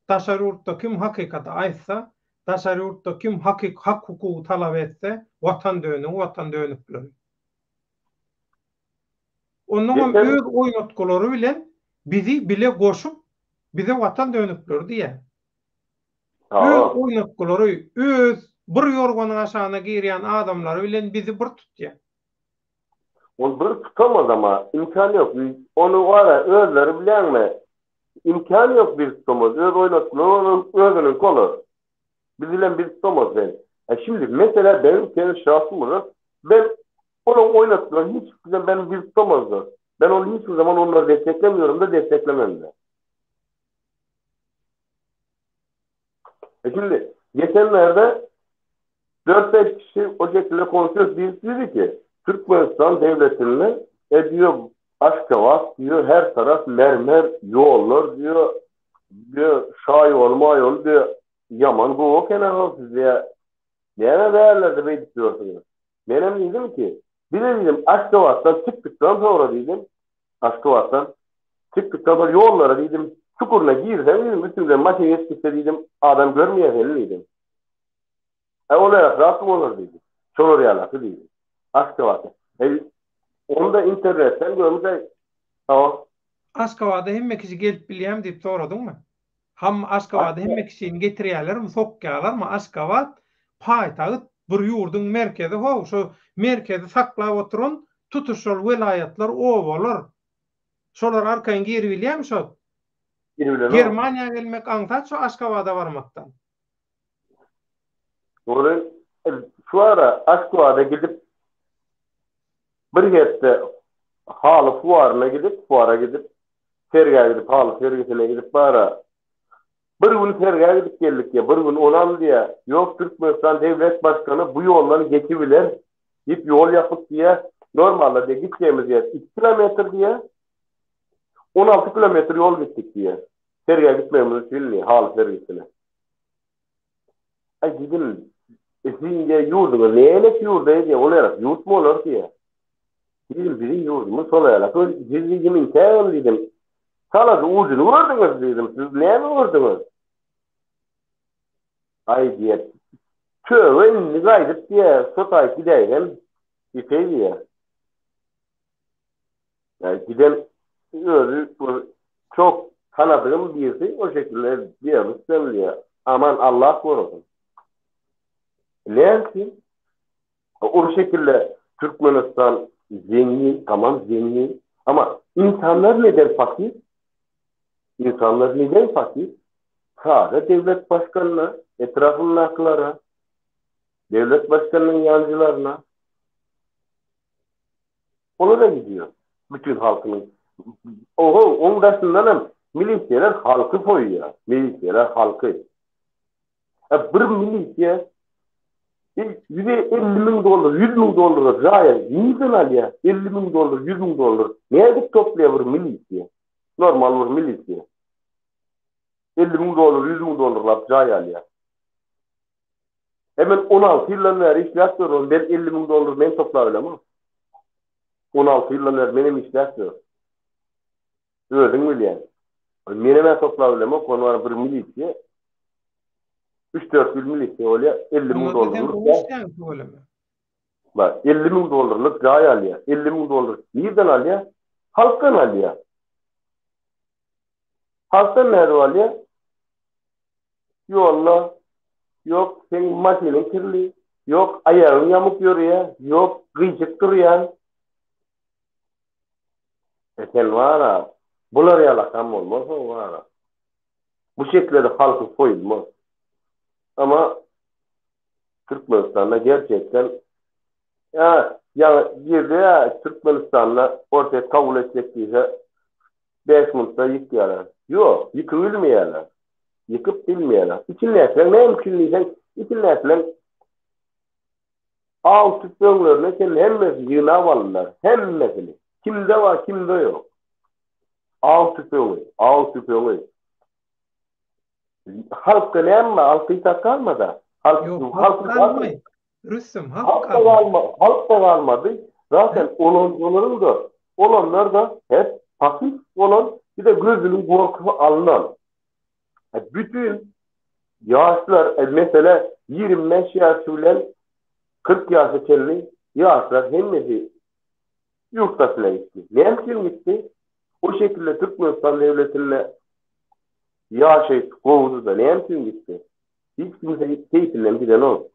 Speaker 1: daşary ýurtda kim hakykaty aýtsa, daşary ýurtda kim hakyk hak-hukugy talap etse, watan dönügi, watan dönükleri. Onnoňam öz oýnatgylary bilen bizi bile goşup, bize watan dönükleri diýýär. Öz oýnatgylary, öz bir ýorganyň aşagyna girýän adamlary bilen bizi bir tutýar.
Speaker 2: Ol bir tutamaz ama, imkan ýok. Ony wara özleri bilýäňmi? Imkan ýok bir tutamaz. Öz oýnatgylary özüniňki olar. Biz bilen bir tutamaz sen. E şimdi mesela benim kendi şahsım olarak ben olaryň oýnatgylary hiç bilen beni bir tutamazlar. Ben ony hiç bir zaman onlary desteklemiyorum da desteklemem de. E şimdi geçenlerde 4-5 kişi o şekilde konuşuyoruz. Birisi dedi ki Türkmenistan devletini ediyor Aşgabat diyor her taraf mermer yollar diyor diyor şa ýoly ma ýoly diyor ýaman gowy eken-a siz diýä näme bärlerde beýdip ýörsüňiz. Menem diýdim ki bize diýdim Aşgabatdan çykdykdan soňra diýdim Aşgabatdan çykdykdan soňra ýollara diýdim çukuryna girseň diýdim üstüňden maşyn geçip gitse diýdim adam görmeýär seni diýdim. E ol ýalak zatmy bolar diýdi. Şolar ýalaky diýdi. Aşgabatda. E ony da internetden görmüş aý.
Speaker 1: Hawa. Aşgabada hemme kişi gelip bilýämi diýip soradyňmy? Ham Aşgabada hemme kişini getirýälermi, sokýalarmy? Aşgabat paýtagt bir ýurduň merkezi how, şo merkezi saklap oturan tutuş şol welaýatlar, obalar. Şolar arkaýyn giribilýämi şo?
Speaker 2: Giribilenok.
Speaker 1: Germaniýa gelmek aňsat şo Aşgabada barmakdan.
Speaker 2: Dogry. Şu ara Aşgabada gidip bir hepde haly fuaryna gidip, fuara gidip, sergä gidip, haly sergisine gidip bara. Bir gün sergä gidip geldik diýýär, bir gün onam diýýär, ýok Türkmenistan döwlet baştutany bu ýoldan geçibiler diýip ýol ýapyk diýýär. Normalda diýýär, gitjegimiz ýer 2 kilometr diýýär. 16 kilometr ýol gitdik diýýär. Sergä gitmegimiz üçin diýýär, haly sergisine. Aý diýdim, siziň diýýär ýurduňyz nähili ýurt eý diýýär, ol ýalak ýurt bolar diýýär. Diýdim, biziň ýurdumyz şol ýalak. Siz diýdim, intägem diýdim, çalaja ujuny gördüňiz diýdim, siz näme gördüňiz? Aý diýýär, töbe indi gaýdyp diýýär, şo taýyp gidäýsem, ýeteý diýýär. Ýa giden özi bir çok tanadygym birisi o şekilde diýer, Rüstem diýer. Aman Allah gorasyn. Näme üçin? O şekilde Türkmenistan zengin, tamam zengin. Ama insanlar neden fakir? İnsanlar neden fakir? Sade devlet başkanına, etrafındakilara, devlet başkanının yancılarına, Olara gidýär. Bütin halkynyň. Oho, oň daşyndan hem milisiýalar halky soýýar. Milisiýalar halky. E bir milisiýa. 150 müň dollar, 100 müň dollara jaýa nirden alýar? 50 müň dollar, 100 müň dollar nädip toplaýar bir milisiýa? Normal bir milisiýa. 50 müň dollar, 100 müň dollarlap jaý alýar. E men 16 ýyldan bäri işläp ýörün, ben 50 müň dollar men toplap bilemok. 16 ýyldan bäri menem işläp ýörün. Özüň bilýäň. Menem-ä toplap bilemok, ony bar bir milisiýa. Üç-dört ýyl milisiýa bolýar, 50 müň dollarlyk. Bar, 50 müň dollarlyk jaý alýar. 50 müň dollar nirden alýar? Halkdan alýar. Halkdan nädip alýar? Ýolda, ýok, seň maşynyň kirli, ýok, aýagyň ýamuk ýörýär, ýok, gyýşyk durýaň. E sen bara, bular ýalakam bolmarsyň bara. Bu şekilde halky soýulmaz. Ama Türkmenistanda gerçekden ýa ýaňy girdi ýa Türkmenistanda Orsýet kabul etjek diýse 5 minutda ýykýarlar. Ýok, ýykyp bilmeýärler. Ýykyp bilmeýärler. Içindäkiler näme üçin diýseň, içindäkiler Aw tüpeňlerine çenli hemmesini ýygnap aldylar. Hemmesini. Kimde bar, kimde ýok. Aw tüpeňi, aw tüpeňi. Halkda näme bar? Halkda hiç zat galmady. Halk,
Speaker 1: Ýok, halk galmady. Rüstem,
Speaker 2: halk galmady. Halk-da galmady. Zaten olanlaryň-da, olanlar-da hep pasyf bolan, bir-de gözüniň gorkusy alnan. Bütin ýaşlar, mesele 25 ýaş bilen 40 ýaşa çenli ýaşlar hemmesi ýurt daşyna gitdi. Näme üçin gitdi? O şekilde Türkmenistan döwletinde ýaşaýyş gowudy-da, näme üçin gitdi? Hiç kimse keýpinden gidenok.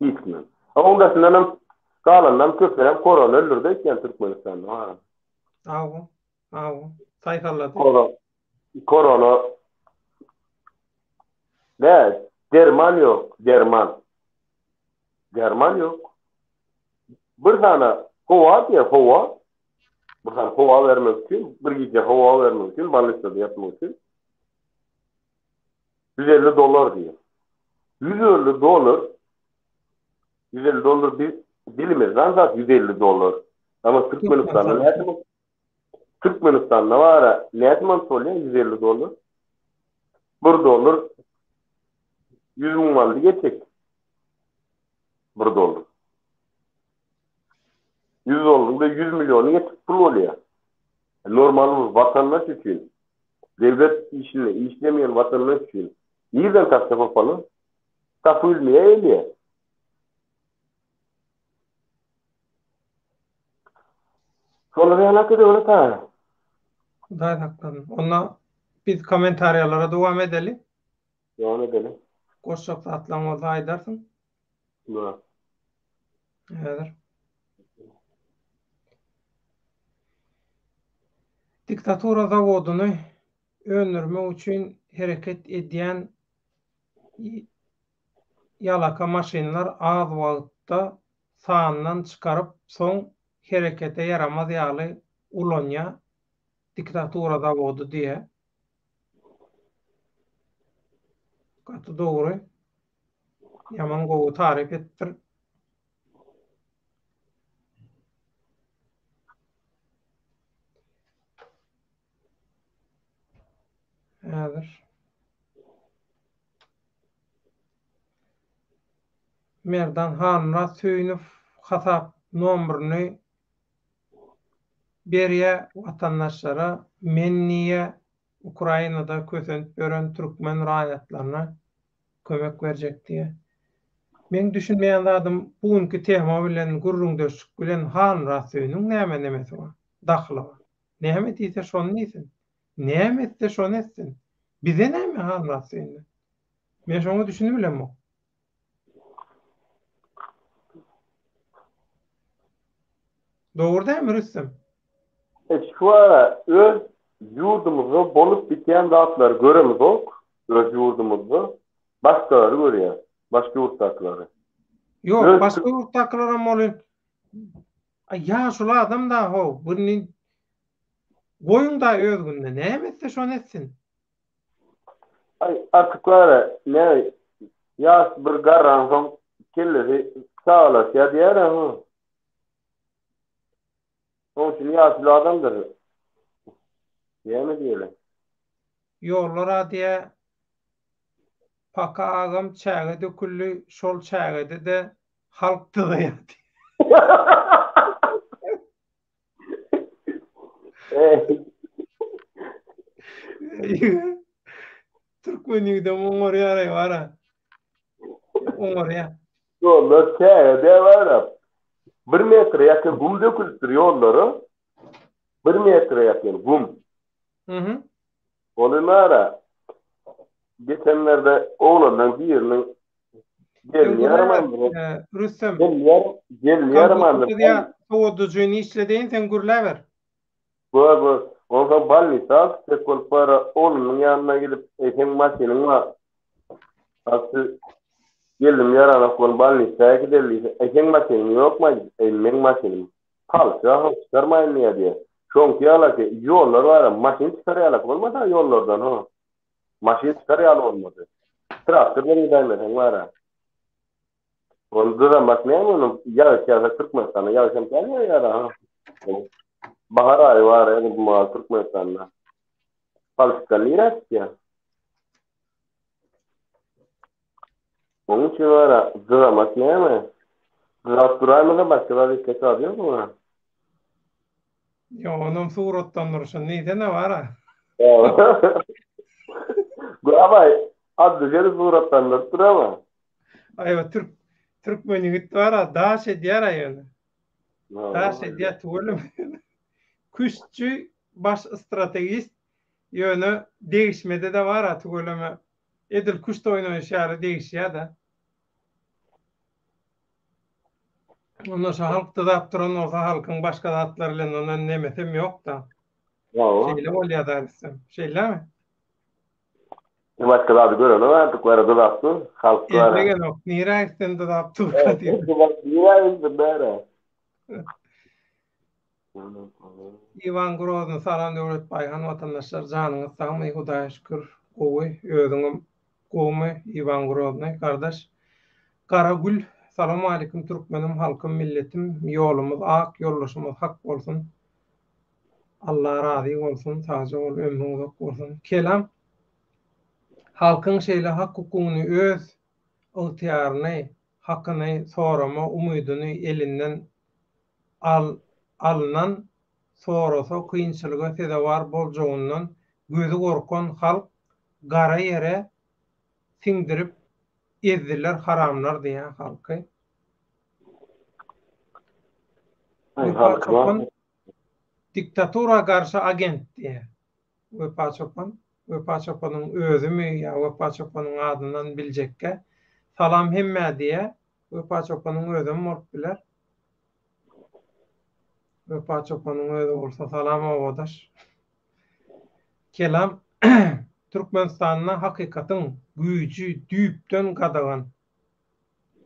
Speaker 2: Hiç kim. Oň daşyndanam galandan köplerem korona öldürdi öýtýän Türkmenistanda.
Speaker 1: Hawa. Hawa, saýhallady.
Speaker 2: Korona, korona ne, derman ýok, derman. Derman ýok. Bir sany howa diýýär, howa. Bir sany howa bermek üçin, bir gije howa bermek üçin, bolnisada ýatmak üçin 150 dollar diýýär. 150 dollar 150 dollar bir bilimizden zat 150 dollar. Ama Türkmenistanda näçe Türkmenistanda bara näçe manat bolýar 150 dollar? 1 dollar 100 müň manady geçek. 1 dollar. 100 dollaryň da 100 milliony geçip pul bolýar. Normal bir watandaş üçin, döwlet işinde işlemeýän watandaş üçin nirden tapjak o puly? Tapyp bilmeýär elýär. Şolar ýaly Döwlet aga.
Speaker 1: Hudaý saklasyn. Onda biz kommentariýalara dowam edeli.
Speaker 2: Dowam edeli.
Speaker 1: Goşjak zatlaň bolsa aýdarsyň.
Speaker 2: Ýok.
Speaker 1: Häzir. Diktatura zawodyny öndürmek üçin hereket edýän ýalaka maşynlar az wagtda sandan çykaryp soň herekete ýaramaz ýaly ulanýa diktatura zawody diýä. Gaty dogry. Ýaman gowy taryp edipdir. Häzir. Merdan Halmyrat Söýünow hasap nomerini berýä watandaşlara men diýýä Ukrainada kösenip ýören türkmen raýatlaryna kömek berjek diýýä. Meň düşünmeýän zadym bu günki tema bilen gürrüňdeşlik bilen Halmyrat Söýüniň näme nemesi bar, dahyly bar. Näme diýse şony diýsin. Näme etse şony etsin. Bize näme Halmyrat Söýünden? Men şoňa düşünibilemok. Dogry dälmi Rüstem?
Speaker 2: E şu ara öz ýurdumyzda bolup bitýän zatlary göremizok, öz ýurdumyzda başgalary görýäs, başga ýurtdakylary.
Speaker 1: Ýok, başga ýurtdakylaram ol Aý ýaşuly adam da how, bu indi goýuň da öz gününe, näme etse şony etsin.
Speaker 2: Aý artyk bara näme. Ýaş bir garransoň kellesi çagalaşýar diýýär-ä. Şonuň üçin ýaşuly adamdyr. Näme diýeli?
Speaker 1: Ýollar-a diýýä, Paka agam çäge döküldi, şol çägede-de halk dyzaýar diýýä. Türkmen ýigidem oňarýar-aý bar-a. Oňarýar.
Speaker 2: Ýollar çäge däl bar-a. Bir metre ýakyn gum dökülipdir ýollara. Bir metre ýakyn gum.
Speaker 1: Mhm.
Speaker 2: Ol bar-a. Geçenlerde oglanlaryň biriniň
Speaker 1: Sen gürläber, Rüstem.
Speaker 2: Gelni ýaramandyr.
Speaker 1: Ýa sowadyjyny işledeýin, sen gürläber.
Speaker 2: Gör, gör. Onsoň bolnisa alyp gitjek bolup bara, oglunyň ýanyna gidip, Eý, seň maşynyň bar. Asly gelnim ýaranok, ony bolnisa äkideli diýse, Eý, seň maşynyň ýokmy? Eý, meň maşynym. Palçy ahyr çykarmaýyn diýýär diýýär. Şoňky ýalaky ýollar bara, maşyn çykar ýalaky bolmasa ýollardan, ho. Maşyn çykar ýaly bolmady. Traktor bilen gidäýmeseň bar-a. Ony dyzamak näme ony ýagyş ýagsa Türkmenistanda ýagyş hem kän ýagýar-a. Bahar aýy bar edil bu mahal Türkmenistanda. Palçykdan nirä çykýar? Onuň üçin bar-a dyzamak näme? Dyzap duraýmasa başga zat etjek zady ýok oňa.
Speaker 1: Ýok, onam suratlandyryşyny diýsene bar-a.
Speaker 2: Gabaý, Abdyjeli suratlandyrypdyr ama.
Speaker 1: Aýwa, türk, türkmen ýigit bar-a, daş edýär-ä ýöne. Daş edýär tüweleme. Küştçi baş strategist, ýöne degişmede-de bar-a tüweleme. Edil küşt oýnaýşy ýaly degişýär-de. Onda şu halk dyzap duran bolsa halkyň başga zatlar bilen ondan nemesem ýok-da. Şeýle bolýar da Rüstem. Şeýlemi?
Speaker 2: Başga zady görenok artık bara dyzap dur. Halk
Speaker 1: bara. Ellegenok. Nirä gitsen dyzap dur.
Speaker 2: Nirä gitsin bäre.
Speaker 1: Iwan Grozny Salam Döwlet Baýhan watandaşlar janyňyz sagmy Hudaýa şükür gowy özüňem gowmy Iwan Grozny gardaş Gara Gül Salowmalikim türkmenim halkym milletim ýolumyz ak ýoldaşymyz hak bolsun Alla razy bolsun sagja bol ömrüň uzak bolsun Kelam halkyň şeýle hak hukugyny öz ygtyýaryny hakyny sorama umydyny elinden al alnan sorasa kynçylyga sezewar boljagyndan gözi gorkan halk gara ýere siňdirip ezdiler haramlar diýýär halky. Wepa çopan diktatura garşy agent diýýär. Wepa çopan Wepa çopanyň özümi ýa Wepa çopanyň adyndan biljekkä. Salam hemmä diýýär. Wepa çopanyň özem bolup biler. Wepa çopanyň özi bolsa salam obadaş. Kelam Türkmenistanda hakykatyň güýji düýpden gadagan.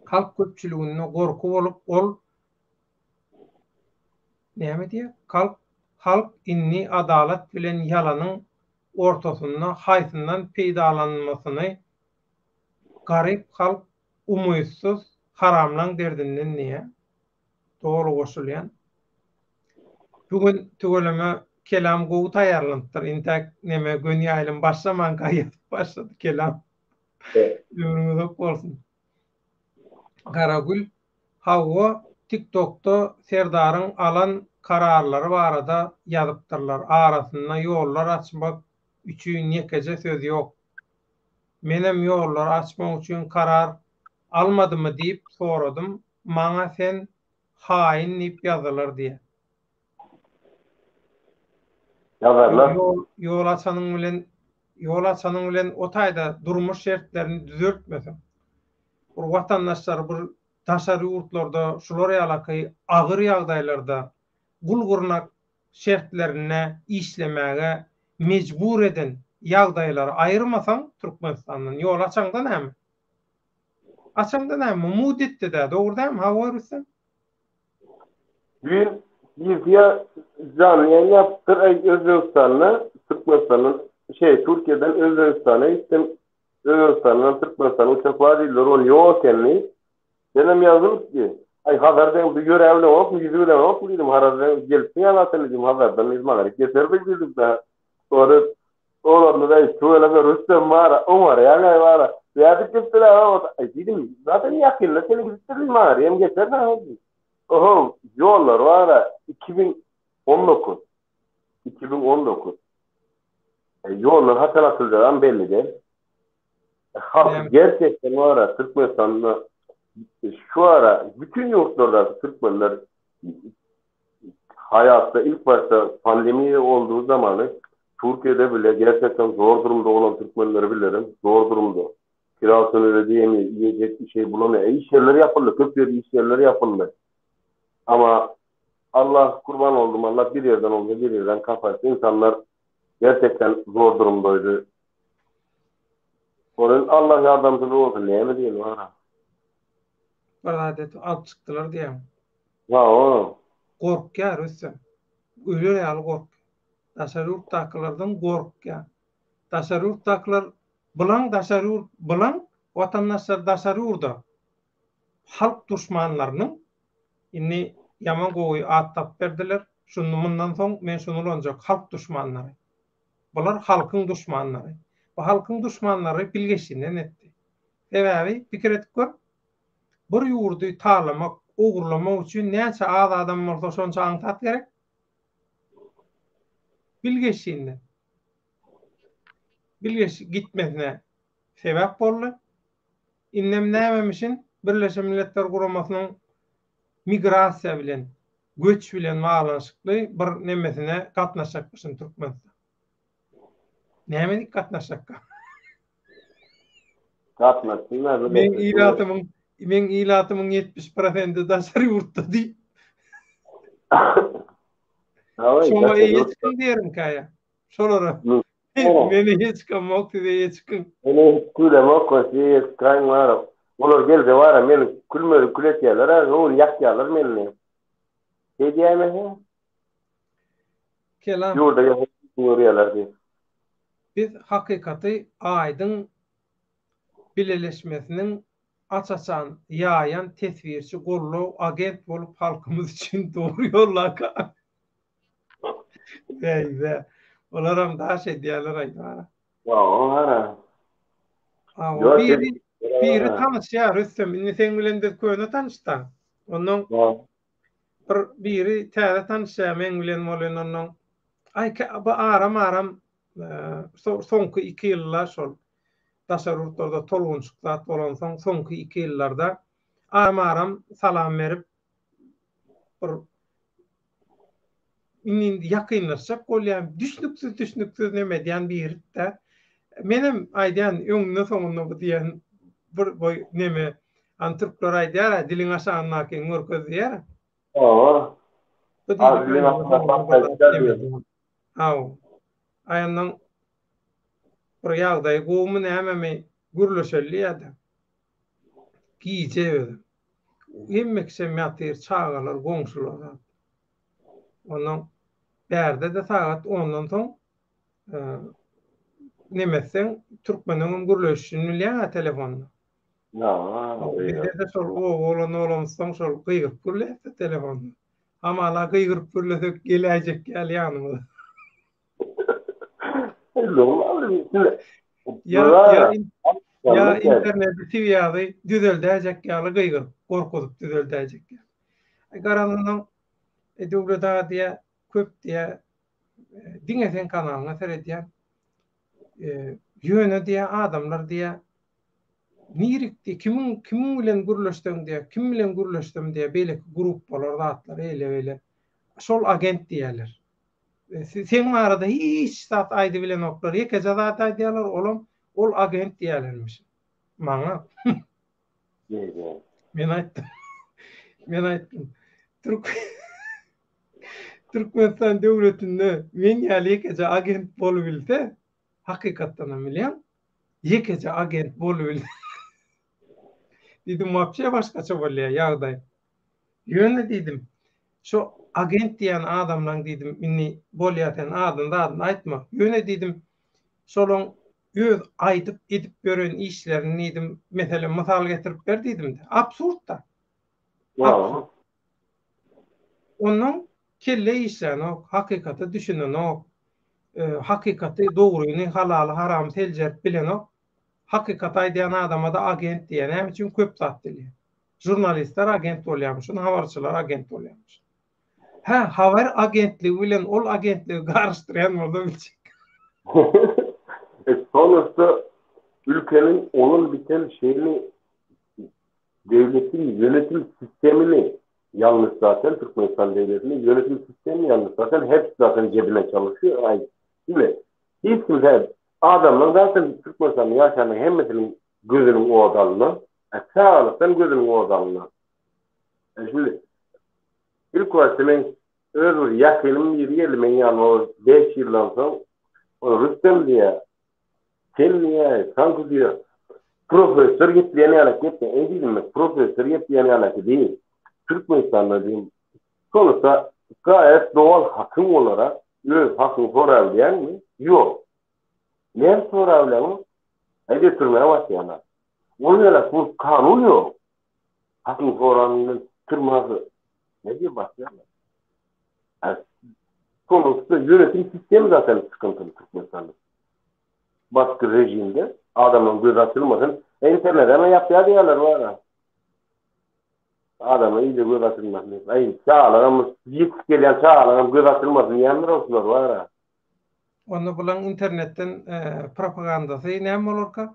Speaker 1: Halk köpçüliginde gorky bolup ol näme diýýär? Kalk halk indi adalat bilen ýalanyň ortasynda haýsyndan peýdalanmasyny garyp halk Umytsyz haramlaň derdinden diýýä. Doly goşulýan. Bu gün tüweleme kelam gowy taýýarlanypdyr. Intäk neme göni ýaýlym başlamanka ýazyp başlady kelam. Ömrüň uzak bolsun. Garagül hawa tiktokda Serdaryň alan kararlary barada ýazypdyrlar. Arasynda ýollar açmak üçin ýekeje söz ýok. Menem ýollary açmak üçin karar almadymy diýip soradym, maňa sen haýyn diýip ýazdylar diýýär.
Speaker 2: Ýazarlar.
Speaker 1: Ýol ýol açanyň bilen ýol açanyň bilen o taýda durmuş şertlerini düzeltmeseň, bir watandaşlary bir daşary ýurtlarda şular ýalaky agyr ýagdaýlarda gul-gyrnak şertlerinde işlemäge mejbur eden ýagdaýlary aýyrmasaň Türkmenistandan ýol açaňda näme? Açaňda näme? Mugt etdi-dä, dogry dälmi? Hawa Rüstem?
Speaker 2: Düýn birisi janly ýaýyn ýapypdyr, aý Özbegistanda Türkmenistandan şeý Türkiýeden Özbegistana gitdim. Özbegistandan Türkmenistana uçak bar diýdiler, ol ýok eken diýip. Menem ýazdym ki, Aý Hazar deňzi ýöräp bileňokmy, ýüzüp bileňokmy diýdim, Hazar deňzi gelipsiň ýa zaten diýdim, Hazardan diýdim, aňryk geçerdik diýdim da. Ony oglanlar aý tüweleme Rüstem bar, oňarýaň-aý bar. Nädip gitdiler, aý diýdim, zaten ýakynda seni gidipdir diýdim, aňry hem geçersiň diýdim. Oho, ýollar bar-a, 2019. 2019. Ýollar haçan açyljagam belli däl. Halk gerçekden bar-a, Türkmenistanda şu ara bütün ýurtlardaky türkmenler haýatda ilk başda pandemiýa olduğu zamany Türkiýede bile gerçekden zor durumda bolan türkmenleri bilirim, zor durumda. Kirasyny ödeýemiýär, iýjek bir şey bulamýar. E, iş ýerleri ýapyldy, köp ýerde iş ýerleri ýapyldy. Ama Allah kurban oldum Allah bir ýerden olsa bir ýerden kapatsyn. İnsanlar gerçekten zor durumdaydy. Onun Allah yardımcılı olsun näme diýeli bara.
Speaker 1: Bir zat etip alyp çykdylar diýýäň.
Speaker 2: Hawa.
Speaker 1: Gorkýar Rüstem. Öler ýaly gorkýar. Daşary ýurtdakylardan gorkýar. Daşary ýurtdakylar Bulaň daşary ýurt bulaň watandaşlar daşary ýurda halk duşmanlarynyň indi ýaman gowy at tapyp berdiler şuny mundan soň men şuny ulanjak halk duşmanlary bular halkyň duşmanlary bu halkyň duşmanlary bilgeşinden etdi sebäbi pikir edip gör bir ýurdy talamak ogurlamak üçin näçe az adam bolsa şonça aňsat gerek bilgeşinden Bilgeş gitmesine sebäp boldy. Indem nämemişin Birleşen Milletler Guramasynyň migrasiýa bilen, göç bilen baglanyşykly bir nemesine gatnaşjakmyşyn Türkmenistan. Näme diýip gatnaşjakka?
Speaker 2: Gatnaşsynlar.
Speaker 1: Meň ilatymyň meň ilatymyň 70 prosenti daşary ýurtda diýip. Şoňa eýe çykyň diýerin käýä. Şolara. Men eýe çykamok, siz eýe çykyň.
Speaker 2: Men eýe çykylamok, siz eýe çykaýyň bara. Olar gelse bara meni külmeli kül etýärler, ha, göwün ýakýarlar meni. Şeý diýäýmeseň.
Speaker 1: Kelam.
Speaker 2: Ýurda gelse görýärler diýip.
Speaker 1: Biz hakykaty aýdyň bileleşmesiniň aç-açan ýaýan teswirçi gollow agent bolup halkymyz üçin dogry ýoldaka. Bäý-bä. Olaram daş edýärler aýdara.
Speaker 2: Ýa,
Speaker 1: Awa, biri, biri tanyşýar Rüstem. Indi seň bilen biz köne tanyşda. Ondan bir biri täze tanyşýar meň bilen bolýan ondan. Aý, bu aram-aram e, soňky 2 ýylda şol daşary ýurtlarda tolgunşyk zat bolansoň soňky 2 ýyllarda aram-aram salam berip bir indi indi ýakynlaşjak bolýan, düşnüksiz düşnüksiz neme edýän biri-de. Menem aýdýan öňünde soňunda bu diýen bir boý neme han türkler aýdýar-a diliň aşagyndakyny görkez diýýär.
Speaker 2: Hawa.
Speaker 1: Bu diýip Hawa. Aý ondan bir ýagdaýy gowumy nämemi gürleşeli diýýär-de. Gije özi. Hemme kişem ýatyr, çagalar, goňşular zat. Ondan bärde-de sagat ondan soň neme etseň, türkmeniňem gürleşişini bilýäň-ä telefonda. Bizde-de şol oba bolan bolamyzsoň şol gygyryp gürleýäs-de telefonda. Hamala gygyryp gürlesek geläýjek ýaly ýanymyza. Ýa ýa interneti swýazy düzeldäýjek ýaly gygyryp, gorkuzyp düzeldäýjek ýaly. Garaz onnoň Döwlet aga diýýä, köp diýýä, diňe seň kanalyňa seredýän. Ýöne diýýä, adamlar diýýä, nirik diýýä, kimiň kimiň bilen gürleşseň diýýä, kim bilen gürleşsem diýýä, beýleki gruppalar zatlar eýle-beýle. Şol agent diýýäler. Seň barada hiç zat aýdybilenoklar, ýekeje zat aýdýarlar, olam ol agent diýýärlermiş. Maňa. Men aýtdym. Men aýtdym. Türk Türkmenistan döwletinde men ýaly ýekeje agent bolubilse, hakykatdanam bilýäň, ýekeje agent bolubilse. Diýdim, wapşe başgaça bolýar ýagdaý. Ýöne diýdim, şo agent diýen adamlaň diýdim, indi bolýa sen adyny zadyny aýtma. Ýöne diýdim, şolaň. Öz aýdyp edip ýören işlerini diýdim, meselem mysal getirip ber diýdim-de. Absurd-da. Absurd. Ondan kelle işlänok, hakykata düşünenok, hakykaty, dogryny, halaly, haramy seljerip bilenok. Hakykaty aýdýan adama-da agent diýýär. Näme üçin? Köp zat bilýär. Žurnalistler agent bolýarmyşyn, habarçylar agent bolýarmyşyn. Hä, habar agentligi bilen ol agentligi garyşdyrýan bolsa biljek.
Speaker 2: E, sonuçta ülkeniň olan biten şeyini devletin yönetim sistemini yanlış zaten Türkmenistan devletinin yönetim sistemi yanlış zaten hepsi zaten cebine çalışıyor. Ay, şimdi hiç kimse adamlar zaten Türkmenistan'da yaşayan hemmesinin gözünün odalına, e, çağalıktan gözünün odalına. E, şimdi ilk başta men öz bir ýakynym biri geldi meň ýanyma o 5 ýyldan soň. O Rüstem diýýär. Sen diýýär, sanki diýýär, professor gepleýän ýaly gepleýär. Eý diýdim men, professor gepleýän ýaly diýip. Türkmenistanda diýdim. Sonuçta gaýet dowal hakyň olara öz hakyňy sorabilýäňmi? Ýok. Näme sorabilýäň? Aý türmä basýarlar. Ol ýaly bu kanun ýok. Hakyň soranyň bilen türme ne diýip basýarlar. Sonuçta yönetim sistemi zaten sıkıntılı Türkmenistan'da. Baskı rejimde adamın göz açılmasın. E, internet hemen yapýar diýerler bar. Adama iyice göz açılmasın. Ay çağalaram ýetip gelýän çağalaram göz açylmasyn diýendir olsular bar.
Speaker 1: Onda bulaň internetden e, propagandasy näme bolarka?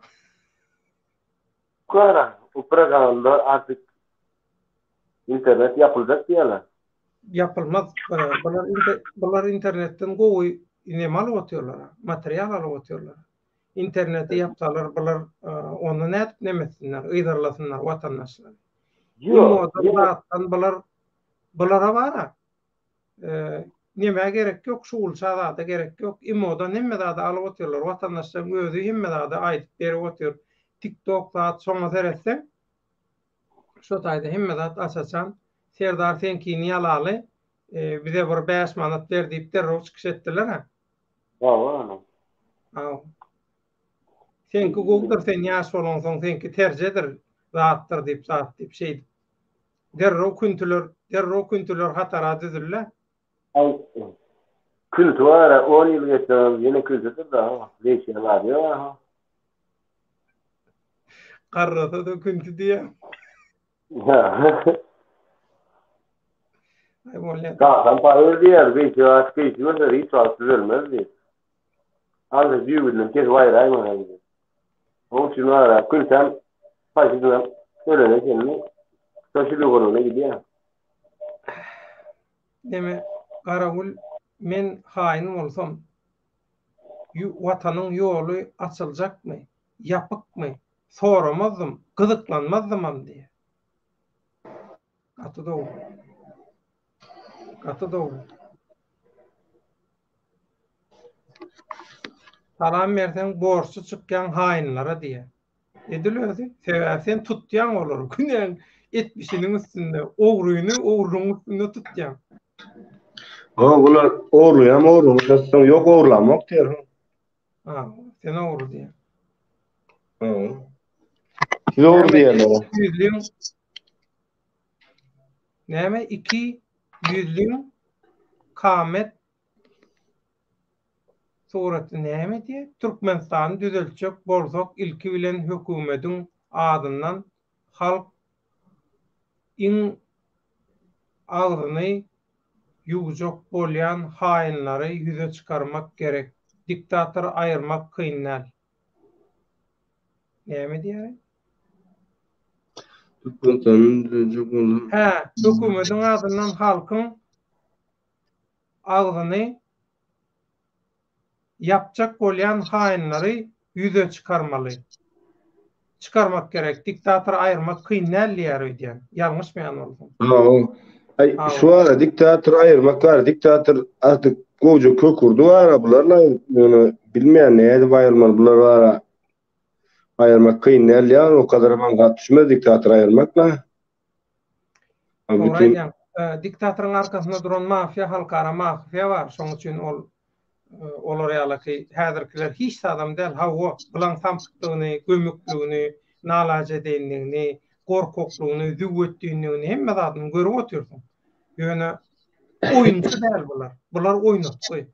Speaker 2: Gara, bu propaganda artık internet ýapyljak diýýärler.
Speaker 1: Ýapylmaz. Bular bular internetden gowy neme alyp otyrlar, material alyp otyrlar. Interneti ýapsalar bular onda nädip neme etsinler, yzarlasynlar watandaşlary. Ýok, zatdan bular bulara bara. Nämä gerek ýok, şugulça zada gerek ýok. Imodan hemme zady alyp otyrlar. Watandaşlaryň özi hemme zady aýdyp berip otyr. TikTok zat şoňa seretseň şo taýda hemme zat aç-açan. Serdar seňkini ýalaly, bize bir 5 manat ber diýip derrew çykyş etdiler-ä.
Speaker 2: Hawa.
Speaker 1: Hawa. Seňki gowudyr, sen ýaş bolaňsoň seňki terjedir, zatdyr diýip zat diýip şeýdip. Derrew küntüler, derrew küntüler hatara düzüldi.
Speaker 2: Aý, künti bar-a, on ýyl geçsegem ýene küntidir-dä, değişýän zady ýok-a.
Speaker 1: Garrasa-da künti diýýäň. Aý bolýa.
Speaker 2: Kakam paýyr diýýär, gyşy wagt gyşy görse hiç wagt düzelmez diýip. Anca düýbünden kesip aýraýmasaň diýip. Onuň üçin bar-a, küntäm paýsyzynam ölene çenli şo şilugurlygyna gidýär.
Speaker 1: Neme, Garagül, men haýyn bolsam, Watanyň ýoly açyljakmy, ýapykmy, soramazdym, gyzyklanmazdymam diýýär. Gaty dogry. Gaty dogry. Salam berseň borçly çykýaň haýynlara diýýär. Edil özi. Sebäbi sen tutýaň olary. Günäň etmişiniň üstünde, ogryny ogrunyň üstünde tutýaň.
Speaker 3: Ha, bular ogurlaýam ogruny tutsaň ýok ogurlamok diýer.
Speaker 1: Ha, sen ogry diýýär.
Speaker 3: Ha. Siz ogry diýerler.
Speaker 1: Ýüzlüň Näme iki ýüzlüň kamet suraty näme diýýär? Türkmenistany düzeltjek bolsak ilki bilen hökümediň adyndan halk iň agzyny ýuwjak bolýan haýynlary ýüze çykarmak gerek. Diktatory aýyrmak kyn däl. Näme diýýär?
Speaker 3: Türkmenistanyň düzeljek bolsa.
Speaker 1: Hä, hökümediň adyndan halkyň agzyny ýapjak bolýan haýynlary ýüze çykarmaly. Çykarmak gerek. Diktatory aýyrmak kyn däl diýýär öýdýän. Ýalňyşmaýan bolsam.
Speaker 3: Hawa. Aý, şu ara diktatory aýyrmak bar. Diktator artyk gowja kök urdy bara bularla ýöne bilmeýän nädip aýyrmaly bular bara. Aýyrmak kyn däl ýa o kadar aňsat düşmez diktatory aýyrmak-la.
Speaker 1: Dogry aýdýaň. Diktatoryň arkasynda duran mafiýa halkara mafiýa bar. Şoň üçin ol. Olar ýalaky häzirkiler hiç zadam däl. Hawa, bulaň samsykdygyny, gömükligini, nalajedeýinligini, gorkaklygyny, züwwetdinligini hemme zadyny görüp otyrsyň. Ýöne oýunçy däl bular. Bular oýnatgy.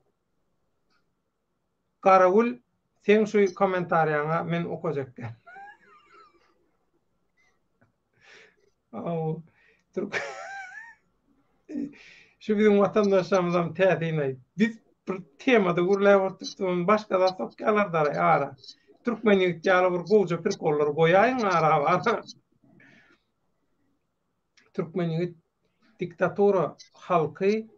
Speaker 1: Garagül seň şu kommentariýaňa men okajak däl. Türk Şu biziň watandaşlarymyzam täsin-aý. Biz bir temada gürläp oturdyk, başga zat sokýarlar daraý ara. Türkmen ýigit ýaly bir gowja prikollar goýaýyň ara ara. Türkmen ýigit diktatura halky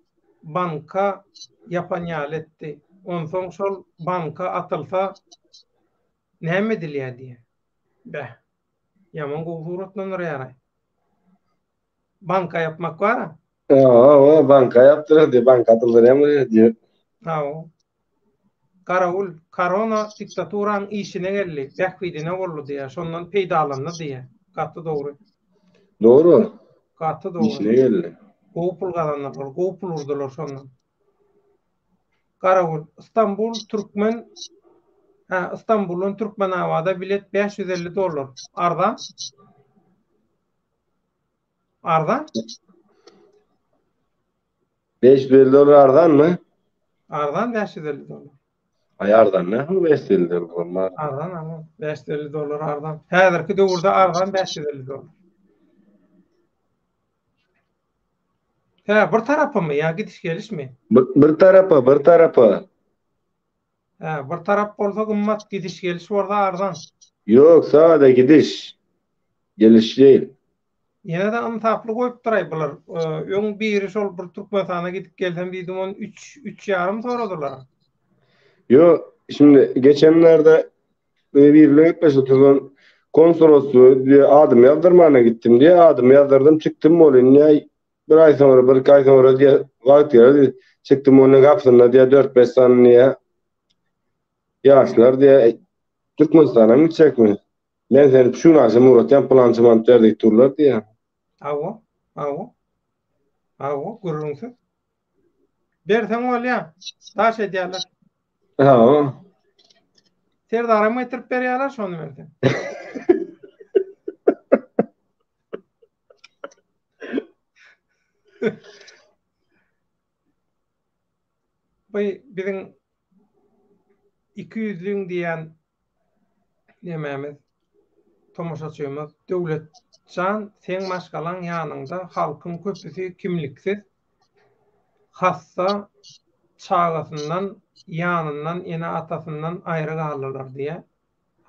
Speaker 1: banka ýapan ýaly etdi. Onsoň şol banka atylsa näme edilýär diýýär. Bäh. Ýaman gowy suratlandyrýaraý. Banka ýapmak bara.
Speaker 3: Hawa, banka ýapdyrar diýip, banka atyldyrýan bolýar diýip.
Speaker 1: Hawa. Garawul, korona diktaturaň işine geldi, bähbidine boldy diýýär, şondan peýdalandy diýýär. Gaty dogry.
Speaker 3: Dogry.
Speaker 1: Gaty dogry.
Speaker 3: Işine geldi.
Speaker 1: Gowy pul gazandylar, gowy pul urdular şondan. Garawul, Istanbul türkmen Hä, Istanbuldan Türkmenabada bilet 550 dollar. Arzan? Arzan?
Speaker 3: 550 dollar arzanmy?
Speaker 1: Arzan 550 dollar.
Speaker 3: Aý arzan ne? 550 dollar.
Speaker 1: Arzan ama 550 dollar arzan. Häzirki döwürde arzan 550 dollar. Hä, bir tarapamy ýa gidiş gelişmi?
Speaker 3: Bir, bir tarapa, bir tarapa.
Speaker 1: Hä, bir tarap bolsa gymmat, gidiş geliş bolsa arzan.
Speaker 3: Ýok, sada gidiş. Geliş değil.
Speaker 1: Ýene-de ynsaply goýupdyraý bular. Öň biri şol bir Türkmenistana gidip gelsem diýdim, ony üç, üç ýarym soradylar.
Speaker 3: Ýok, şimdi geçenlerde biri bilen gepleşip oturan konsoloslyga diýe adymy ýazdyrmana gitdim diýe, adymy ýazdyrdım, çykdym bolyn diýe, bir aý soňra, bir iki aý soňra diýe, wagt geler diýe, çykdym onuň gapysynda diýe, dört-beş sany diýe, ýaşlar diýe, Türkmenistana mı gitjekmi? Men seni şu gün agşam ugratýan, pylança manat ber diýip durlar diýe.
Speaker 1: Hawa, hawa. Hawa, gürrüňsiz. Berseň bolýar. Daş edýärler.
Speaker 3: Hawa.
Speaker 1: Serdaram getirip berýärler şony berseň. Bu biziň 200-lüň diýen nemämiz tomaşaçymyz Döwletjan seň maşgalaň ýanyňda halkyň köpüsi kimliksiz hassa çagasyndan ýanyndan ene atasyndan aýry galdylar diýä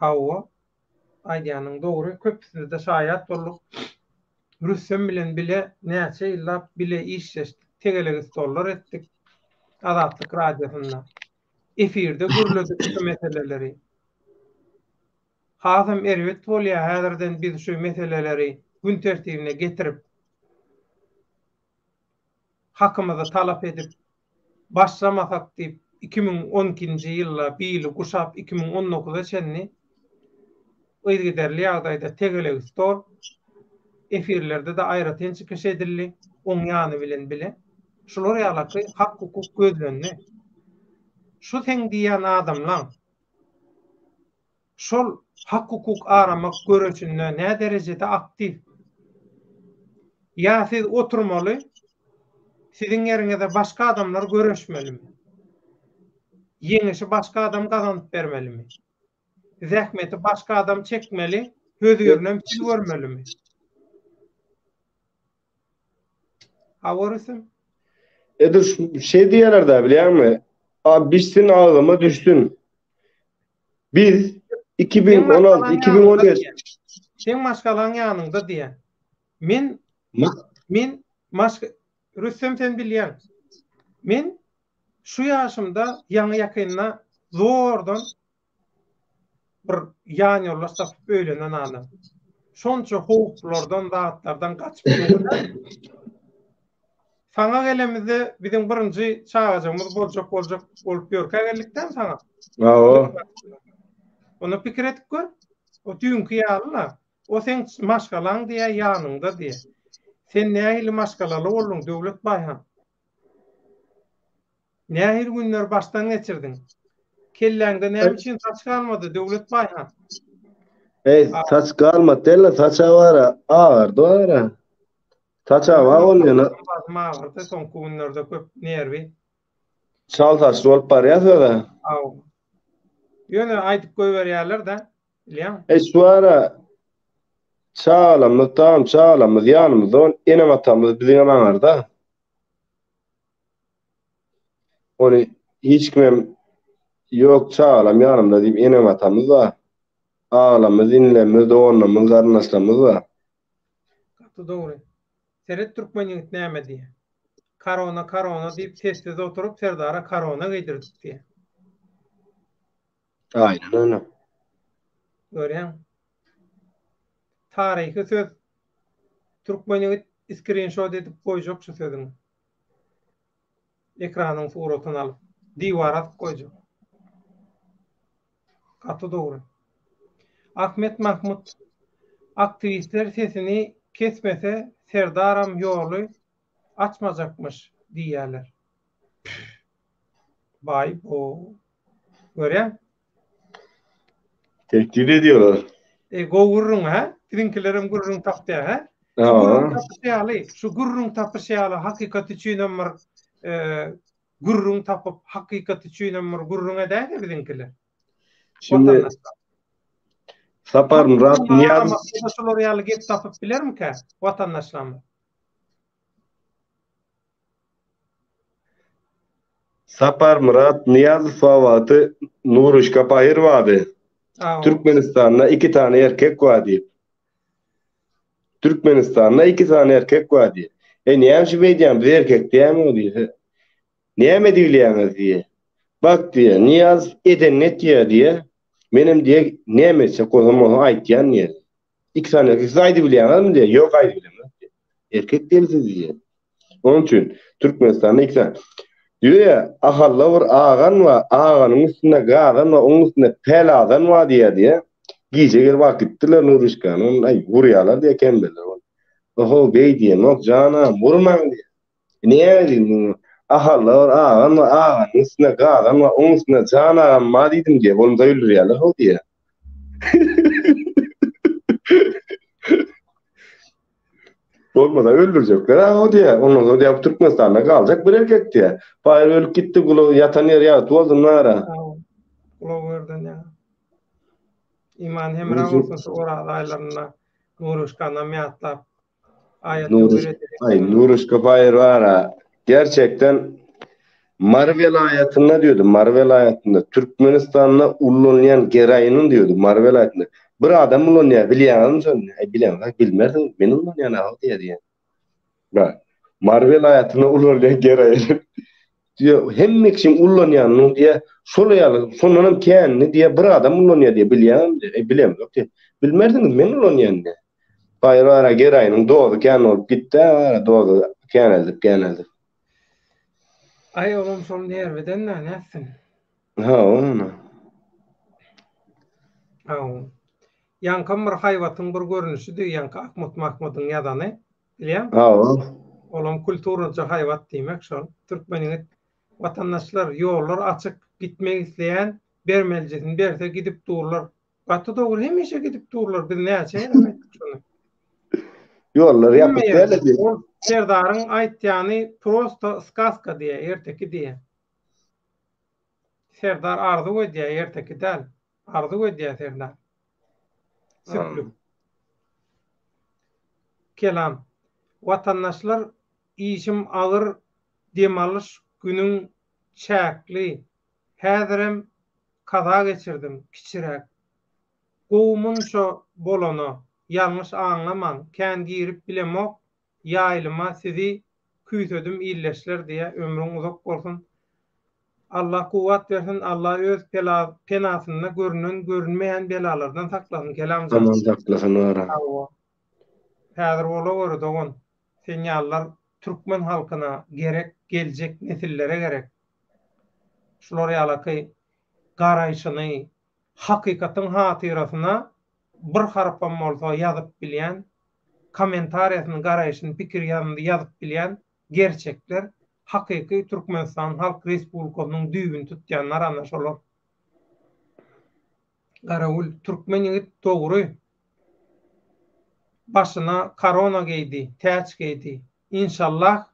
Speaker 1: hawa aýdýanyň dogry köpüsine-de şaýat bolduk Rüstem bilen bile näçe ýyllap bile işleşdik tegelek stollar etdik Azatlyk radiosynda efirde gürledik şu meseleleri. Hasam erbet bolýar häzirden biz şu meseleleri gün tertibine getirip hakymyzy talap edip başlamasak diýip 2012-nji ýylda bili guşap 2019-a çenli yzygiderli ýagdaýda tegelek stol efirlerde-de aýratyn çykyş edildi oň ýany bilen bile. Şular ýalaky hak-hukuk gözlendi. Şu seň diýýän adamlaň şol hak-hukuk aramak göreşinde nä derejede aktiw? Ýa siz oturmaly, siziň ýeriňize başga adamlar göreşmelimi? Ýeňişi başga adam gazanyp bermelimi? Zähmeti başga adam çekmeli, hözirinem siz görmelimi? Hawa Rüstem.
Speaker 3: Edil şeý diýerler-dä bilýäňmi? A bişsin agzyma düşsün. Biz 2016 2017
Speaker 1: Seň maşgalaň ýanyňda diýýän. Men men maşg Rüstem sen bilýäň. Men şu ýaşymda ýaňy ýakynda zordan bir ýan ýoldaş tapyp öýlenen adam. Şonça howplardan, zatlardan gaçyp Saňa gelemizde biziň birinji çagajygymyz boljak boljak bolup ýörkä geldik dämi saňa?
Speaker 3: Hawa.
Speaker 1: Onda pikir edip gör. O düýnki ýaly-la. O seň maşgalaň diýä ýanyňda diýä. Sen nähili maşgalaly bolduň Döwlet Baýhan? Nähili günleri başdan geçirdiň? Kelläňde näme üçin saç galmady, Döwlet Baýhan?
Speaker 3: Eý, saç galmady däl-de, saç-a bar-a, agardy bar-a. Saç-a bar ol ýöne.
Speaker 1: Başym agyrdy soňky günlerde köp nerwi.
Speaker 3: Çal saçly bolup barýas öz-ä.
Speaker 1: Haw. Ýöne aýdyp goýberýärler-dä, bilýäňmi?
Speaker 3: Eý, şu ara çagalarymyz, tamam çagalarymyz ýanymyzda, enem-atamyz biziňem aňarda. Ony hiç kimem ýok çagalam ýanymda diýip enem-atamyz bar. Agalarymyz, inilerimiz, doganlarymyz, garyndaşlarymyz bar.
Speaker 1: Gaty dogry. Seret türkmen ýigit näme diýýär. Korona korona diýip sessiz oturyp Serdara korona geýdirdik diýýär.
Speaker 3: Aýnen öyle.
Speaker 1: Görýäň. Taryhy söz. Türkmen ýigit skrinşot edip goýjak şu sözüňi. Ekranyň suratyny alyp, diwara asyp goýjak. Gaty dogry. Ahmet Mahmut aktiwistler sesini kesmese Serdaram ýoly açmajakmyş diýýäler. Pff. Baý bo. Görýäň?
Speaker 3: Tehdit ediyorlar.
Speaker 1: E, gowy gürrüň, hä? Siziňkilerem gürrüň tapýar, hä? Şu gürrüň tapyş ýaly, şu gürrüň tapyş ýaly hakykat üçinem bir e, gürrüň tapyp, hakykat üçinem bir gürrüň edäýse biziňkiler.
Speaker 3: Şimdi Saparmyrat
Speaker 1: Nyýazow şular ýaly gep tapyp bilermikä watandaşlarymyz?
Speaker 3: Saparmyrat Nyýazow wagty Nuruşka pahyr bardy. Türkmenistanda iki sany erkek bar diýip. Türkmenistanda iki sany erkek bar diýip. E näme üçin beýdýäň biz erkek dälmi diýse. Näme diýilýäňiz diýe. Bak diýe, Nyýazow edenini etýär diýe. Menem diýe näme etjek bolsam bolsa aýtýan diýe. Iki sany erkek siz aýdybilýäňizmi diýýär. Ýok aýdybilemok diýýär. Erkek däl siz diýýär. Onuň üçin Türkmenistanda iki sany. Diýýär, Ahalla bir agan bar, aganyň üstünde gazan bar, onuň üstünde pälazan bar diýýär diýýär. Gije gelip alyp gitdiler Nurişkany, ony aý urýarlar diýýär kembeler. Oho, beý diýemok, janam, urmaň diýýär. Näme diýdim muňa? Ahalla bir agam bar, aganyň üstünde gazan bar, oň üstünde jan agam bar diýdim diýýär. Bolmasa öldürýärler how diýýär. Bolmasa öldürjekler how diýýär. Ondan soň diýýär, Türkmenistanda galjak bir erkek diýýär. Baýry ölüp gitdi, gulagy ýatan ýeri ýagty bolsun nara.
Speaker 1: Gulagy görden ýa. Iman hemra bolsun şu Oraz aýlarynda Nuruşkanam ýatlap
Speaker 3: Aý, Nuruşka baýyr bar-a. Gerçekden Mary welaýatynda diýdi, Mary welaýatynda Türkmenistanda ullanylýan geroiniň diýdi, Mary welaýatynda. Bir adam ulanýar, bilýäňizmi şony? Aý, bilemok, bilmersiň, men ulanýan-a diýýär diýýär. Bak, Mary welaýatynda ulanylýan geroin diýýär, hemme kişiň ulanýanyny diýýär, şol ýaly, şondan hem känini diýýär, bir adam ulanýar diýýär, bilýäňizmi diýýär. Aý, bilemok diýýär. Bilmersiňiz, men ulanýan diýýär. Baýry ara Geraýynyň dozy kän bolup gitdi ara dozy käneldip käneldip.
Speaker 1: Aý olam şol nerwiden-dä nätsin.
Speaker 3: Hawa.
Speaker 1: Hawa. Ýaňkam bir haýbatyň bir görnüşidi ýaňky Ahmut Mahmudyň ýazany. Bilýäňmi?
Speaker 3: Hawa.
Speaker 1: Olam kulturaja haýbat diýmek şol. Türkmen ýigit watandaşlar ýollar açyk gitmek isleýän bermelijisini berse gidip durlar. Gaty dogry hemişe gidip durlar biz näçe gezek aýtdyk şony.
Speaker 3: Ýollar ýapyk däl
Speaker 1: edi. Ol Serdaryň aýtýany prosto skaska diýýär, erteki diýýär. Serdar arzuw edýär, erteki däl. Arzuw edýär Serdar. Süplük. Kelam. Watandaşlar işim agyr dem alyş günüň çäkli Häzirem kaza geçirdim, kiçiräk. Gowy munça bolana, ýalňyş aňlamaň, kän girip bilemok ýaýlyma sizi küýsedim ildeşler diýä ömrüň uzak bolsun Allah kuwwat bersin Allah öz penasynda görünen görünmeýän belalardan saklasyn Kelamjan.
Speaker 3: Aman saklasyn ara.
Speaker 1: Hawa. Häzir bolaweri dogan. Sen ýalylar türkmen halkyna gerek geljek nesillere gerek. Şular ýalaky garaýşyny hakykatyň hatyrasyna bir harpam bolsa ýazyp bilýän, kommentariýasyny, garaýşyny, pikir ýazyp bilýän gerçekler. Hakyky Türkmenistan Halk Respublikasynyň düýbüni tutýanlar ana şolar. Garawul, türkmen ýigit dogry. Başyna korona geýdi, täç geýdi. Inşallah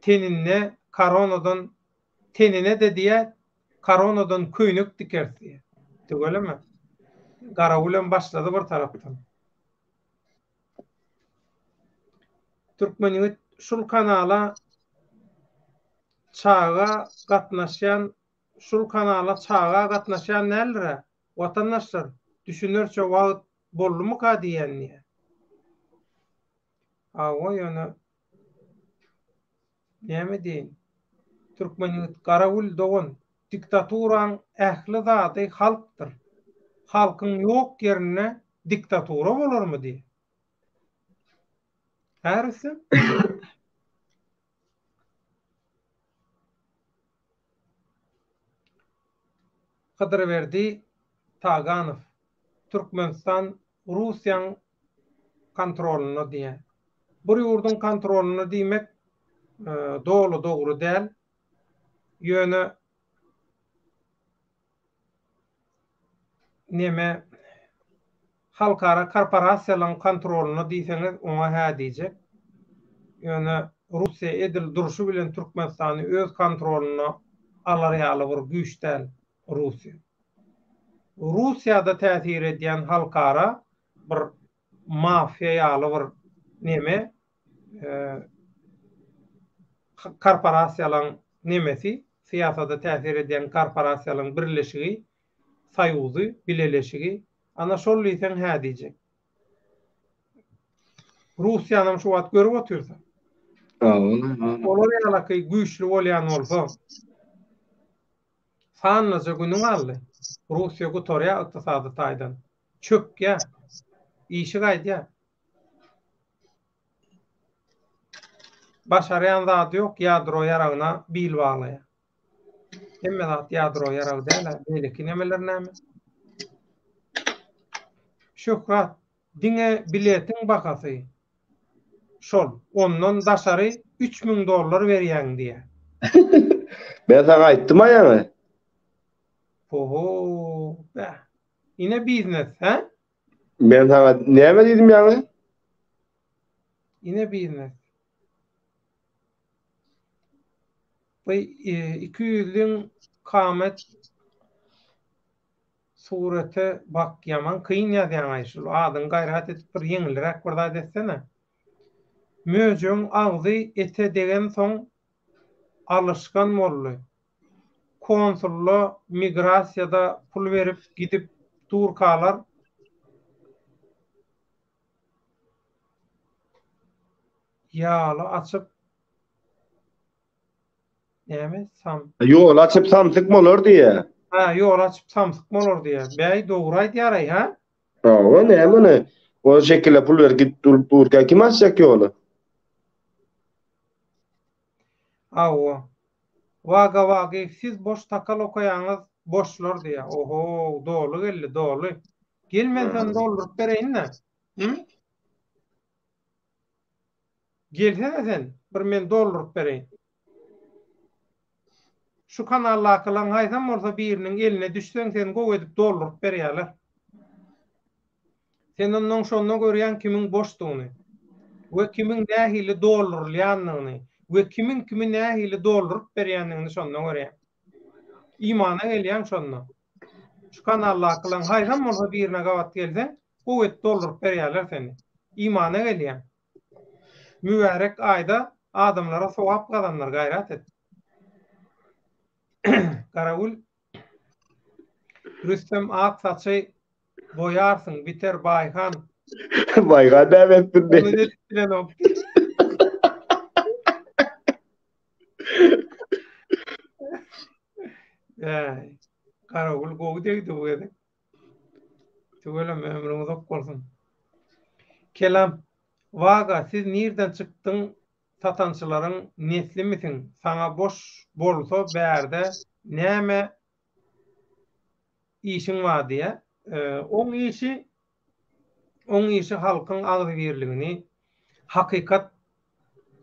Speaker 1: teninde koronadan tenine-de diýä koronadan köýnek dikeris diýä. Tüweleme. Garawulem başlady bir tarapdan. Türkmen ýigit şul kanala çaga gatnaşýan şul kanala çaga gatnaşýan däldirä watandaşlar düşünerçe wagt boldumyka diýýän diýýä. Hawa ýöne näme diýeýin. Türkmen ýigit Garagül dogan diktaturaň ähli zady halkdyr. Halkyň ýok ýerinde diktatura bolarmy diýýä. Hä Rüstem? Hydyrberdi Taganow, Türkmenistan Russiýaň kontrolynda diýýär. Bir ýurduň kontrolynda diýmek doly dogry däl. Ýöne neme halkara korporasiýalaryň kontrolynda diýseňiz oňa hä diýjek. Ýöne Russiýa edil durşy bilen Türkmenistany öz kontrolyna alar ýaly bir güýç däl Russiýa. Russiýada täsir edýän halkara bir mafiýa ýaly bir neme korporasiýalaryň nemesi, syýasata täsir edýän korporasiýalaryň birleşigi, soýuzy, bileleşigi, ana şol diýseň hä diýjek. Russiýanam şu wagt görüp otyrsyň. Olar ýalaky güýçli bolýan bolsa, sanlyja güni galdy. Russiýa gutarýar ykdysady taýdan. Çökýär. Işi gaýdýar. Başarýan zady ýok, ýadro ýaragyna bil baglaýar. Hemme zat ýadro ýaragy däl-ä, beýleki nemeler näme? Şöhrat, diňe biletiň bahasy şol, ondan daşary 3000 dollar berýäň diýýär.
Speaker 3: Men saňa aýtdym-a ýaňy.
Speaker 1: Oho, bäh. Ine biznes, hä?
Speaker 3: Men saňa näme diýdim ýaňy?
Speaker 1: Ine biznes. Bu 200-liň kamet surete bak ýaman kyn ýazýaňaý şul adyňy gaýrat edip bir ýeňilräk bir zat etsene. Möjegiň agzy ete degensoň alyşgan boldy. Konsulla migrasiýada pul berip gidip durkalar ýaly açyp näme sam
Speaker 3: Ýoly açyp samsyk bolar diýýä.
Speaker 1: Hä ýoly açyp samsyk bolar diýýä. Bäý dogry aýdýaraý hä?
Speaker 3: Hawa näme ony? O şekilde pul berip gidip durka kim açjak ýoly?
Speaker 1: Hawa. Waga Wagyf siz boş takal okaýaňyz boşlar diýýär. Ohow doly geldi doly. Gel men seni dolduryp bereýin-dä. Hü? Gelsene sen bir men dolduryp bereýin. Şu kanaldakylaň haýsam bolsa biriniň eline düşseň seni gowy edip dolduryp berýärler. Sen onnoň şonda görýäň kimiň boşdugyny we kimiň nähili doldurylýandygyny we kimiň kimi nähili dolduryp berýändigini şonda görýäň. Imana gelýäň şonda. Şu kanaldakylaň haýsam bolsa birine gabat gelseň, gowy edip dolduryp berýärler seni. Imana gelýäň. Mübärek aýda adamlara sogap gazandyr, gaýrat et. Garagül Rüstem ak saçy boýarsyň biter Baýhan.
Speaker 3: Baýhan näme etsin
Speaker 1: Ony edip bilenok. Äý, Garagül gowy degdi bu gezek. Tüweleme ömrüň uzak bolsun. Kelam, Waga siz nirden çykdyň satançylaryň neslimisiň saňa boş bolsa bärde näme işiň bar diýä. Oň işi oň işi halkyň agzybirligini hakykat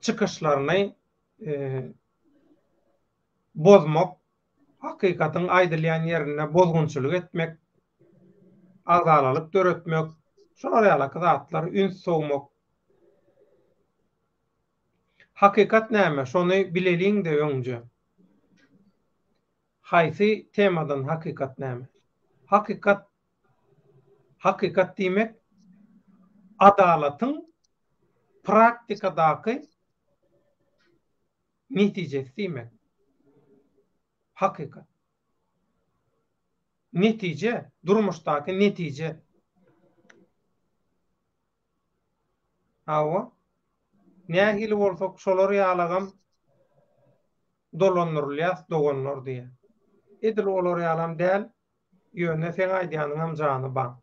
Speaker 1: çykyşlaryny. Bozmak, hakykatyň aýdylýan ýerinde bozgunçylyk etmek, agzalalyk döretmek, şolar ýalaky zatlar, üns sowmak. Hakykat näme, şony bileliň-de öňje. Haýsy temadan hakykat näme? Hakykat, hakykat diýmek adalatyň praktikadaky netijesi diýmek. Hakykat. Netije, durmuşdaky netije. Hawa. Nähili bolsak şolar ýalagam dolandyrylýas doganlar diýýär. Edil olar ýalam däl, ýöne seň aýdýanyňam jany bar.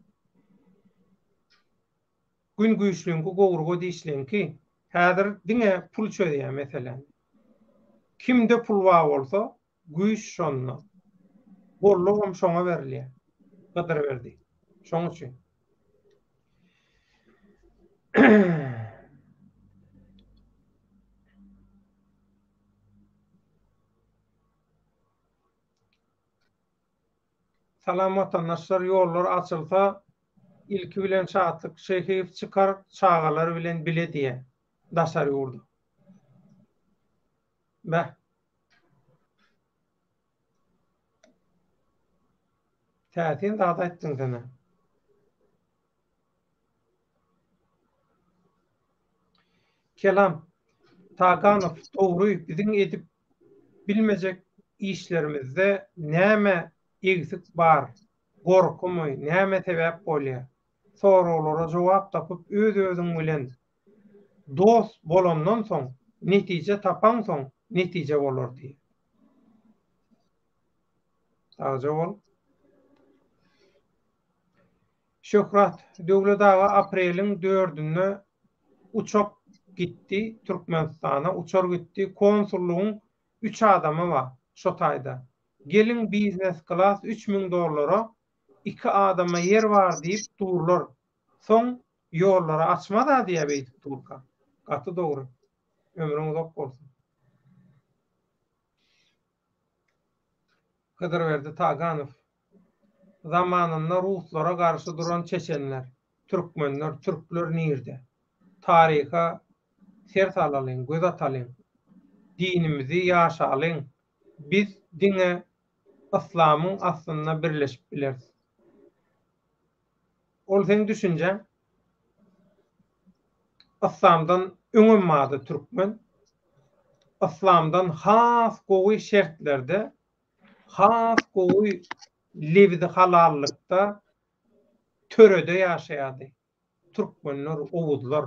Speaker 1: Gün güýçliňki gowruga dişliňki. Häzir diňe pul çözýär meseläni. Kimde pul bar bolsa, güýç şonda. Gollagam şoňa berilýär. Gydyrberdi. Şoň üçin. Salam watandaşlar ýollar açylsa ilki bilen Şatlyk Şehiýew çykar çagalary bilen bile diýä daşary ýurda. Beh. Täsin zat aýtdyň senä. Kelam Taganow dogry biziň edip bilmejek işlerimizde näme egsik bar gorkumy näme sebäp bolýa soraglara jogap tapyp öz özüň bilen dost bolandan soň netije tapaňsoň netije bolar diýýär. Sagja bol. Şöhrat, Döwlet aga apreliň dördünde uçak gitdi Türkmenistana uçar gitdi konsullygyň üç adamy bar şo taýda geliň biznes klas 3000 dollara iki adama ýer bar diýip durlar soň ýollary açmaza diýä beýdip durka gaty dogry ömrüň uzak bolsun. Hydyrberdi Taganow Zamanynda ruslara garşy duran çeçenler, türkmenler, türkler nirde? Taryha ser salalyň, göz atalyň. Dinimizi ýaşalyň. Biz diňe yslamyň astynda birleşip bileris. Ol seň düşünjäň. Yslamdan öňem bardy türkmen. Yslamdan has gowy şertlerde, has gowy lebzi halallykda törede ýaşaýardy. Türkmenler, oguzlar.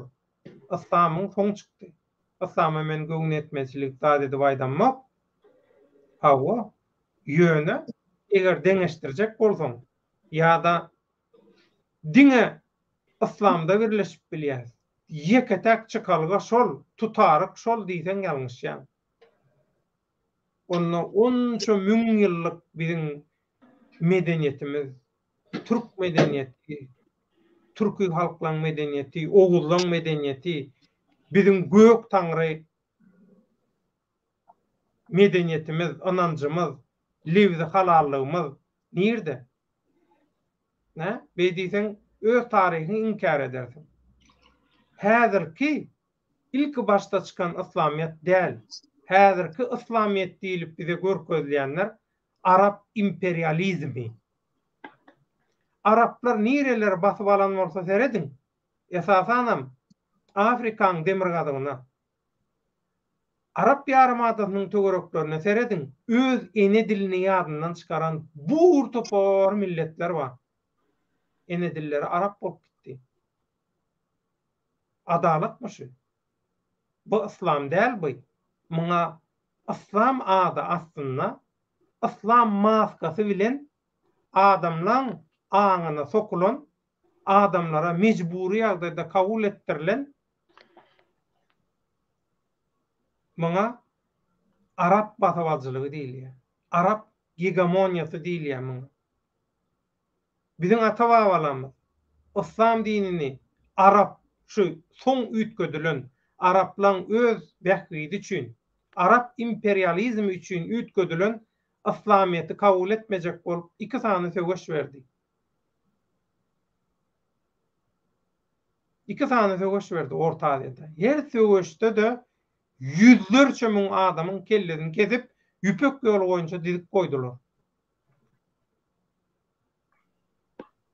Speaker 1: Yslamyň soň çykdy. Yslama men göwnüýetmezçilik zat edip aýdamok. Hawa, ýöne eger deňeşdirjek bolsaň ýa-da Diňe yslamda birleşip bilýäs. Ýeke-täk çykalga şol, tutaryk şol diýseň ýalňyşýaň. Onda onça müň ýyllyk biziň medeniýetimiz, türk medeniýeti, türki halklaň medeniýeti, oguzlaň medeniýeti, biziň gök taňry medeniýetimiz, ynanjymyz, lebzi halallygymyz nirde? Nä? Beý diýseň, öz taryhyňy inkär edersiň. Häzirki ilki başda çykan yslamyýet däl. Häzirki yslamyýet diýlip bize görkezilýänler arap imperializmi. Araplar nireleri basyp alan bolsa serediň. Esasanam Afrikaň demirgazygyna. Arap ýarymadasynyň töwereklerine serediň, öz ene dilini ýadyndan çykaran bur topar milletler bar. Ene dilleri arap bolup gitdi. Adalatmy şu? Bu yslam däl bu. Muňa yslam ady astynda yslam maskasy bilen adamlaň aňyna sokulan, adamlara mejbury ýagdaýda kabul etdirilen Muňa arap basybalyjylygy diýilýär. Arap gegemoniýasy diýilýär muňa. Biziň ata-babalarymyz yslam dinini arap şu soň üýtgedilen araplaň öz bähbidi üçin. Arap imperializmi üçin üýtgedilen yslamyýeti kabul etmejek bolup iki sany söweş berdi. Iki sany söweş berdi Orta Aziýada. Her söweşde-de ýüzlerçe müň adamyň kellesini kesip, Ýüpek ýoly boýunça dizip goýdular.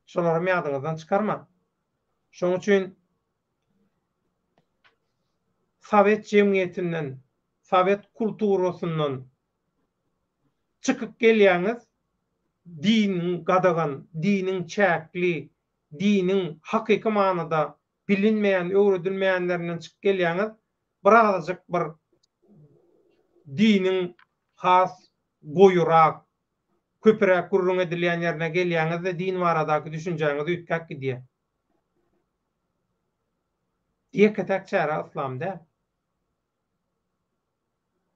Speaker 1: Şolaram ýadyňyzdan çykarmaň. Şonuň üçin sowet jemgyýetinden, sowet kulturasyndan çykyp gelýäňiz, diniň gadagan, diniň çäkli, diniň hakyky manyda bilinmeýän, öwredilmeýänlerinden çykyp gelýäňiz, birazajyk bir diniň has goýurak, köpüräk gürrüň edilýän ýerine gelýäňiz-de din baradaky düşünjäňiz üýtgäp gidýär. Ýeke-täk çäre yslam däl.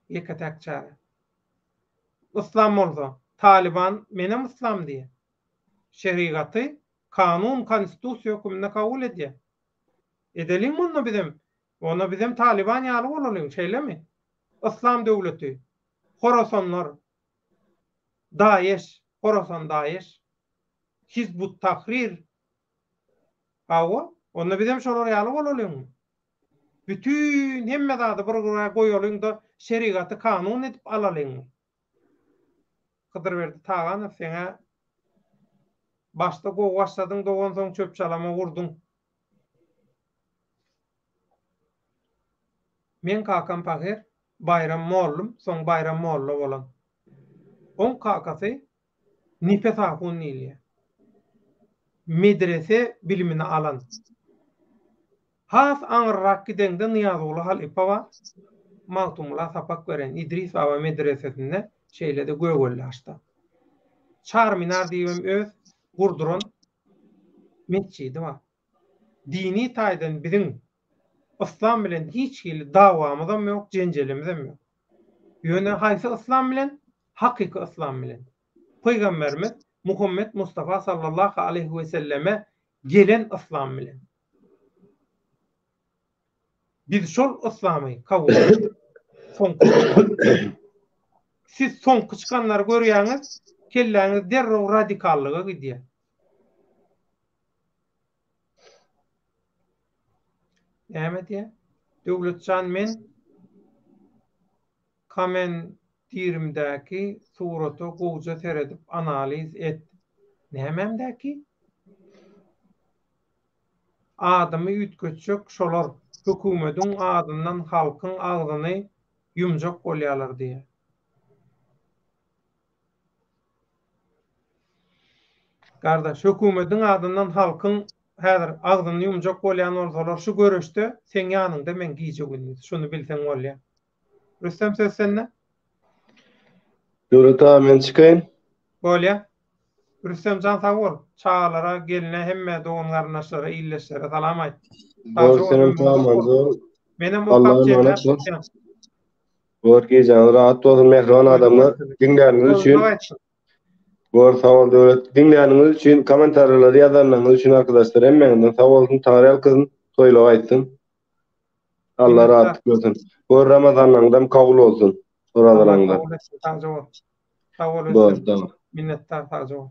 Speaker 1: Ýeke-täk çäre. Yslam bolsa, Talyban menem yslam diýýär. Şerigaty kanun, konstitusiýa höküminde kabul edýär. Edeliňmi onda bizem? Onda bizem Talyban ýaly bolalyň, şeýlemi? Yslam döwleti, Horasanlar, Daeş, Horasan Daeş, Hizbut Tahrir. Hawa, onda bizem şolar ýaly bolalyňmy? Bütin hemme zady bir gyra goýalyň-da, şerigaty kanun edip alalyňmy? Hydyrberdi Taganow seň-ä başda gowy başladyň dogan soň çöp-çalama urduň. Meň kakam pahyr Baýram mollum soň Baýram molla bolan. Oň kakasy Nepes ahun diýilýär. Medrese bilimini alan. Has aňyrrak gideňde Nyýazguly halypa bar. Magtymgula sapak beren Idris baba medresesinde, şeýle-de Gögeldaşda. Çarminar diýibem öz gurduran metjidi bar. Dini taýdan biziň yslam bilen hiç hili dawamyzam ýok, jenjelimizem ýok. Ýöne haýsy yslam bilen? Hakyky yslam bilen. Pygamberimiz Muhammet Mustafa sallallahu aleýhi we selleme gelen yslam bilen. Biz şol yslamy kabul etdik. Soňky Siz soňky çykanlary görýäňiz, kelläňiz derrew radikallyga gidýär. Näme diýýär? Döwletjan men komendirimdäki surata gowja seredip analiz et. Nämämdäki? Adymy üýtgetjek şolar hökümediň adyndan halkyň agzyny ýumjak bolýalar diýýär. Gardaş, hökümediň adyndan halkyň häzir agzyny ýumjak bolýan bolsalar şu göreşde seň ýanyňda men gije gündiz şuny bilseň bolýa. Rüstem söz sende.
Speaker 3: Döwlet aga men çykaýyn.
Speaker 1: Bolýa. Rüstemjan sag bol. Çagalara, geline hemme dogan garyndaşlara, ildeşlere salam aýt.
Speaker 3: Bor senem salam zor.
Speaker 1: Menem okap jemläp çykýan.
Speaker 3: Bor gijäňiz rahat bolsun mähriban adamlar. Diňläniňiz üçin. Bor sag bol Döwlet. Diňläniňiz üçin, kommentariýalary ýazanlaryňyz üçin arkadaşlar hemmäňizden sag bolsun, Taňry ýalkasyn, toýluk aýtsyn. Allah rahatlyk bersin. Bor Ramazanlaryňyzam kabul bolsun. Orazalaryňyzam.
Speaker 1: Sagja bol. Sag bol. Bor, tamam. Minnetdar sagja bol.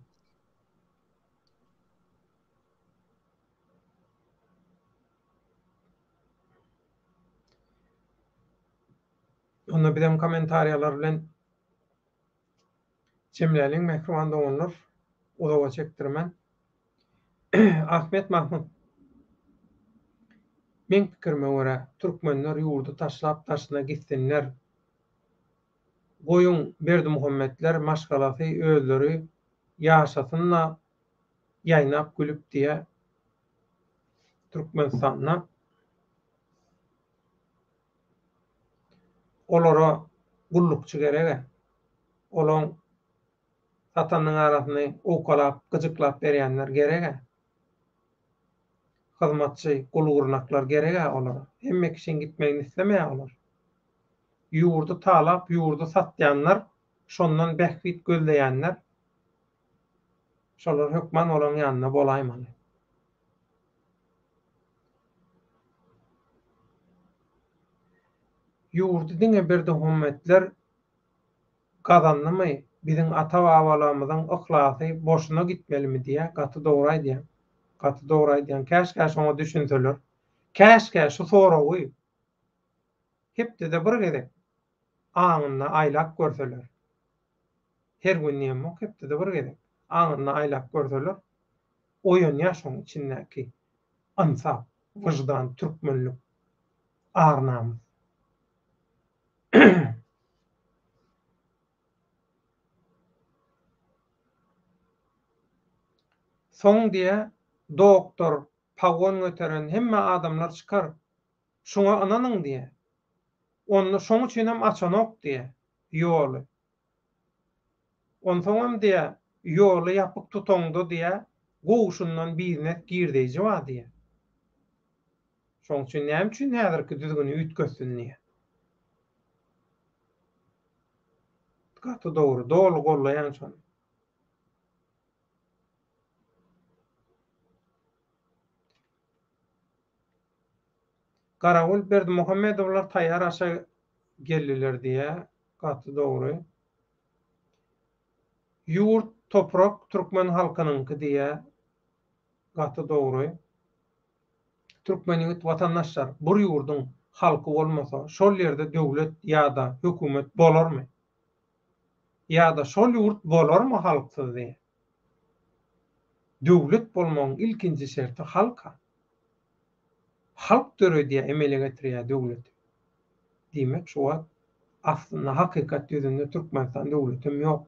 Speaker 1: Onda bizem kommentariýalar bilen jemläliň mähriban doganlar. Uzaga çekdirmän. Ahmet Mahmut. Meň pikirime görä, türkmenler ýurdy taşlap daşyna gitsinler. Goýuň Berdimuhammetler maşgalasy özleri ýaşasyn-da ýaýnap gülüp diýä Türkmenistanda olara gullukçy gereg-ä. Olaň satanyň arasyny owkalap, gyjyklap berýänler gereg-ä. Hyzmatçy, gul-gurnaklar gereg-ä olara. Hemme kişiň gitmegini islemeýär olar. Ýurdy talap, ýurdy satýanlar, şondan bähbit gözleýänler şolar hökman olaň ýanynda bolaýmaly. Ýurdy diňe Berdimuhametler gazandymy biziň ata babalarymyzyň yhlasy boşuna gitmelimi diýä gaty dogry aýdýaň gaty dogry aýdýaň käşgä şoňa düşünseler käşgä şu soragy hepdede bir gezek aňynda aýlap görseler her gün diýemok hepdede bir gezek aňynda aýlap görseler oýanýar şoň içindäki ynsap wyždan türkmenlik ar-namys. Soň diýä, doktor, pagon göteren hemme adamlar çykar. Şuňa ynanyň diýä. Onda şoň üçinem açanok diýä, ýoly. Onsoňam diýä, ýoly ýapyk tutaňda diýä, gowşundan biznes girdeýji bar diýä. Şoň üçin näme üçin häzirki düzgüni üýtgetsin diýä. Gaty dogry, doly gollaýan şony. Garagül Berdimuhamedowlar taýýar aşa geldiler diýä, gaty dogry. Ýurt, toprak türkmen halkynyňky diýä, gaty dogry. Türkmen ýigit watandaşlar bur ýurduň halky bolmasa şol ýerde döwlet ýada hökümet bolarmy? Ýada şol ýurt bolarmy halksyz diýe. Döwlet bolmagyň ilkinji şerti halka. Halk döredýä emele getirýä döwleti. Diýmek şu wagt aslynda hakykat ýüzünde Türkmenistan döwletem ýok.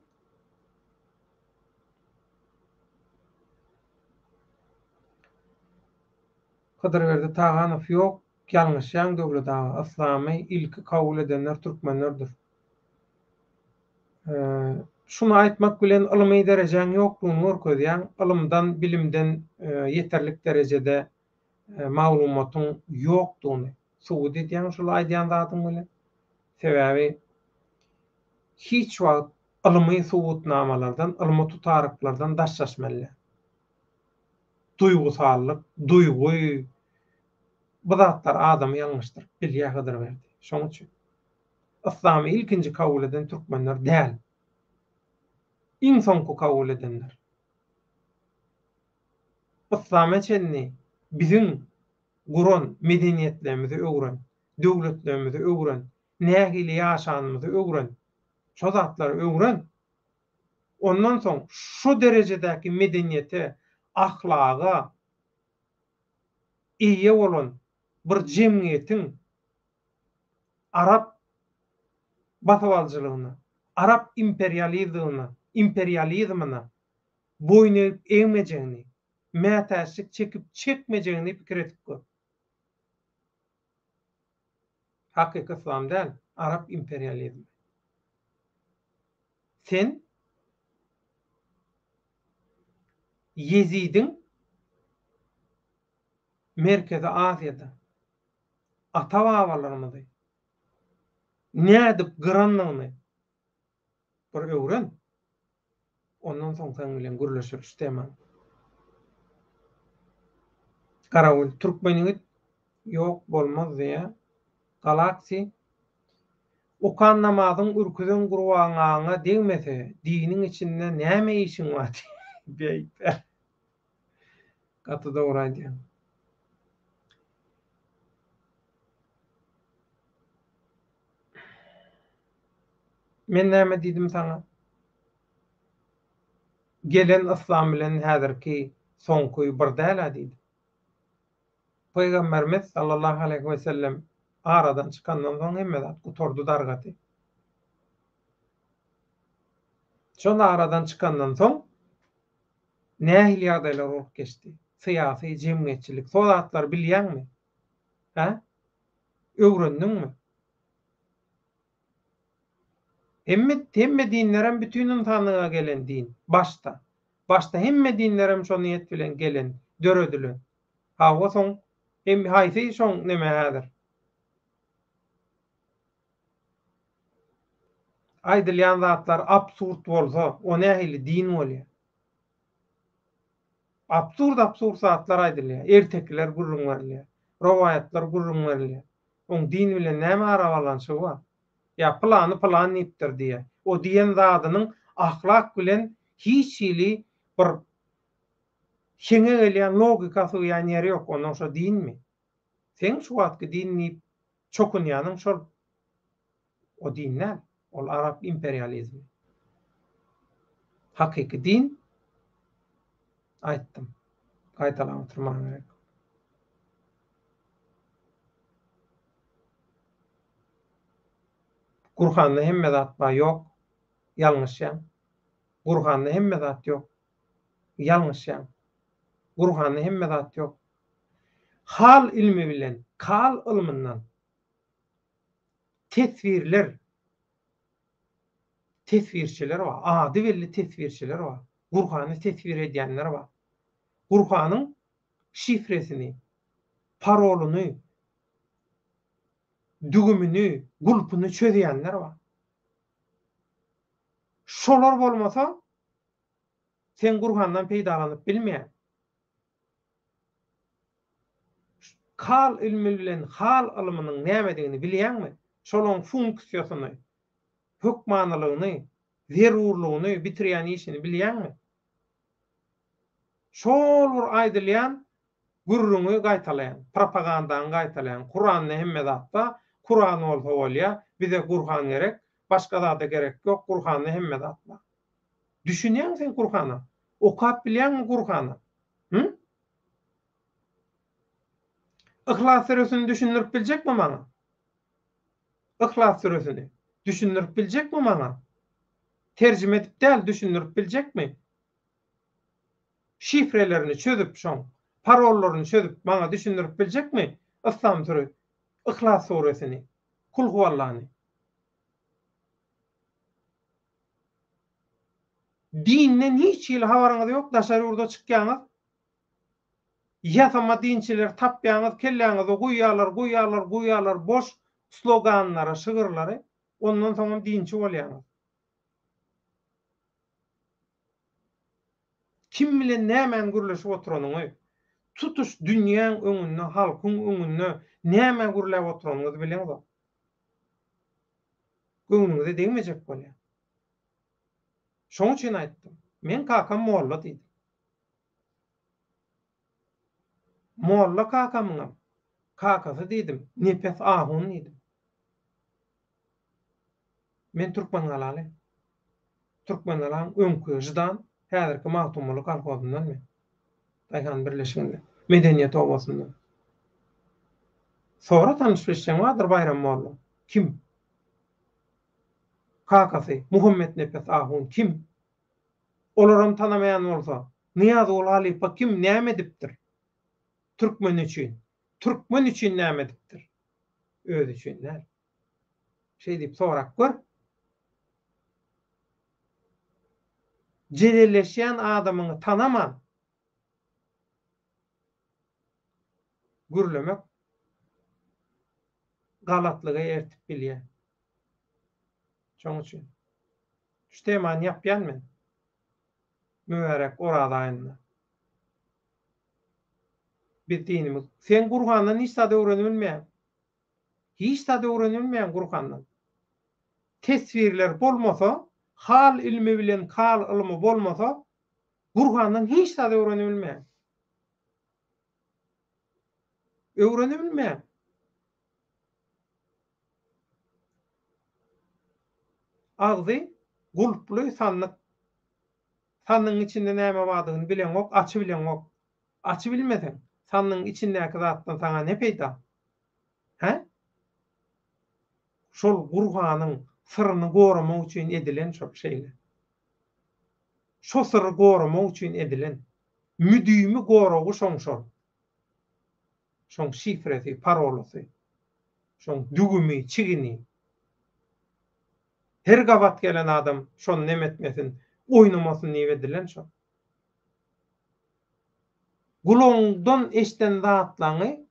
Speaker 1: Hydyrberdi Taganow ýok ýalňyşýaň Döwlet aga yslamy ilki kabul edenler türkmenlerdir. Şuny aýtmak bilen ylmy derejäň ýoklugyny görkezýäň ylymdan bilimden ýeterlik derejede maglumatyň ýokdugyny subut edýäň şul aýdýan zadyň bilen. Sebäbi hiç wagt ylmy subutnamalardan ylmy tutaryklardan daşlaşmaly däl. Duýgusallyk, duýgy bu zatlar adamy ýalňyşdyryp bilýär Hydyrberdi. Şoň üçin. Yslamy ilkinji kabul eden türkmenler däl. Iň soňky kabul edenler. Yslama çenli biziň guran medeniýetlerimizi öwren, döwletlerimizi öwren, nähili ýaşanymyzy öwren. Şo zatlary öwren. Ondan soň şo derejedäki medeniýete, ahlaga eýe bolan bir jemgyýetiň arap basybalyjylygyna, arap imperializmine, imperializmine boýun egip egmejegini, mätäçlik çekip çekmejegini pikir edip gör. Hakyky yslam däl, arap imperializmi. Sen Ýezidiň Merkezi Aziýada ata-babalarymyzy nädip gyrandygyny bir öwren. Ondan soň seň bilen gürleşeris temany. Garawul, türkmen ýigit ýok bolmaz diýýä. Galaxy, Okan namazyň ürküzen gurbangaňa degmese, diniň içinde näme işiň bar diýýä. Gaty dogry aýdýaň. Men näme diýdim saňa? Gelen yslam bilen häzirki soňky bir däl-ä diýdim. Pygamberimiz sallallahu aleýhi we sellem aradan çykandan soň hemme zat gutardy dargady. Şol aradan çykandan soň nähili ýagdaýlar bolup geçdi? Syýasy, jemgyýetçilik, şo zatlary bilýäňmi? Hä? Öwrendiňmi? Hemme hemme dinlerem bütin ynsanlyga gelen din. Başda. Başda hemme dinlerem şo niýet bilen gelen, döredilen. Hawa soň hem haýsy şoň neme häzir? Aýdylýan zatlar absurd bolsa, o nähili din bolýar? Absurd absurd zatlar aýdylýar, ertekiler gürrüň berilýär, rowaýatlar gürrüň berilýär. Oň din bilen näme arabaglanyşygy bar? Ýa pylany pylan diýipdir diýýär. O diýen zadynyň ahlak bilen hiç hili bir heňe gelýän, logika sygýan ýeri ýok. Onnoň şo dinmi? Seň şu wagtky din diýip çokunýanyň şol. O din däl. Ol arap imperializmi. Hakyky din aýtdym. Gaýtalap oturmaga gerek ýok. Gurhanda hemme zat bar ýok. Ýalňyşýaň. Gurhanda hemme zat ýok. Ýalňyşýaň. Gurhanda hemme zat ýok. Hal ilmi bilen kal ylmyndan teswirler teswirçiler bar. Ady belli teswirçiler bar. Gurhany teswir edýänler bar. Gurhanyň şifresini, parolyny, dügümini, gulpuny çözýänler bar. Şolar bolmasa, sen Gurhandan peýdalanyp bilmeýäň. Kal ylmy bilen hal ylmynyň nämedigini bilýäňmi? Şolaň funksiýasyny, hökmanylygyny, zerurlygyny, bitirýän işini bilýäňmi? Şol bir aýdylýan gürrüňi gaýtalaýaň, propagandaňy gaýtalaýaň. Kuranda hemme zat bar, Kuran bolsa bolýa, bize Gurhan gerek, başga zada gerek ýok, Gurhanda hemme zat bar. Düşünýäňmi sen Gurhana? Okap bilýäňmi Gurhana? Hü? Yhlas süresini düşündirip biljekmi maňa? Yhlas süresini düşündirip biljekmi maňa? Terjime edip däl, düşündirip biljekmi? Şifrelerini çözüp şoň, parollaryny çözüp maňa düşündirip biljekmi Yslam süre, Yhlas suresini, Kulhuwallany? Dinden hiç hili habaryňyz ýok, daşary ýurda çykýaňyz, ýasama dinçileri tapýaňyz, kelläňize guýýarlar, guýýarlar, guýýarlar boş sloganlary, şygyrlary, ondan soňam dinçi bolýaňyz. Kim bilen nämäni gürleşip oturanyňy, tutuş dünýäň öňünde, halkyň öňünde näme gürläp oturanyňyzy bileňzok. Göwnüňize degmejek bolýan. Şoň üçin aýtdym. Meň kakam molla diýdim. Molla kakamyňam kakasy diýdim, Nepes ahun diýdim. Men Türkmengalaly. Türkmengalaň öňki Ždan, häzirki Magtymguly kolhozyndan men. Daýhan birleşiginde, Medeniýet obasyndan. Sora tanyş-bilişjeň bardyr Baýram molla. Kim? Kakasy Muhammetnepes ahun kim? Olaram tanamaýan bolsa, Nyýazguly halypa kim, näme edipdir? Türkmen üçin. Türkmen üçin näme edipdir? Özi üçin däl. Şeý diýip sorap gör. Jedelleşýän adamyňy tanaman gürlemek galatlyga ertip bilýär. Şoň üçin şu temany ýapýan men. Mübärek Oraz aýynda. Biz dinimiz. Sen Gurhandan hiç zat öwrenibilmeýäň. Hiç zat öwrenilmeýän Gurhandan. Teswirler bolmasa, hal ilmi bilen kal ylmy bolmasa, Gurhandan hiç zat öwrenibilmeýän. Öwrenibilmeýän. Agzy gulply sandyk. Sandygyň içinde näme bardygyny bileňok, açybileňok. Açybilmeseň, sandygyň içindäki zatdan saňa ne peýda? Hä? Şol Gurhanyň syryny goramak üçin edilen şol şeýle. Şo syry goramak üçin edilen. Müdimi goragy şoň şol. Şoň şifresi, parolasy. Şoň dügümi, çigini. Her gabat gelen adam şony nem etmesin, oýnamasyn diýip edilen şol. Gulagyňdan eşden zatlaňy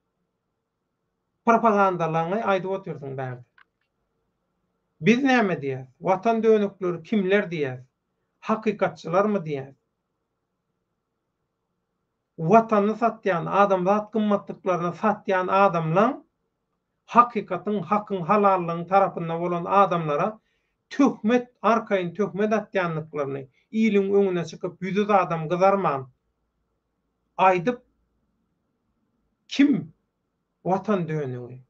Speaker 1: Propagandalaňy aýdyp otyrsyň bärde. Biz näme diýäs? Watan dönükleri kimler diýäs? Hakykatçylarmy diýäs? Watanyny satýan, adamzat gymmatlyklaryny satýan adamlaň. hakykatyň, hakyň, halallygyň tarapynda bolan adamlara töhmet, arkaýyn töhmet atýandyklaryny iliň öňüne çykyp ýüzi zadam gyzarman aýdyp kim watan dönügi,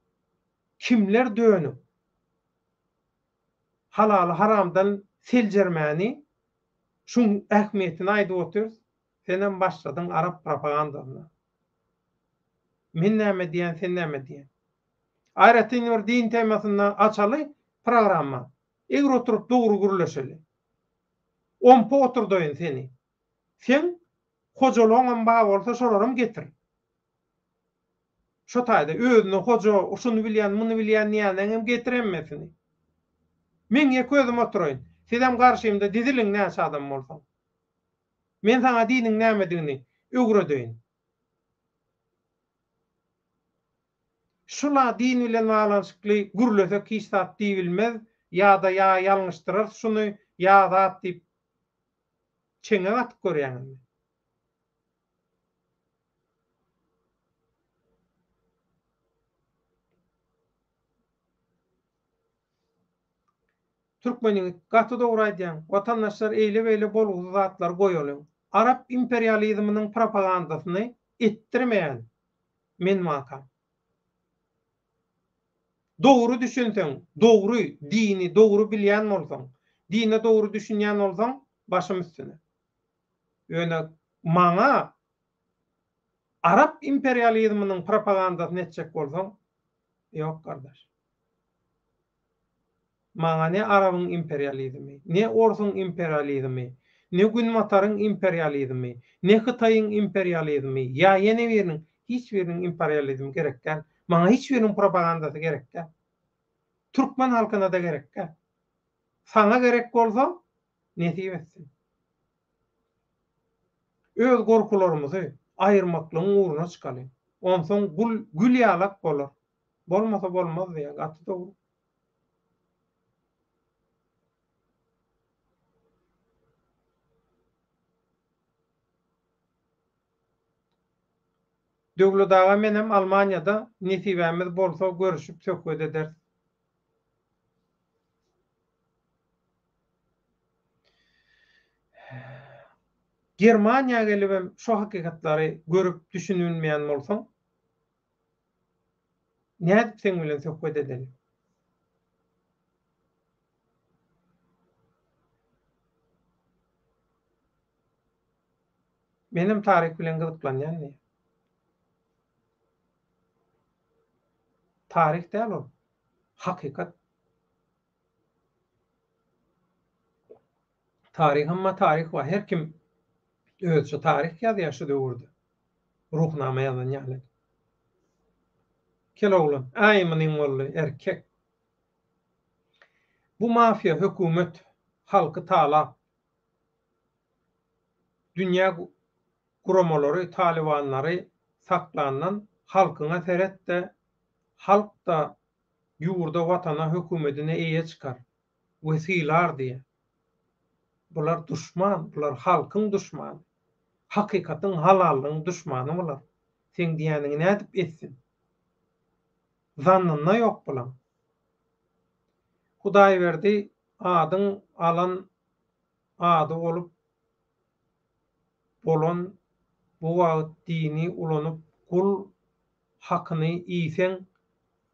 Speaker 1: kimler dönük, halaly haramdan seljermäni şuň ähmiýetini aýdyp otyrys, senem başladyň arap propagandasyna. Men näme diýýän, sen näme diýýäň? Aýratyn bir din temasynda açaly programma. Egri oturyp dogry gürleşeli. Ompa oturdaýyn seni. Seň hojalygyňam bar bolsa şolaram getir. Şo taýda özüne hoja, şuny bilýän, muny bilýän diýýänleňem getir hemmesini. Meň ýeke özüm oturaýyn. Sizem garşymda diziliň näçe adam bolsaň. Men saňa diniň nämedigini öwredeýin. Şula din bilen baglanyşykly gürlesek hiç zat diýibilmez, ýa-da ýa ýalňyşdyrarys şuny, ýa zat diýip çeňňek atyp görýäň indi. Türkmen ýigit, gaty dogry aýdýaň. Watandaşlar eýle-beýle bolgusyz zatlary goýalyň. Arap imperializminiň propagandasyny etdirmeýän men wakam. Dogry düşünseň, dogry dini dogry bilýän bolsaň, dine dogry düşünýän bolsaň, başym üstüne. Ýöne maňa arap imperializminiň propagandasyny etjek bolsaň, ýok gardaş. Maňa ne arabyň imperializmi, ne orsuň imperializmi, ne günbataryň imperializmi, ne hytaýyň imperializmi ýa ýene biriniň, hiç biriniň imperializmi gerek däl. Maňa hiç biriniň propagandasy gerek däl. Türkmen halkyna-da gerek däl. Saňa gerek bolsa, nesip etsin. Öz gorkularymyzy aýyrmaklygyň ugruna çykalyň. Onsoň gul gül ýalak bolar. Bolmasa bolmaz diýýär. Gaty dogry. Döwlet aga menem Almaniýada nesibämiz bolsa görüşip söhbet ederis. Germaniýa gelibem şo hakykatlary görüp düşünbilmeýän bolsaň Nädip seň bilen söhbet edeli? Menem taryh bilen gyzyklanýan diýýär. Taryh däl ol. Hakykat. Taryham bar, taryh bar. Her kim özüçe taryh ýazýar şu döwürde. Ruhnama ýazan ýaly. Kel oglan, aý munyň boldy, erkek. Bu mafiýa hökümet halky talap, dünýä guramalary talybanlary saklandan halkyňa seret-de halk-da ýurda watana hökümedine eýe çykar we sylar diýýär. Bular duşman, bular halkyň duşmany. Hakykatyň, halallygyň duşmany bular. Seň diýýäniňi nädip etsin? Zannynda ýok bulaň. Hudaýberdi adyň alan ady bolup bolan bu wagt dini ulanyp gul hakyny iýseň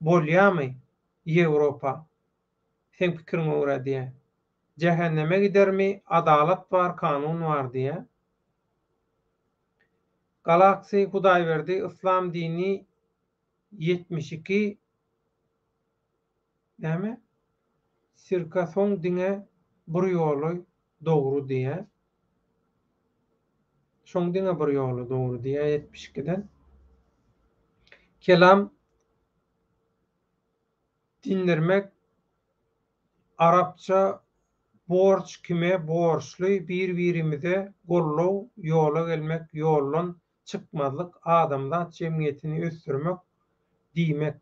Speaker 1: bolýamy Ýewropa seň pikiriňe görä diýä. Jähenneme gidermi adalat bar kanun bar diýä. Galaxy Hudaýberdi yslam dini 72 näme sirka soň diňe bir ýoly dogry diýä. Şoň diňe bir ýoly dogry diýä 72-den. Kelam Dindirmek arapça borç kime borçly bir birimize gollow ýola gelmek ýoldan çykmazlyk adamzat jemgyýetini ösdürmek diýmek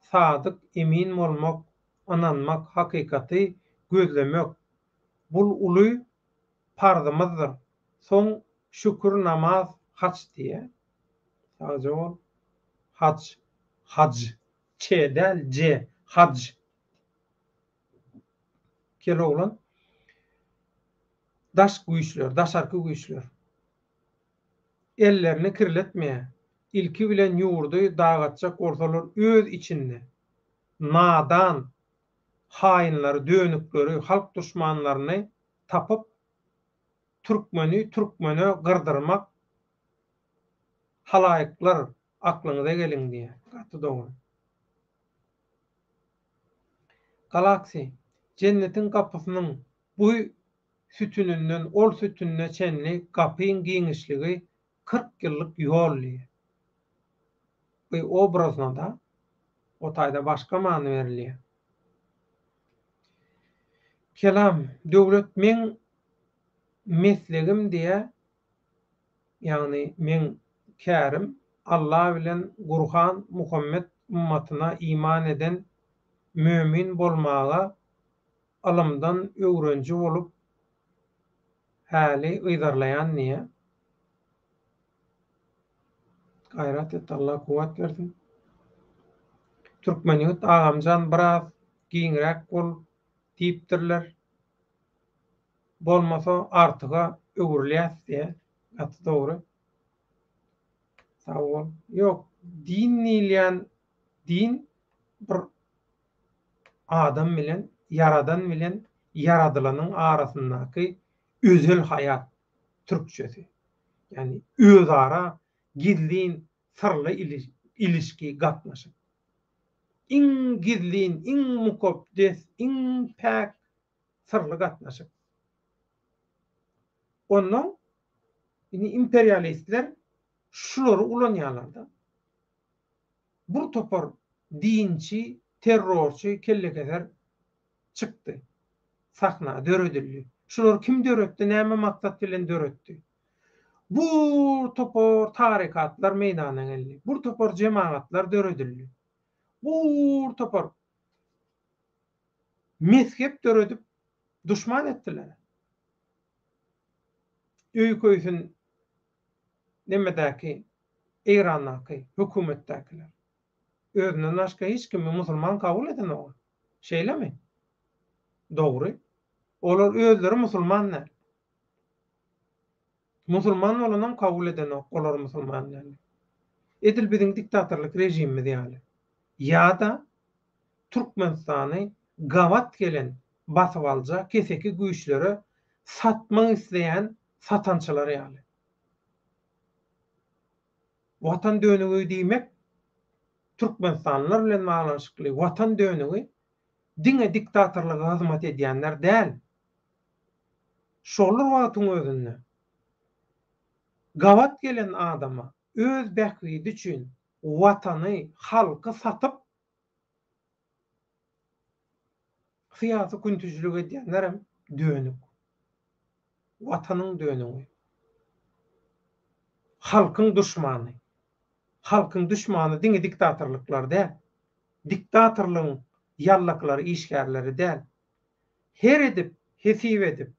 Speaker 1: sadyk emin bolmak ynanmak hakykaty gözlemek bul uly parzymyzdyr soň şükür namaz haç diýýär sagja bol haç haj. Ç däl, J. Haj. Kel oglan. Daş güýçler, daşarky güýçler. Ellerini kirletmeýär. Ilki bilen ýurdy dagatjak bolsalar öz içinde nadan haýynlary, dönükleri, halk duşmanlaryny tapyp türkmeni türkmene gyrdyrmak halaýyklar aklyňyza geliň diýýär. Gaty dogry. Galaxy, jennetiň gapysynyň bu sütüninden ol sütünine çenli gapyň giňişligi 40 ýyllyk ýol diýýär. Bu obrazno-da, o taýda başga many berilýär. Kelam, döwlet meň meslegim diýýär, ýagny meň kärim Alla bilen Gurhan Muhammet ymmatyna iman eden mömin bolmaga ylymdan öwrenji bolup häli yzarlaýan diýýär. Gaýrat et Alla kuwwat bersin. Türkmen ýigit agamjan biraz giňräk bol diýipdirler. Bolmasa artyga öwrülýäs diýä. Gaty dogry. Sag bol. Ýok, din diýilýän din bir adam bilen ýaradan bilen ýaradylanyň arasyndaky özel haýat türkçesi. Ýagny özara gizlin syrly ilişki gatnaşyk. Iň gizlin, iň mukaddes, iň päk syrly gatnaşyk. Onnoň indi imperialistler şulary ulanýarlar-da. Bir topar dinçi, terrorçy, kellekeser çykdy. Sahna döredildi. Şulary kim döretdi, näme maksat bilen döretdi? Bir topar tarykatlar meýdana geldi. Bir topar jemagatlar döredildi. Bir topar mezhep döredip duşman etdiler. Öý köýsün nemedäki, Eýrandaky hökümetdäkiler. Özünden başga hiç kimi musulman kabul edenok. Şeýlemi? Dogry. Olar özleri musulman däl. Musulman bolanam kabul edenok olary musulman däl. Edil biziň diktatorlyk režimimiz ýaly. Ýa-da Türkmenistany gabat gelen basybalyja keseki güýçlere satmak isleýän satançylar ýaly. Watan dönügi diýmek türkmenistanlylar bilen baglanyşykly watan dönügi diňe diktatorlyga hyzmat edýänler däl. Şol bir wagtyň özünde gabat gelen adama öz bähbidi üçin watany, halky satyp Syýasy küntüjilik edýänlerem dönük. Watanyň dönügi. Halkyň duşmany. Halkyň duşmany diňe diktatorlyklar däl. Diktatorlygyň ýallaklary, işgärleri däl. Her edip, hesip edip,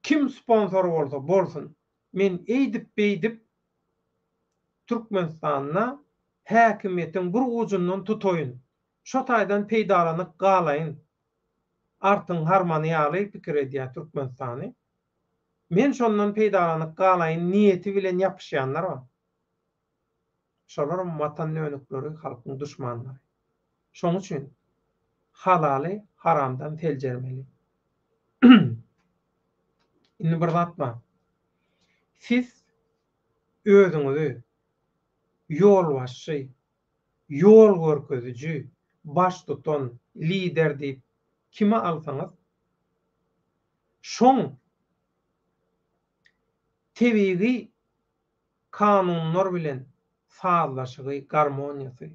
Speaker 1: kim sponsor bolsa bolsun, men eýdip-beýdip Türkmenistanda häkimiýetiň bir ujundan tutaýyn, şo taýdan peýdalanyp galaýyn, artyň harmany ýaly pikir edýär Türkmenistany. Men şondan peýdalanyp galaýyn niýeti bilen ýapyşýanlar bar. Şolaram watan dönükleri, halkyň duşmanlary. Şoň üçin halaly haramdan seljermeli. Indi bir zat bar. Siz özüňizi ýolbaşçy, ýol görkeziji, baştutan, lider diýip kimi alsaňyz, şoň tebigy kanunlar bilen sazlaşygy, garmoniýasy,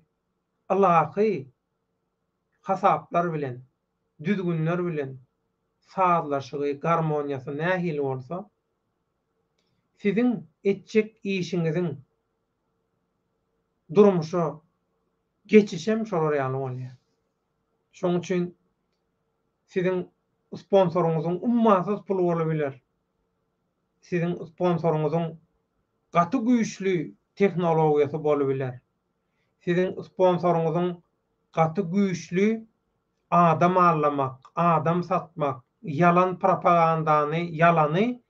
Speaker 1: ylahy hasaplar bilen, düzgünler bilen sazlaşygy, garmoniýasy nähili bolsa, Siziň etjek işiňiziň durmuşa geçişem şolar ýaly bolýar. Şonuň üçin siziň sponsoryňyzyň ummasyz puly bolubiler. Siziň sponsoryňyzyň gaty güýçli tehnologiýasy bolubiler. Siziň sponsoryňyzyň gaty güýçli adam aldamak, adam satmak, ýalan propagandany, ýalany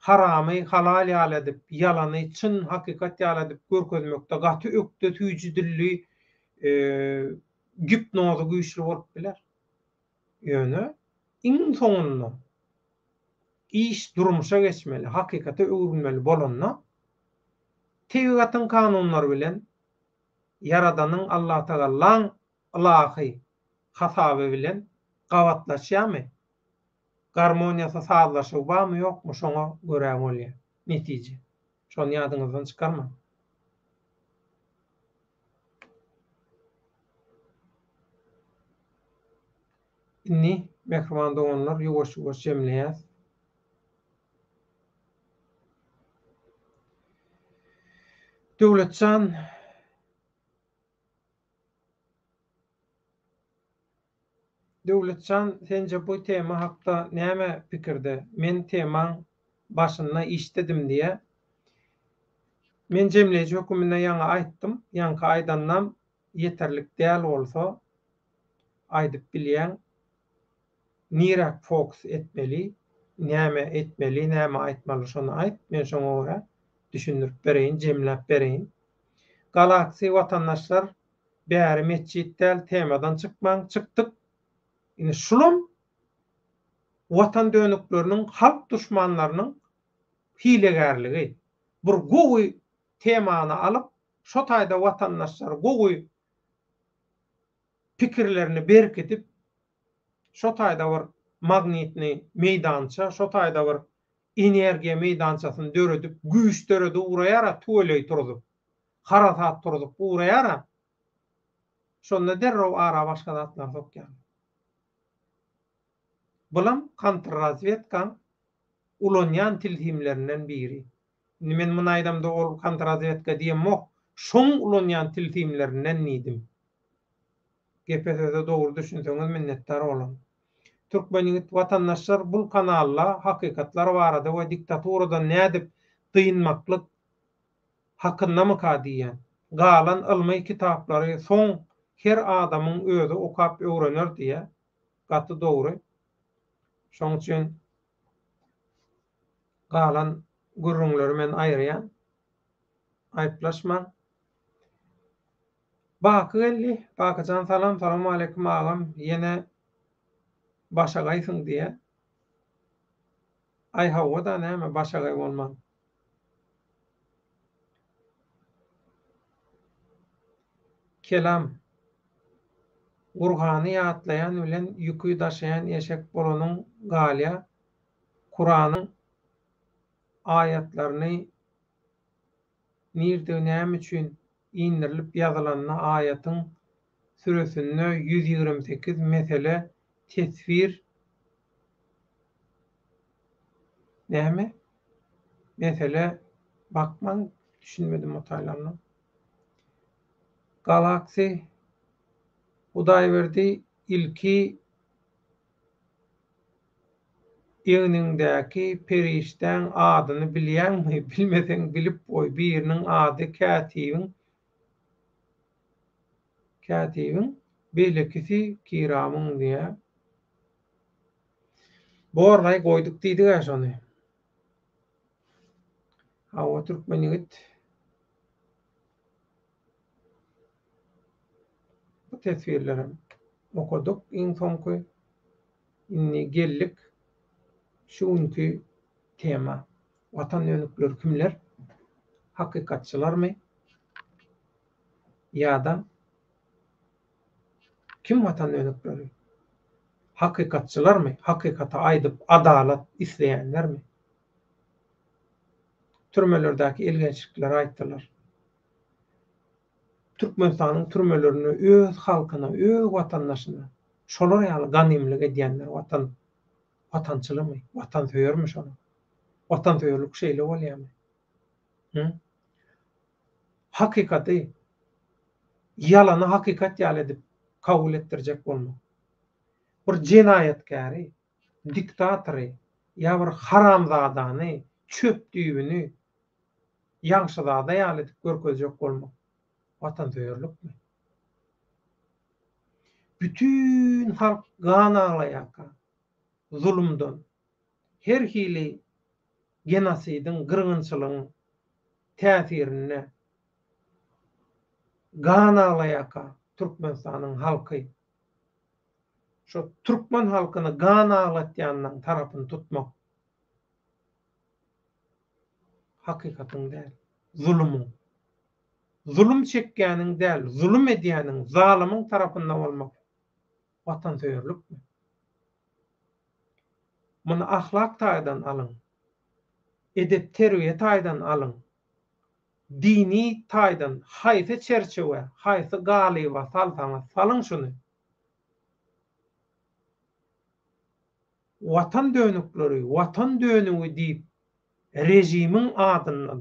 Speaker 1: haramy halal ýaly edip, ýalany çyn hakykat ýaly edip görkezmekde gaty ökde süýji dilli gipnozy güýçli bolup biler. Ýöne iň soňunda iş durmuşa geçmeli, hakykata öwrülmeli bolanda tebigatyň kanunlary bilen Ýaradanyň Allatagallaň ylahy hasaby bilen gabatlaşýarmy? Garmoniýasy sazlaşygy barmy ýokmy şoňa görä bolýar netije. Şony ýadyňyzdan çykarmaň. Indi mähriban doganlar ýuwaş-ýuwaş jemleýäs. Döwletjan Döwletjan senje bu tema hakda näme pikirde? Men temaň başynda işdedim diýä. Men jemleýji höküminde ýaňy aýtdym. Ýaňky aýdanlam ýeterlik däl bolsa aýdyp bilýäň. Niräk fokus etmeli, näme etmeli, näme aýtmaly şony aýt, men şoňa görä düşündirip bereýin, jemläp bereýin. Galaxy watandaşlar bäri metjit däl temadan çykmaň, çykdyk. Ine şulam watan dönükleriniň halk duşmanlarynyň hilegärligi. Bir gowy temany alyp şo taýda watandaşlar gowy pikirlerini berkidip şo taýda bir magnitny meýdança şo taýda bir energiýa meýdançasyny döredip güýç döredip ugraýara tüweleý turzup harasat turzup ugraýara şonda derrew ara başga zatlar sokýarlar. Bulam kontrrazwedkaň ulanýan tilsimlerinden biri. Indi men muny aýdamda ol kontrrazwedka diýemok, şoň ulanýan tilsimlerinden diýdim. Gepe söze dogry düşünseňiz minnetdar bolaryn. Türkmen ýigit watandaşlar bul kanalda hakykatlar barada we diktaturadan nädip dynmaklyk hakyndamyka diýýän. Galan ylmy kitaplary soň her adamyň özi okap öwrener diýýä. Gaty dogry. Şoň üçin galan gürrüňleri men aýyrýan. Aýyplaşmaň. Baky geldi. Bakyjan salam. Salowmaleýkim agam. Ýene başagaýsyň diýýä. Aý hawa-da näme başagaý bolman. Kelam. Gurhany ýatlaýan bilen ýüki daşaýan eşek bolanyň galýa, Kuranyň aýatlaryny nirde näme üçin indirilip ýazylanyny aýatyň süresinde 128 mesele teswir Näme? Mesele bakmaň düşünmedim o taýlaryna. Galaxy Hudaýberdi ilki egniňdäki perişdäň adyny bilýäňmi bilmeseň bilip goý biriniň ady kätibiň kätibiň beýlekisi kiramyň diýä. Borlaý goýduk diýdik-ä şony. Hawa türkmen ýigit. Bu teswirlerem okadyk iň soňky. Indi geldik şu günki tema. Watan dönükleri kimler? Hakykatçylarmy? Ýa-da Kim watan dönükleri? Hakykatçylarmy? Hakykaty aýdyp, adalat isleýänlermi? Türmelerdäki elgençlikleri aýtdylar. Türkmenistanyň türmelerinde öz halkyna, öz watandaşyna şolar ýaly ganymlyk edýänler watan watançylymy? Watansöýermi şolar? Watansöýerlik şeýle bolýarmy? Hı? Hakykaty ýalany hakykat ýaly edip kabul etdirjek bolmak. Bir jenaýatkäri, diktatory ýa bir haramzadany, çöp düýbüni ýagşyzada ýaly edip görkezjek bolmak. Watansöýerlikmi? Bütin halk gan aglaýarka, zulumdan, her hili genosidiň, gyrgynçylygyň täsirinde gan aglaýarka Türkmenistanyň halky, şo türkmen halkyny gan aglatýanlaň tarapyny tutmak hakykatyň däl, zulumyň. Zulum çekýäniň däl, zulum edýäniň, zalymyň tarapynda bolmak watansöýerlikmi? Muny ahlak taýdan alyň, edep-terbiýe taýdan alyň, dini taýdan haýsy çerçewä, haýsy galyba salsaňyz salyň şuny. Watan dönükleri, watan dönügi diýip režimiň adyndan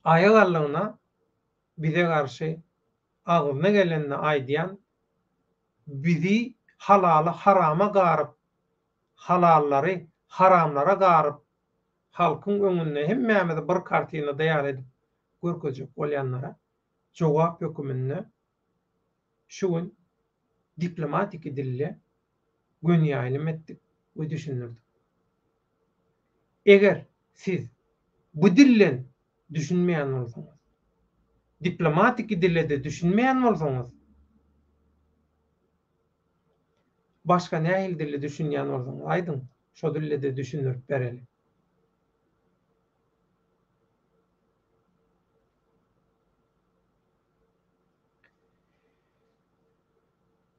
Speaker 1: aýak aldygyna bize garşy agzyna gelenini aýdýan bizi halaly harama garyp halallary haramlara garyp halkyň öňünde hemmämizi bir kartinada ýaly edip görkezjek bolýanlara jogap höküminde şu gün diplomatiki dilde göni ýaýlym etdik we düşündirdik. Eger siz bu dilden düşünmeýän bolsaňyz, diplomatiki dile-de düşünmeýän bolsaňyz, başga nähili dilde düşünýän bolsaňyz aýdyň, şo dilde-de düşündirip bereli.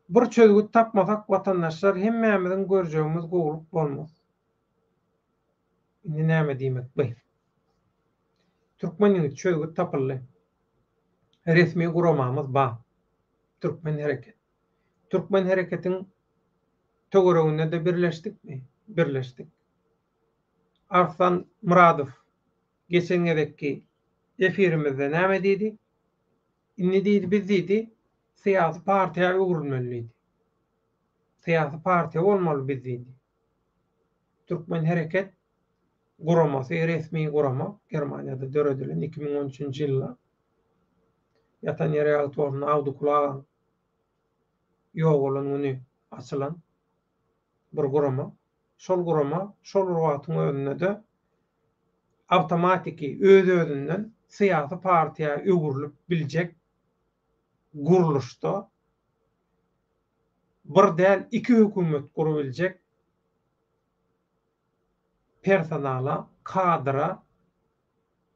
Speaker 1: Bir çözgüt tapmasak watandaşlar hemmämiziň görjegimiz gowulyk bolmaz. Indi näme diýmek by. Türkmen ýigit çözgüt tapyldy. Resmi guramamyz ba. Türkmen hereket. Türkmen hereketiň töwereginde-de birleşdikmi? Birleşdik. Arslan Myradow geçen gezekki efirimizde näme diýdi? Indi diýdi, biz diýdi, syýasy partiýa öwrülmeli diýdi. Syýasy partiýa bolmaly biz diýdi. Türkmen hereket guramasy resmi gurama Germaniýada döredilen 2013-nji ýylda. Ýatan ýeri ýagty bolsun Awdykul agaň ýogalan güni açylan bir gurama. Şol gurama şol bir wagtyň özünde-de awtomatiki öz-özünden syýasy partiýa öwrülip biljek gurluşda bir däl iki hökümet gurubiljek personala, kadra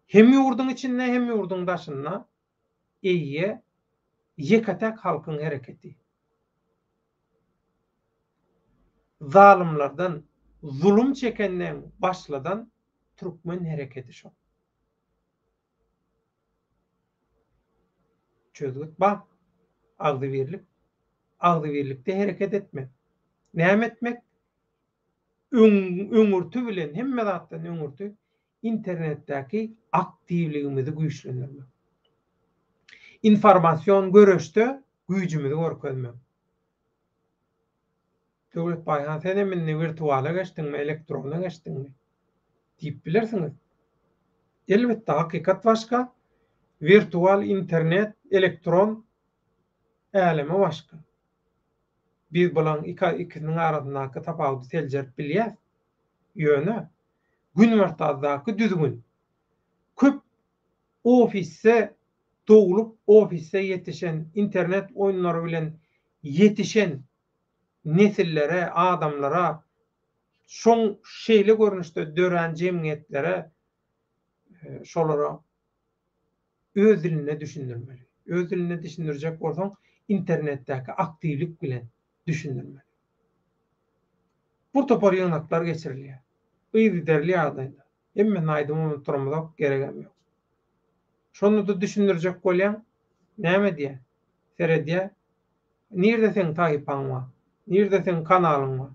Speaker 1: hem ýurduň içinde hem ýurduň daşynda eýe ýeke-täk halkyň hereketi. Zalymlardan zulum çekenden başladan türkmen hereketi şo. Çözgüt bar. Agzybirlik. Agzybirlikde hereket etmek. Näme etmek? Öň öňürti bilen hemme zatdan öňürti internetdäki aktiwligimizi güýçlendirmek. Informasion göreşde güýjümizi görkezmek. Döwlet Baýhan senem indi wirtuala geçdiňmi, elektrona geçdiňmi? Diýip bilersiňiz. Elbetde hakykat başga, wirtual internet, elektron älemi başga. Biz bulaň ikisiniň arasyndaky tapawudy seljerip bilýäs. Ýöne Günbatardaky düzgün köp ofisde doglup ofisde ýetişen, internet oýunlary bilen ýetişen nesillere, adamlara, şoň şeýle görnüşde dörän jemgyýetlere şolara öz dilinde düşündirmeli. Öz dilinde düşündirjek bolsaň internetdäki aktiwlik bilen düşündirmeli. Bir topar ýygnaklar geçirilýär. Yzygiderli ýagdaýda. Hemmesini aýdybam oturamyzok, geregem ýok. Şonda-da düşündirjek bolýaň, näme diýýär? Seredýär, nirde seň sahypaň bar? Nirde seň kanalyň bar?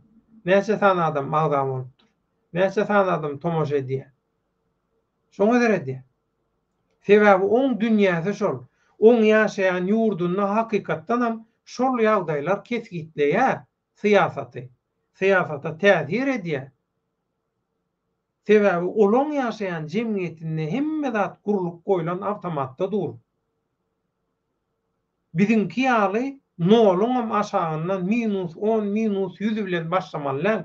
Speaker 1: Näçe sany adam agza bolupdyr? Näçe sany adam tomaşa edýär? Şoňa seredýär. Sebäbi oň dünýäsi şol. Oň ýaşaýan ýurdunda hakykatdanam şol ýagdaýlar kesgitleýär syýasaty. Syýasata täsir edýär. Sebäbi olaň ýaşaýan jemgyýetinde hemme zat gurlup goýlan awtomatda dur. Biziňki ýaly noluňam aşagyndan minus on, minus ýüz bilen başlamaly däl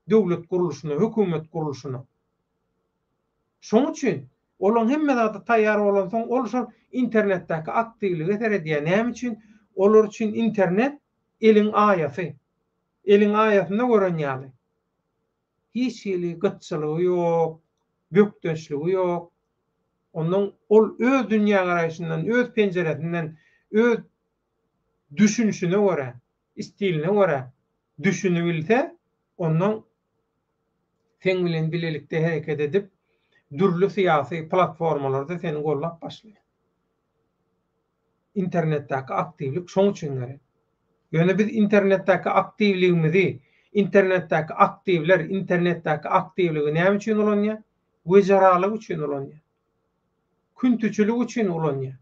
Speaker 1: döwlet gurluşyna, hökümet gurluşyna. Şoň üçin olaň hemme zady taýýar bolansoň ol şol internetdäki aktiwlige seredýär. Näme üçin? Olar üçin internet eliň aýasy. Eliň aýasynda gören ýaly. Hiç hili gytçylygy ýok, bökdençligi ýok. Ondan ol öz dünýägaraýşyndan, öz penjiresinden, öz düşünişine görä, stiline görä düşünibilse, ondan seň bilen bilelikde hereket edip, dürli syýasy platformalarda seni gollap başlaýar. Internetdäki aktiwlik şoň üçin gerek. Ýöne biz internetdäki aktiwligimizi, internetdäki aktiwler internetdäki aktiwligi näme üçin ulanýar? Wejeralyk üçin ulanýar. Küntüçilik üçin ulanýar.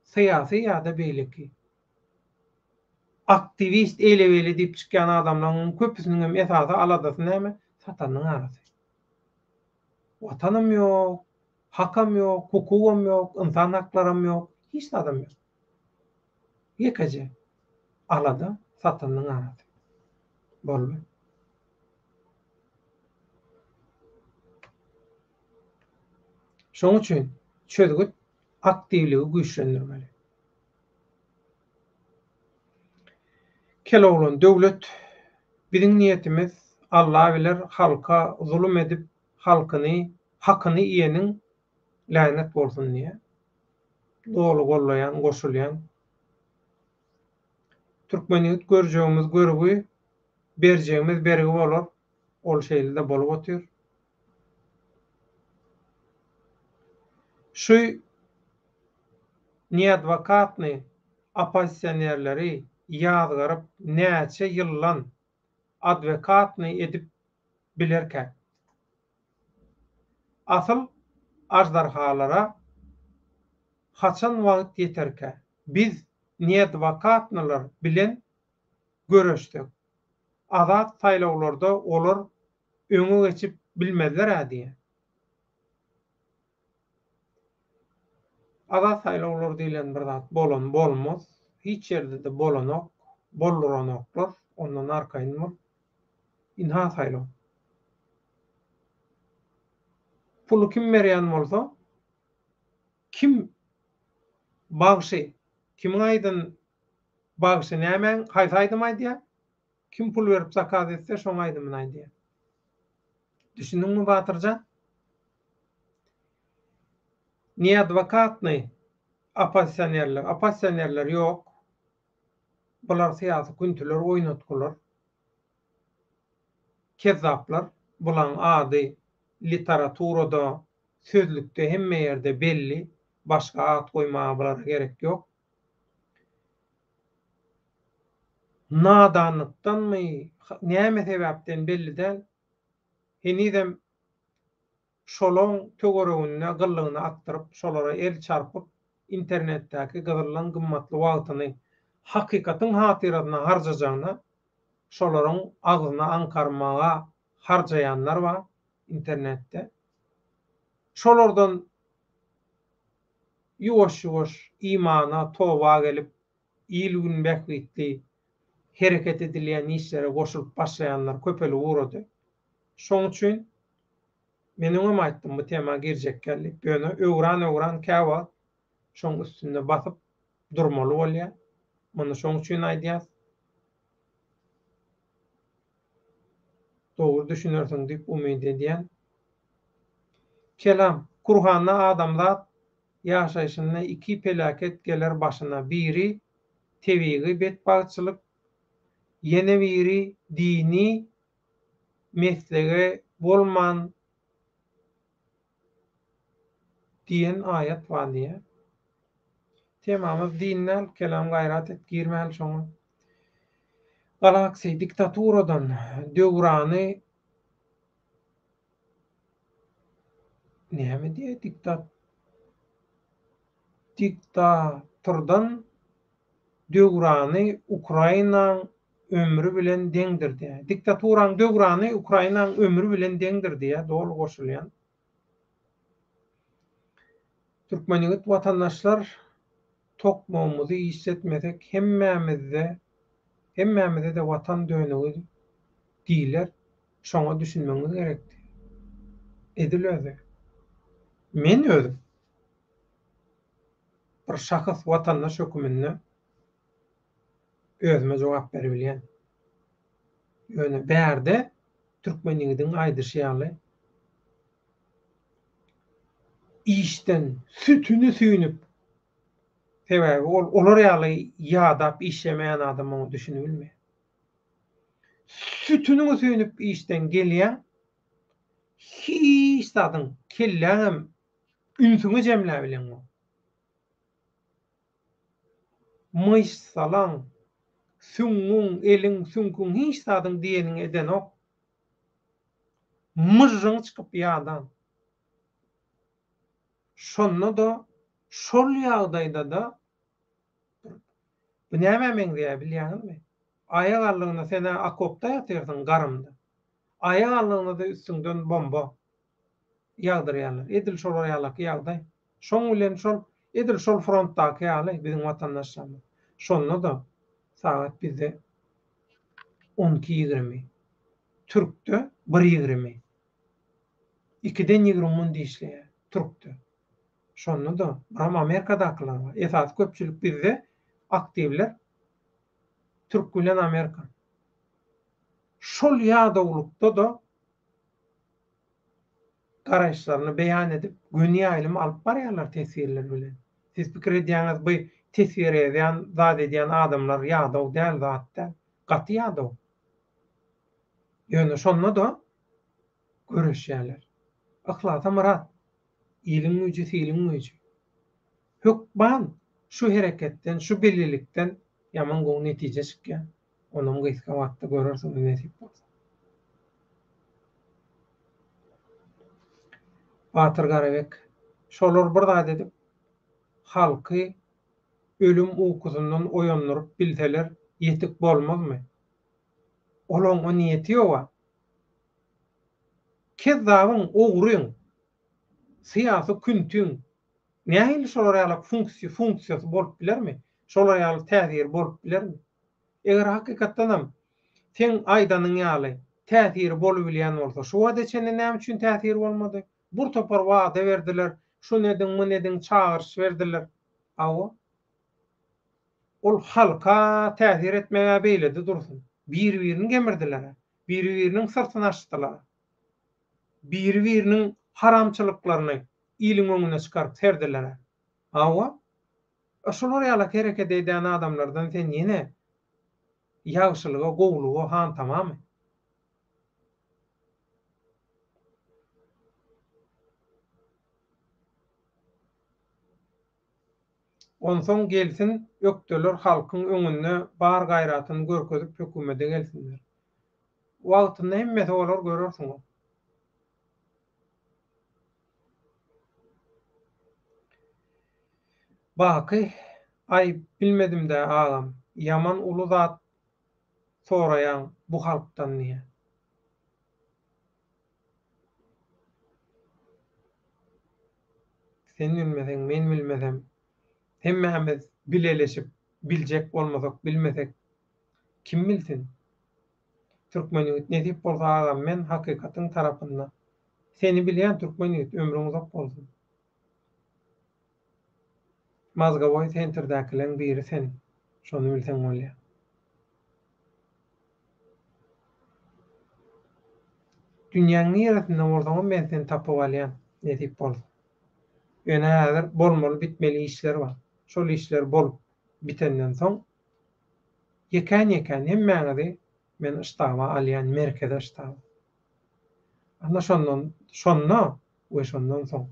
Speaker 1: Syýasy ýa-da beýleki. Aktiwist eýle-beýle diýip çykýan adamlaryň köpüsiniň hem esasy aladasy näme? Satanyň arasy. Watanam ýok, hakam ýok, hukugam ýok, ynsan haklaram ýok, hiç zadam ýok. Ýekeje alada satanyň arasy. Boldy. Şoň üçin çözgüt aktiwligi güýçlendirmeli. Keloglan döwlet biziň niýetimiz Alla biler halka zulum edip halkyny hakyny iýeniň länet bolsun diýýär. Doly gollaýan goşulýan. Türkmen ýigit görjegimiz görgi berjegimiz bergi bolar ol şeýle-de bolup otyr. Şu neadwokatny oppozisionerleri ýazgaryp näçe ýyldan adwekatny edip bilerkäk? Asyl aždarhalara haçan wagt ýeterkä? Biz neadwokatnylar bilen göreşsek, azat saýlawlarda olar öňe geçip bilmezler-ä diýýär. Azat saýlawlar diýlen bir zat bolan bolmaz. Hiç ýerde-de bolanok, bolduranoklar. Ondan arkaýyn bol. Ynha saýlaw. Puly kim berýän bolsa, kim bagşy, kimiň aýdan bagşy nämäň, haýsy aýdym aýdýar? Kim pul berip zakaz etse şoň aýdymyny aýdýar. Düşündiňmi Batyrjan? Neadwokatnyý oppozisionerler, oppozisionerler ýok. Bular syýasy küntüler, oýnatgylar. Kezzaplar. Bulaň ady literaturada, sözlükde hemme ýerde belli. Başga at goýmaga bulara gerek ýok. Nadanlykdanmy, näme sebäpden belli däl, henizem şolaň töwereginde gyllygyny akdyryp, şolara el çarpyp, internetdäki gyzyldan gymmatly wagtyny hakykatyň hatyrasyna harjajagyna, şolaryň agzyna aňkarmaga harjaýanlar bar internetde. Şolardan ýuwaş-ýuwaş imana, toba gelip, il-gün bähbitli hereket edilýän işlere goşulyp başlaýanlar köpelip ugrady. Şoň üçin men öňem aýtdym bu tema girjekgä diýip, ýöne öwran-öwran käwagt şoň üstünde basyp durmaly bolýar. Muny şoň üçin aýdýas. Dogry düşünersiň diýip umyt edýän. Kelam, Kurhanda adamzat ýaşaýşynda iki peläket geler başyna, biri tebigy betbagtçylyk, ýene biri dini meslege bolman diýen aýat bar diýýär. Temamyz din däl, kelam gaýrat et girmäli şoňa. Galaxy diktaturadan döwrany Näme diýýär diktat diktatordan döwrany Ukrainaň ömri bilen deňdir diýýär. Diktaturaň döwrany Ukrainaň ömri bilen deňdir diýýär, doly goşulýan. Türkmen ýigit watandaşlar. Tokmagymyzy işletmesek hemmämizde hemmämize-de watan dönügi diýler, şoňa düşünmegiňiz gerekdi. Edil özi. Men özüm bir şahs watandaş höküminde özüme jogap beribilýän. Ýöne bärde türkmen ýigidiň aýdyşy ýaly işden sütüni süýnüp, sebäbi ol olar ýaly ýadap işlemeýän adam oňa düşünibilmeýär. Sütüniňi süýnüp işden gelýäň, hiç zadyň, kelläňem ünsüňi jemläbileňok. Myşsalaň, süňňüň, eliň, süňküň hiç zadyň diýeniňi edenok. Myžžyň çykyp ýadan. Şonda-da, şol ýagdaýda-da bu nämä meňzeýär bilýäňizmi? Aýak aldygyna sen-ä okopda ýatyrsyň garymda. Aýak aldygyna-da üstüňden bomba ýagdyrýarlar. Edil şolar ýalaky ýagdaý. Şoň bilen şol edil şol frontdaky ýaly biziň watandaşlarymyz. Şonda-da sagat bizde on iki 20. Türkde bir 20. Ikiden 20 munt işleýär türkde. Şonda-da biram Amerikadakylar bar. Esasy köpçülik bizde aktiwler türk bilen Amerika. Şol ýadawlykda-da garaýyşlaryny beýan edip, göni ýaýlym alyp barýarlar teswirler bilen. Siz pikir edýäňiz bu teswir ýazýan, zat edýän adamlar ýadaw däl, zat däl. Gaty ýadaw. Ýöne şonda-da göreşýärler. Yhlasa myrat. Iliň güýji siliň güýji. Hökman şu hereketden, şu birlilikden ýaman gowy netije çykýar. Onam gysga wagtda görersiňiz nesip bolsa. Batyr Garabek, şolar bir zat edip halky ölüm ukusyndan oýandyryp bilseler ýetik bolmazmy? Olaň o niýeti ýoga. Kezzabyň, ogryň, syýasy küntiň nähili şolar ýaly funksiýasy bolup bilermi? Şolar ýaly täsiri bolup bilermi? Eger hakykatdanam seň aýdanyň ýaly täsiri bolubilýän bolsa, şu wagta çenli näme üçin täsiri bolmady? Bir topar wada berdiler, şuny ediň, muny ediň, çagyryş berdiler. Hawa. Ol halka täsir etmeg-ä beýlede dursun. Biri-birini gemirdiler-ä. Biri-biriniň syrtyny açdylar. Biri-biriniň haramçylyklaryny iliň öňüne çykaryp serdiler-ä. Hawa. Şular ýalak hereket edýän adamlardan sen ýene ýagşylyga, gowulyga hantamamy? Onsoň gelsin ökdeler halkyň öňünde bar gaýratyny görkezip hökümede gelsinler. Wagtynda hemmesi bolar görersiňiz. Baky, Aý, bilmedim-dä, agam. Ýaman uly zat soraýaň bu halkdan diýýä. Sen bilmeseň, men bilmesem, hemmämiz bileleşip biljek bolmasak, bilmesek, kim bilsin? Türkmen ýigit, nesip bolsa agam men hakykatyň tarapynda. Seni bilýän türkmen ýigit ömrüň uzak bolsun. Mazgowoý sentrdäkileň biri sen şony bilseň bolýa. Dünýäň niresinde bolsaňam men seni tapyp alýan nesip bolsa. Ýöne häzir bolmaly bitmeli işler bar. Şol işler bolup bitenden soň ýekän ýekän hemmäňizi men ştaba alýan merkezi ştaba. Ana şondan şonda we şondan soň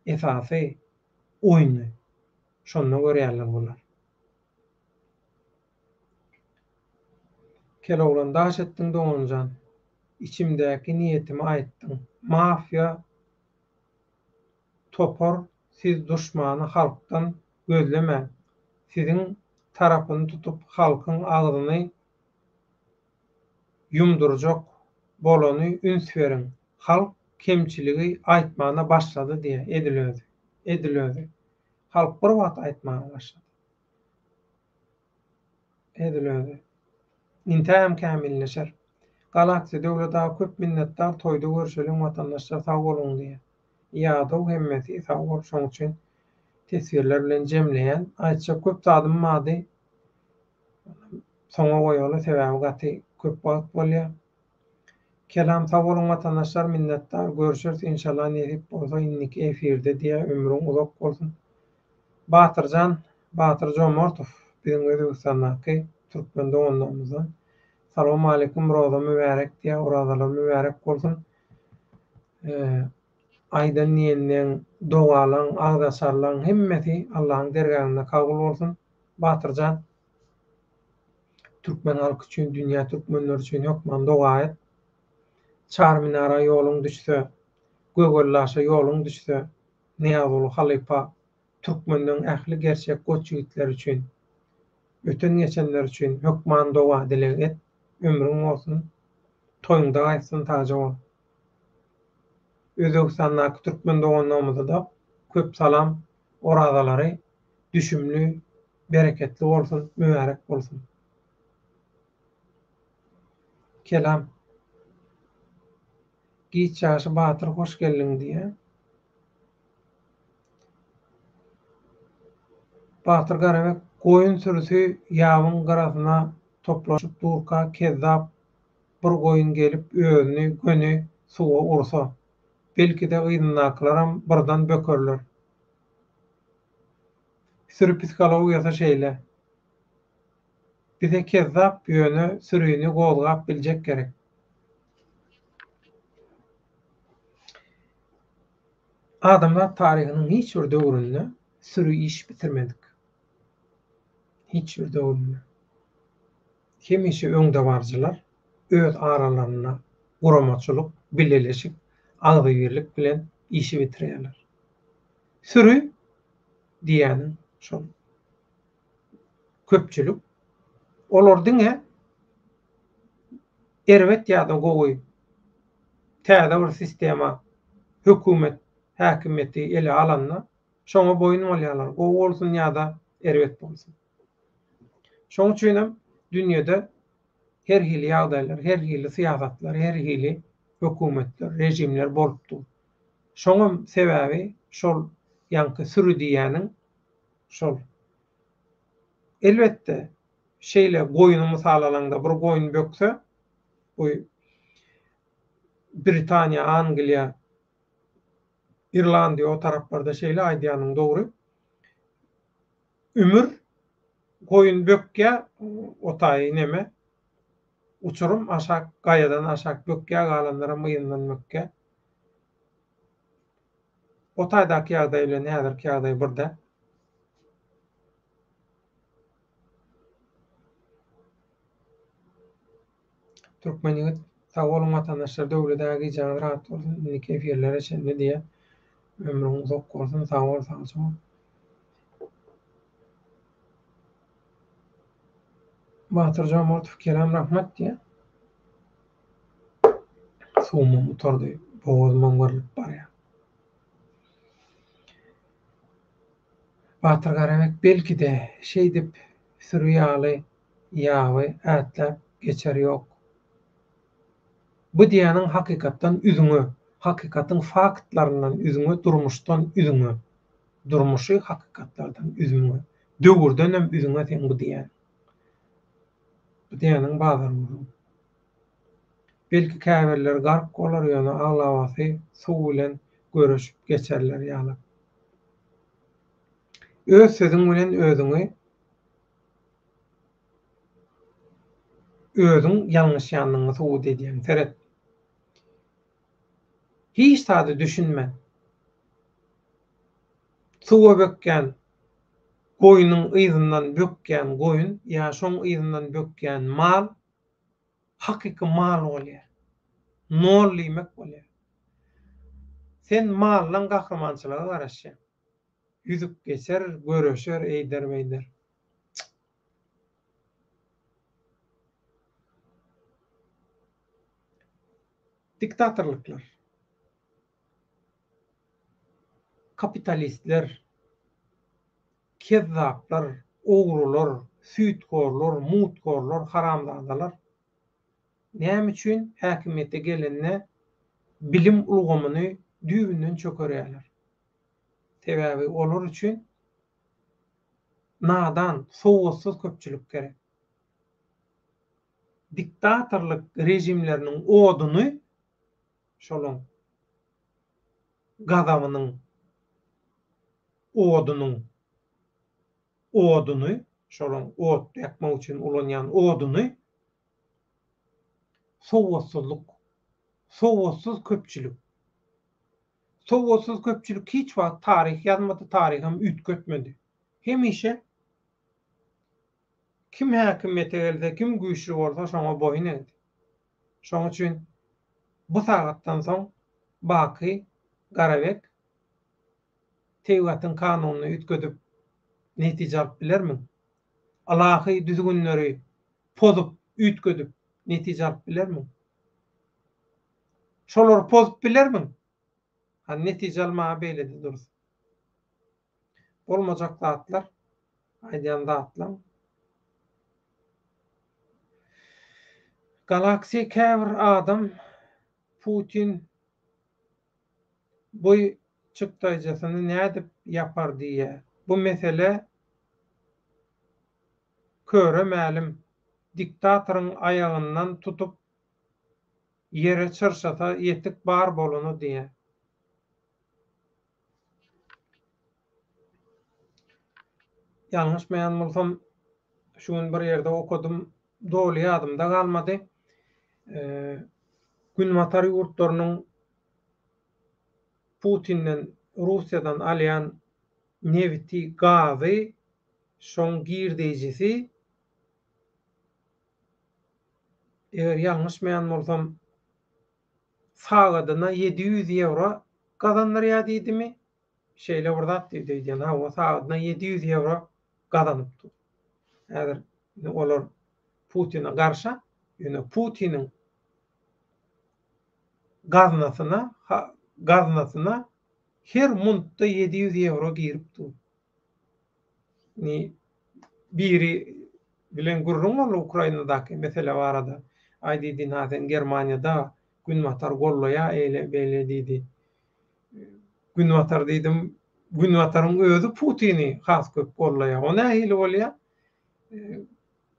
Speaker 1: esasy oýny şonda görýärler bular. Keloglan daş etdiň doganjan. Içimdäki niýetimi aýtdyň. Mafiýa topar siz duşmany halkdan gözlemäň. Siziň tarapyny tutup halkyň agzyny ýumdurjak bolany üns beriň halk kemçiligi aýtmana başlady diýä edil özi edil özi. Halk bir wagt aýtmaga başlady. Edil özi. Intägem kämilleşer. Galaxy Döwlet aga köp minnetdar toýda görşeliň watandaşlar sag boluň diýýär. Ýadaw hemmesi sag bol şoň üçin teswirler bilen jemleýän. Aýtjak köp zadym bardy. Soňa goýaly sebäbi gaty köp wagt bolýar. Kelam sag boluň watandaşlar minnetdar görüşeris inşallah nesip bolsa indiki efirde diýýär ömrüň uzak bolsun. Batyrjan Batyr Jomartow biziň Özbegistandaky türkmen doganlarymyzdan. Salowmaleýkum Roza mübärek diýýär orazalar mübärek bolsun. Aýdan diýenleň, dogalaň, agzaçarlaň hemmesi Allahyň dergähinde kabul bolsun. Batyrjan türkmen halky üçin, dünýä türkmenleri üçin hökman doga et. Çar minara ýoluň düşse, Gögeldaşa ýoluň düşse, Nyýazguly halypa türkmenleň ähli gerçek goç ýigitleri üçin, öten geçenler üçin hökman doga dileg et, ömrüň bolsun, toýuňda gaýtsyn sagja bol. Özbegistandaky türkmen doganlarymyzada köp salam orazalary düşümli bereketli bolsun mübärek bolsun. Kelam. Giç ýaşy batyr hoş geldiň diýýä. Batyr Garabek goýun sürüsi ýabyň gyrasyna toplaşyp durka kezzap bir goýun gelip özüni göni suwa ursa, belki-de yzyndakylaram birden bökerler. Süri psihologiýasy şeýle. Bize kezzap ýöne sürini gozgap biljek gerek. Adamzat taryhynyň hiç bir döwründe süri iş bitirmedik. Hiç bir döwründe. Hemişe öňdebaryjylar öz aralarynda guramaçylyk, bileleşik, agzybirlik bilen işi bitirýärler. Süri diýýäniň şol. Köpçülik. Olar diňe erbet ýa-da gowy täze bir sistema hökümet häkimiýeti ele alanda şoňa boýun bolýarlar, gowy bolsun ýa-da erbet bolsun. Şoň üçinem dünýede her hili ýagdaýlar, her hili syýasatlar, her hili hökümetler, režimler bolup dur. Şoňam sebäbi şol ýaňky süri diýýäniň şol. Elbetde, şeýle goýuny mysal alaňda bir goýun bökse, bu Britaniýa, Angliýa, Irlandiýa o taraplarda şeýle aýdýanyň dogry. Ümür goýun bökýä o taýy neme uçurym aşak gaýadan aşak bökýä galanlaram yzyndan bökýä. O taýdaky ýagdaý bilen häzirki ýagdaý bir däl. Türkmen ýigit sag boluň watandaşlar Döwlet aga gijäňiz rahat bolsun indiki efirlere çenli diýýär. Ömrüň uzak bolsun sag bol sagja bol. Batyr Jomartow Kelam rahmat diýýär. Suwumam gutardy, bogazymam gyrylyp barýar. Batyr Garabek belki-de şeýdip süri ýaly ýaby ätläp geçer ýok. Bu diýýäniň hakykatdan üzňe, hakykatyň faktlaryndan üzňe, durmuşdan üzňe. Durmuşy hakykatlardan üzňe, döwürdenem üzňe seň bu diýýäniň. Bu diýýäniň bazar gürrüň. Belki käbirleri gark bolar, ýöne aglabasy suw bilen göreşip geçerler ýalak. Öz sözüň bilen özüňi özüň ýalňyşýandygyňy subut edýäň. Seret. Hiç zada düşünmän suwa bökýän goýnuň yzyndan bökýän goýun ýa şoň yzyndan bökýän mal hakyky mal bolýar. Nol diýmek bolýar. Sen maldan gahrymançylyga garaşýaň. Ýüzüp geçer, göreşer, eýder-beýder. Diktatorlyklar. Kapitalistler. Kezzaplar, ogrular, süýthorlar, mutkorlar, haramzadalar näme üçin häkimiýete gelende bilim ulgamyny düýbünden çökerýärler? Sebäbi olar üçin nadan, sowatsyz köpçülik gerek. Diktatorlyk režimleriniň oduny şolaň gazabynyň odunyň oduny, şolaň ot ýakmak üçin ulanýan oduny sowatsyzlyk, sowatsyz köpçülik. Sowatsyz köpçülik hiç wagt taryh ýazmady, taryham üýtgetmedi. Hemişe kim häkimiýete gelse, kim güýçli bolsa şoňa boýun egdi. Şoň üçin bu sagatdan soň Baky Garabek tebigatyň kanunyny üýtgedip netije alyp bilermiň? Ylahy düzgünleri pozup, üýtgedip netije alyp bilermiň? Şolary pozup bilermiň? Hany netije almaga beýlede dursun. Bolmajak zatlar, aýdýan zatlaň. Galaxy käbir adam Putin bu çykdaýjysyny nädip ýapar diýýä. Bu mesele köre mälim. Diktatoryň aýagyndan tutup ýere çyrşasa ýetik bar bolany diýýä. Ýalňyşmaýan bolsam, şu gün bir ýerde okadym, doly ýadymda galmady. Günbatar ýurtlarynyň Putinden, Russiýadan alýan nebiti, gazy, şoň girdeýjisi, eger ýalňyşmaýan bolsam, sagadyna 700 ýewro gazandyrýar diýdimi? Şeýle bir zat diýdi öýdýän. Hawa, sagadyna 700 ýewro gazanyp dur. Häzir indi olar Putine garşa, ýöne Putiniň gaznasyna, gaznasyna her muntda 700 ýewro girip dur. Indi biri bilen gürrüň boldy Ukrainadaky mesele barada. Aý diýdi, ynha sen Germaniýada Günbatar gollaýar eýle beýle diýdi. Günbatar diýdim, Günbataryň özi Putini has köp gollaýar. O nähili bolýar?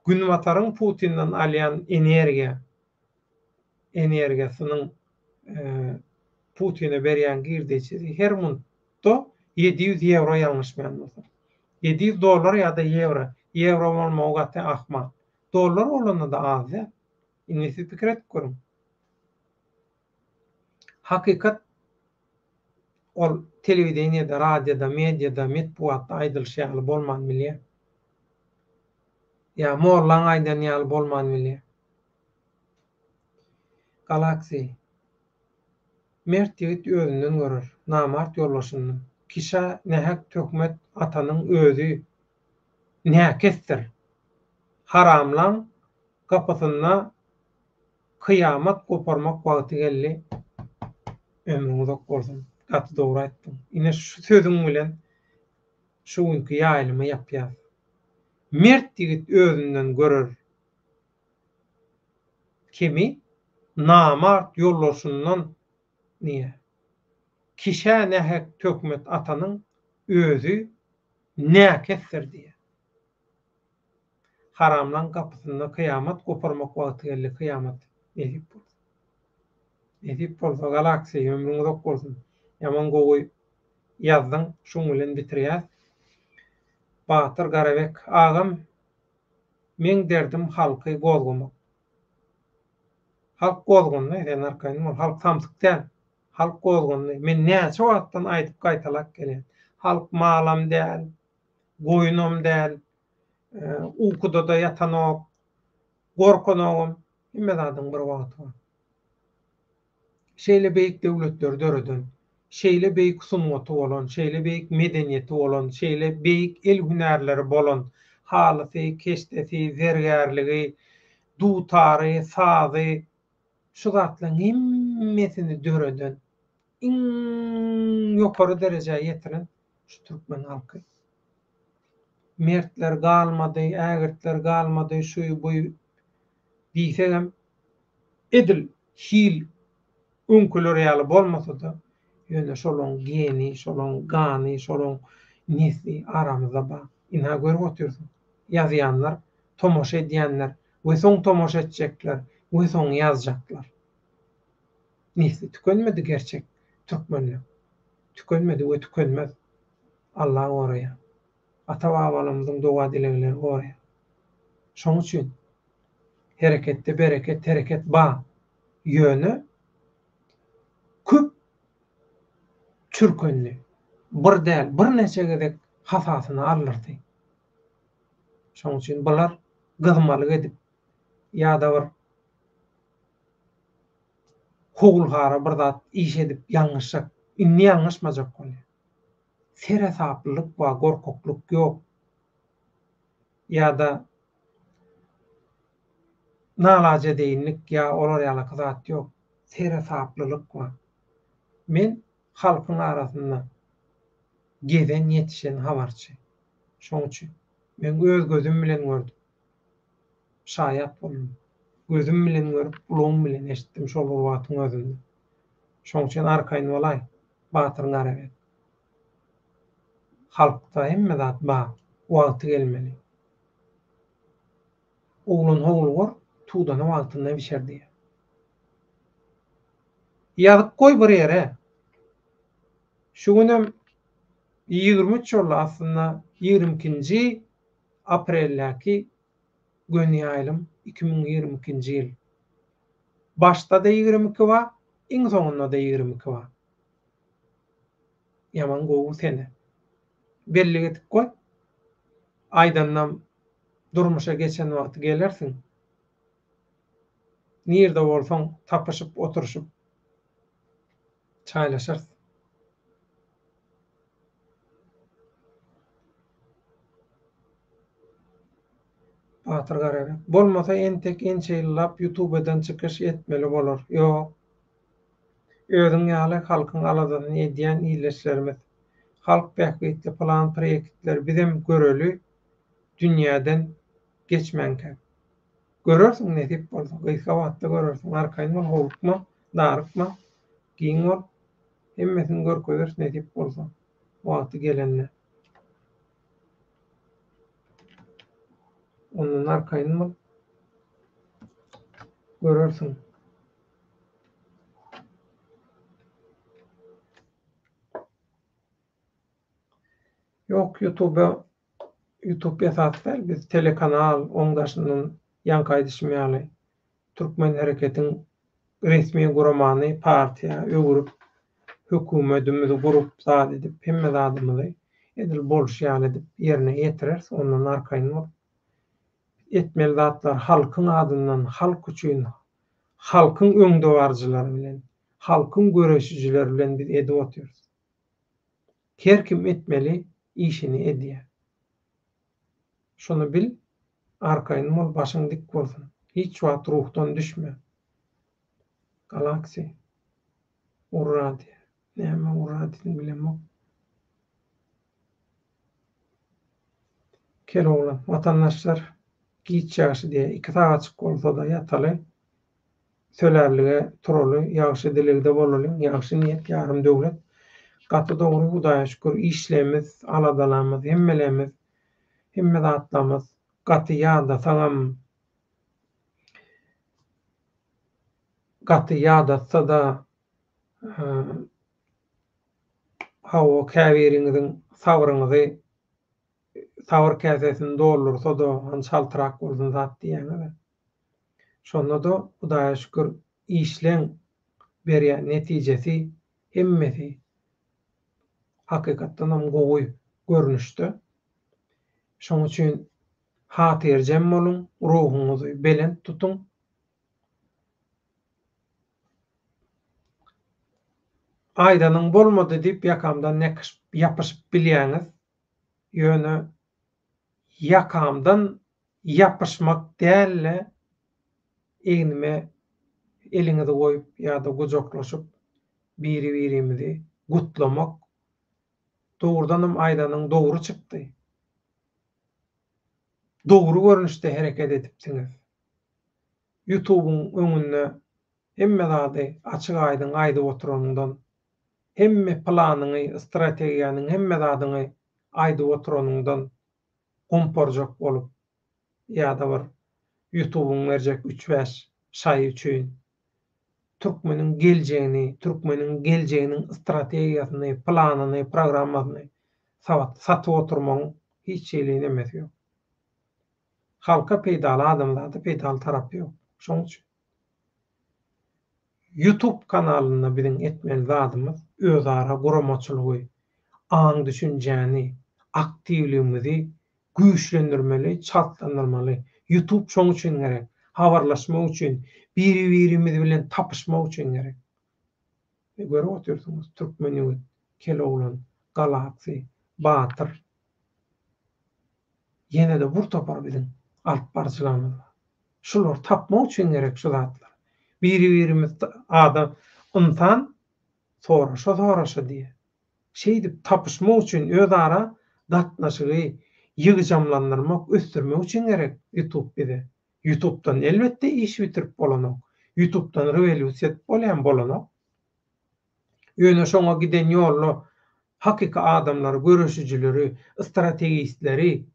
Speaker 1: Günbataryň Putinden alýan energiýa energiýasynyň Putine berýän girdejisi her muntda 700 ýewro ýalňyşmaýan bolsam. 700 dollar ýa-da ýewro. Ýewro bolmagy gaty ahmal. Dollar bolanda-da az däl. Indi siz pikir edip görüň. Hakykat ol telewideniýede, radioda, mediada, metbugatda aýdylyşy ýaly bolman bilýär. Ýa mollaň aýdany ýaly bolman bilýär. Galaxy. Mert ýigit özünden görer, namart ýoldaşyndan. Kişä nähak töhmet atanyň özi näkesdir. Haramlaň gapysynda kyýamat goparmak wagty geldi. Ömrüň uzak bolsun. Gaty dogry aýtdyň. Ine şu sözüň bilen şu günki ýaýlymy ýapýas. Mert ýigit özünden görer kemi, namart ýoldaşyndan niýe. Kişä nähek töhmet atanyň özi näkesdir diýýär. Haramlaň gapysynda kyýamat goparmak wagty geldi kyýamat nesip bolsa. Nesip bolsa Galaxy ömrüň uzak bolsun. Ýaman gowy ýazdyň şuň bilen bitirýäs. Batyr Garabek agam meň derdim halky gozgamak. Halk gozgandy sen arkaýyn bol halk samsyk däl. Halk gozgandy. Men näçe wagtdan aýdyp gaýtalap gelýän. Halk malam däl, goýunam däl, ukuda-da ýatanok, gorkanogam. Hemme zadyň bir wagty bar. Şeýle beýik döwletleri döreden, şeýle beýik sungaty bolan, şeýle beýik medeniýeti bolan, şeýle beýik el hünärleri bolan, halysy, keşdesi, zergärligi, dutary, sazy, şu zatlaryň hemmesini döreden, iň ýokary derejä ýetiren şu türkmen halky. Mertler galmady, ägirtler galmady, şuý buý diýsegem, edil hil öňküler ýaly bolmasa-da, ýöne şolaň geni, şolaň gany, şolaň nesli aramyzda bar. Ynha görüp otyrsyň. Ýazýanlar, tomaşa edýänler we soň tomaşa etjekler we soň ýazjaklar. Nesli tükenmedi gerçek türkmenleň. Tükenmedi we tükenmez. Allah goraýar. Ata-babalarymyzyň doga-dilegleri goraýar. Şoň üçin hereketde bereket, hereket bar. Ýöne köp çürkendi. Bir däl, birnäçe gezek hasasyny aldyrdy. Şoň üçin bular gyzmalyk edip ýa-da bir howul-hara bir zat iş edip ýalňyşjak, indi ýalňyşmajak bolýar. Seresaplylyk bar, gorkaklyk ýok. Ýa-da nalajedeýinlik ýa olar ýalaky zat ýok. Seresaplylyk bar. Men halkyň arasynda gezen, ýetişen habarçy. Şoň üçin men öz gözüm bilen gördüm. Şaýat boldum. Gözüm bilen görüp, gulagym bilen eşitdim şol bir wagtyň özünde. Şoň üçin arkaýyn bolaý, Batyr Garabek. Halkda hemme zat bar, wagty gelmeli. Oglan howlugar, tudana wagtynda bişer diýýär. Ýazyp goý bir ýere. Şu günem 23 boldy aslynda 22-nji apreldäki göni ýaýlym 2022-nji ýyl. Başda-da 22 bar, iň soňunda-da 22 bar. Ýaman gowy sene. Bellik edip goý. Aýdandam durmuşa geçen wagty gelersiň. Nirde bolsaň tapyşyp oturyşyp çaýlaşarys. Batyr Garabek. Bolmasa entek ençe ýyllap ýutubeden çykyş etmeli bolar. Ýok. Özüň ýaly halkyň aladasyny edýän ildeşlerimiz. Halk bähbitli plan proýektleri bizem göreli dünýäden geçmänkäk. Görersiň nesip bolsa gysga wagtda görersiň arkaýyn bol howlukma darykma giň bol hemmesini görkezeris nesip bolsa wagty gelende. Ondan arkaýyn bol görersiň. Ýok ýutube ýutub esas däl biz telekanal oň daşyndan ýaňky aýdyşym ýaly türkmen hereketiň resmi guramany partiýa öwürip höküwmedimizi gurup zat edip hemme zadymyzy edil bolşy ýaly edip ýerine ýetireris ondan arkaýyn bol etmeli zatlar halkyň adyndan halk üçin halkyň öňdebaryjylary bilen halkyň göreşijileri bilen biz edip otyrys. Her kim etmeli işini edýär. Şuny bil, arkaýyn bol, başyň dik bolsun. Hiç wagt ruhdan düşme. Galaxy. Urra diýýär. Näme urra diýdiň bilemok. Kel oglan, watandaşlar, giç ýagşy diýýär. Iki sagatjyk bolsa-da ýataly. Sölärlige turaly, ýagşy dilegde bolalyň, ýagşy niýet ýarym döwlet. Gaty dogry Hudaýa şükür işlemiz, aladalamyz, hemmelemiz, hemme zatlamyz gaty ýadasaňam, gaty ýadatsa-da, hawa käbiriňiziň sabryňyzy sabyr käsesini doldursa-da, hany çaltrak bolsun zat diýýäňiz-ä. Şonda-da Hudaýa şükür işleň berýän netijesi hemmesi hakykatdanam gowy görnüşde. Şoň üçin hatyrjem boluň, ruhuňyzy belent tutuň. Aýdanyň bolmady diýip ýakamdan ýapyşyp bilýäňiz. Ýöne ýakamdan ýapyşmak däl-de, egnime eliňizi goýup ýa-da gujaklaşyp biri-birimizi gutlamak, dogrudanam aýdanyň dogry çykdy. Dogry görnüşde hereket edipsiňiz. Ýutubyň öňünde hemme zady açyk-aýdyň aýdyp oturanyňdan, hemme planyňy, strategiýanyň hemme zadyňy aýdyp oturanyňdan gomparjak bolup ýa-da bir Ýutubyň berjek üç-bäş şaýy üçin türkmeniň geljegini, türkmeniň geljeginiň strategiýasyny, planyny, programmasyny satyp oturmagyň hiç hili nemesi ýok. Halka peýdaly, adamzada peýdaly tarapy ýok. Şonuň üçin Youtube kanalynda biziň etmeli zadymyz özara guramaçylygy, aň-düşünjäni, aktiwligimizi güýçlendirmeli, çaltlandyrmaly. Youtube şoň üçin gerek. Habarlaşmak üçin, biri-birimiz bilen tapyşmak üçin gerek. Görüp otyrsyňyz, Türkmen ýigit, Keloglan, Galaxy, Batyr. Ýene-de bir topar biziň alyp baryjylarymyz bar. Şulary tapmak üçin gerek şu zatlar. Biri-birimiz adam, ynsan soraşa-soraşa diýýär. Şeýdip tapyşmak üçin özara gatnaşygy ýygjamlandyrmak, ösdürmek üçin gerek YouTube bize. YouTubedan elbetde iş bitirip bolanok. YouTubedan rewolýusiýa edip bolýarmy? Bolanok. Ýöne şoňa giden ýolda hakyky adamlary, göreşijileri, strategistleri,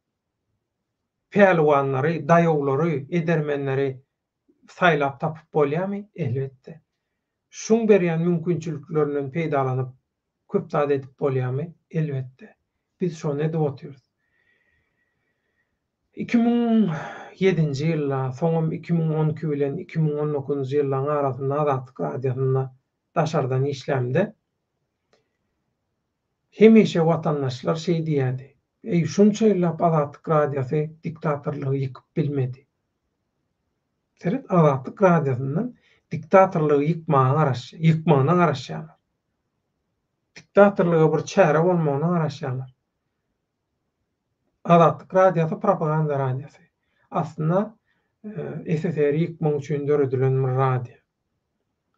Speaker 1: pälwanlary, daýawlary, edermenleri saýlap tapyp bolýarmy? Elbetde. Şuň berýän mümkinçiliklerinden peýdalanyp köp zat edip bolýarmy? Elbetde. Biz şony edip otyrys. 2007-nji ýylda, soňam 2012 bilen 2019-njy ýyllaryň arasynda Azatlyk Radiosynda daşardan işlämde, hemişe watandaşlar şeý diýýärdi, Eý, şunça ýyllap Azatlyk Radiosy diktatorlygy ýykyp bilmedi. Seret, Azatlyk Radiosyndan diktatorlygy ýykmaga garaşýar, ýykmagyna garaşýarlar. Diktatorlyga bir çäre bolmagyna garaşýarlar. Azatlyk Radiosy propaganda radiosy. Aslynda SSR-i ýykmak üçin döredilen bir radio.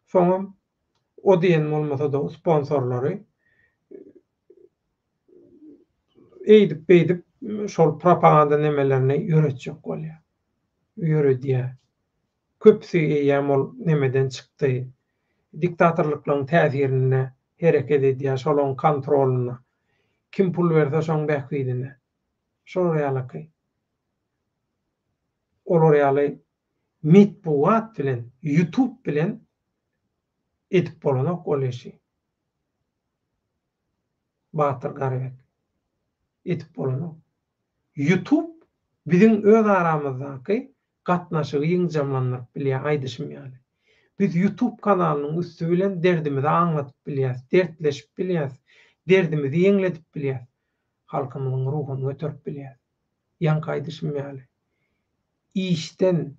Speaker 1: Soňam o diýen bolmasa-da sponsorlary eýdip-beýdip şol propaganda nemelerini ýöretjek bolýar. Ýöredýär. Köpüsi eýýäm ol nemeden çykdy. Diktatorlyklaryň täsirinde hereket edýär, şolaryň kontrolynda. Kim pul berse şoň bähbidine. Şolar ýalyky. Olar ýaly metbugat bilen, ýutub bilen edip bolanok ol işi. Batyr Garybek. Edip bolanok. Ýutub biziň öz aramyzdaky gatnaşygy ýygjamlandyryp bilýär aýdyşym ýaly. Biz ýutub kanalynyň üsti bilen derdimizi aňladyp bilýäs, dertleşip bilýäs, derdimizi ýeňledip bilýäs, halkymyzyň ruhuny göterip bilýäs. Ýaňky aýdyşym ýaly, işden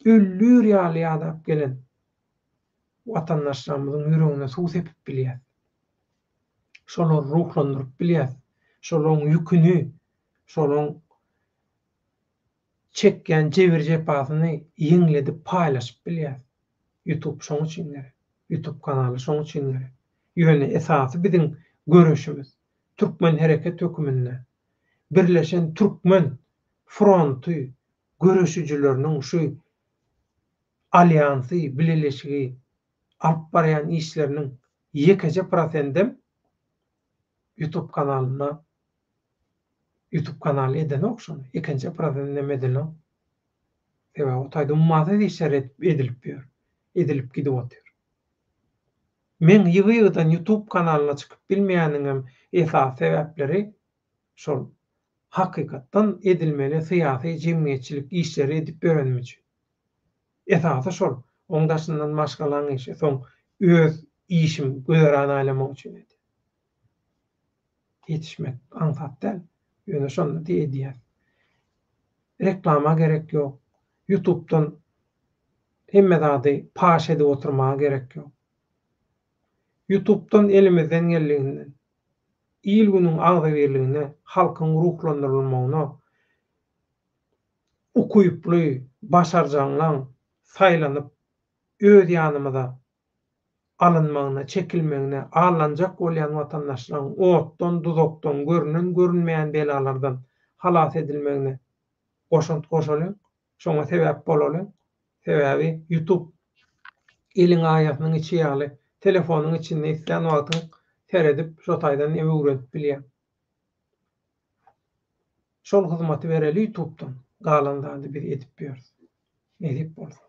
Speaker 1: öllür ýaly ýadap gelen watandaşlarymyzyň ýüregine suw sepip bilýäs. Şolary ruhlandyryp bilýäs. Şolaryň ýüküni, şolaryň çekýän jebir-jepasyny ýeňledip paýlaşyp bilýäs. Ýutub şoň üçin gerek. Ýutub kanaly şoň üçin gerek. Ýöne esasy biziň göreşimiz Türkmen hereket höküminde birleşen türkmen fronty göreşijileriniň şu alýansy, bileleşigi alyp barýan işleriniň ýekeje prosendem Ýutub kanalynda Ýutub kanaly edenok şony. Ikinji prosendem edenok. Sebäbi o taýda ummasyz işler edilip ýör. Edilip gidip otyr. Meň ýygy-ýygydan Ýutub kanalyna çykyp bilmeýäniňem esasy sebäpleri şol hakykatdan edilmeli syýasy jemgyýetçilik işleri edip ýörenim üçin. Esasy şol. Oň daşyndan maşgalaň işi, soň öz işim güzeran aýlamak üçin edýän. Ýetişmek aňsat däl. Ýöne şonda-da edýäs. Reklama gerek ýok. Ýutubdan hemme zady paş edip oturmaga gerek ýok. Ýutubdan elimizden geldiginden il-günüň agzybirligine, halkyň ruhlandyrylmagyna ukyply, başarjaňlaň saýlanyp öz ýanymyza alynmagyna, çekilmegine, aldanjak bolýan watandaşlaryň otdan, duzakdan, görnen-görünmeýän belalardan halas edilmegine. goşant goşalyň, şoňa sebäp bolalyň. Sebäbi YouTube eliň aýasynyň içi ýaly, telefonyň içinde islän wagtyň seredip şo taýdan öwrenip bilýäň. Şol hyzmaty bereli ýutubdan, galan zady biz edip ýörüs. Nesip bolsa.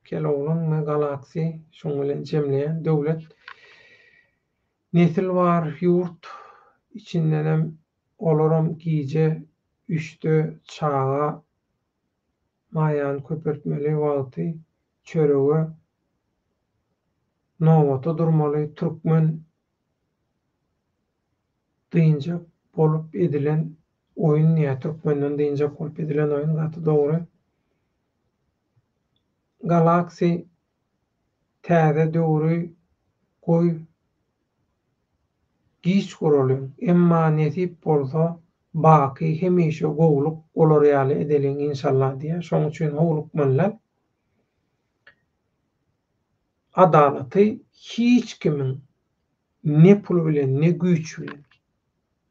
Speaker 1: Keloglan we Galaxy şuň bilen jemleýän döwlet nesil bar ýurt içindenem olaram gije üçde çaga maýany köpeltmeli wagty çörege nobata durmaly türkmen dynjak bolup edilen oýun diýýär türkmenden dynjak bolup edilen oýun gaty dogry. Galaxy täze döwri goý giç guralyň emma nesip bolsa baky hemişe gowluk bolar ýaly edeliň inşallah diýýär şoň üçin howlukmalylar adalaty hiç kimiň ne pul bilen ne güýç bilen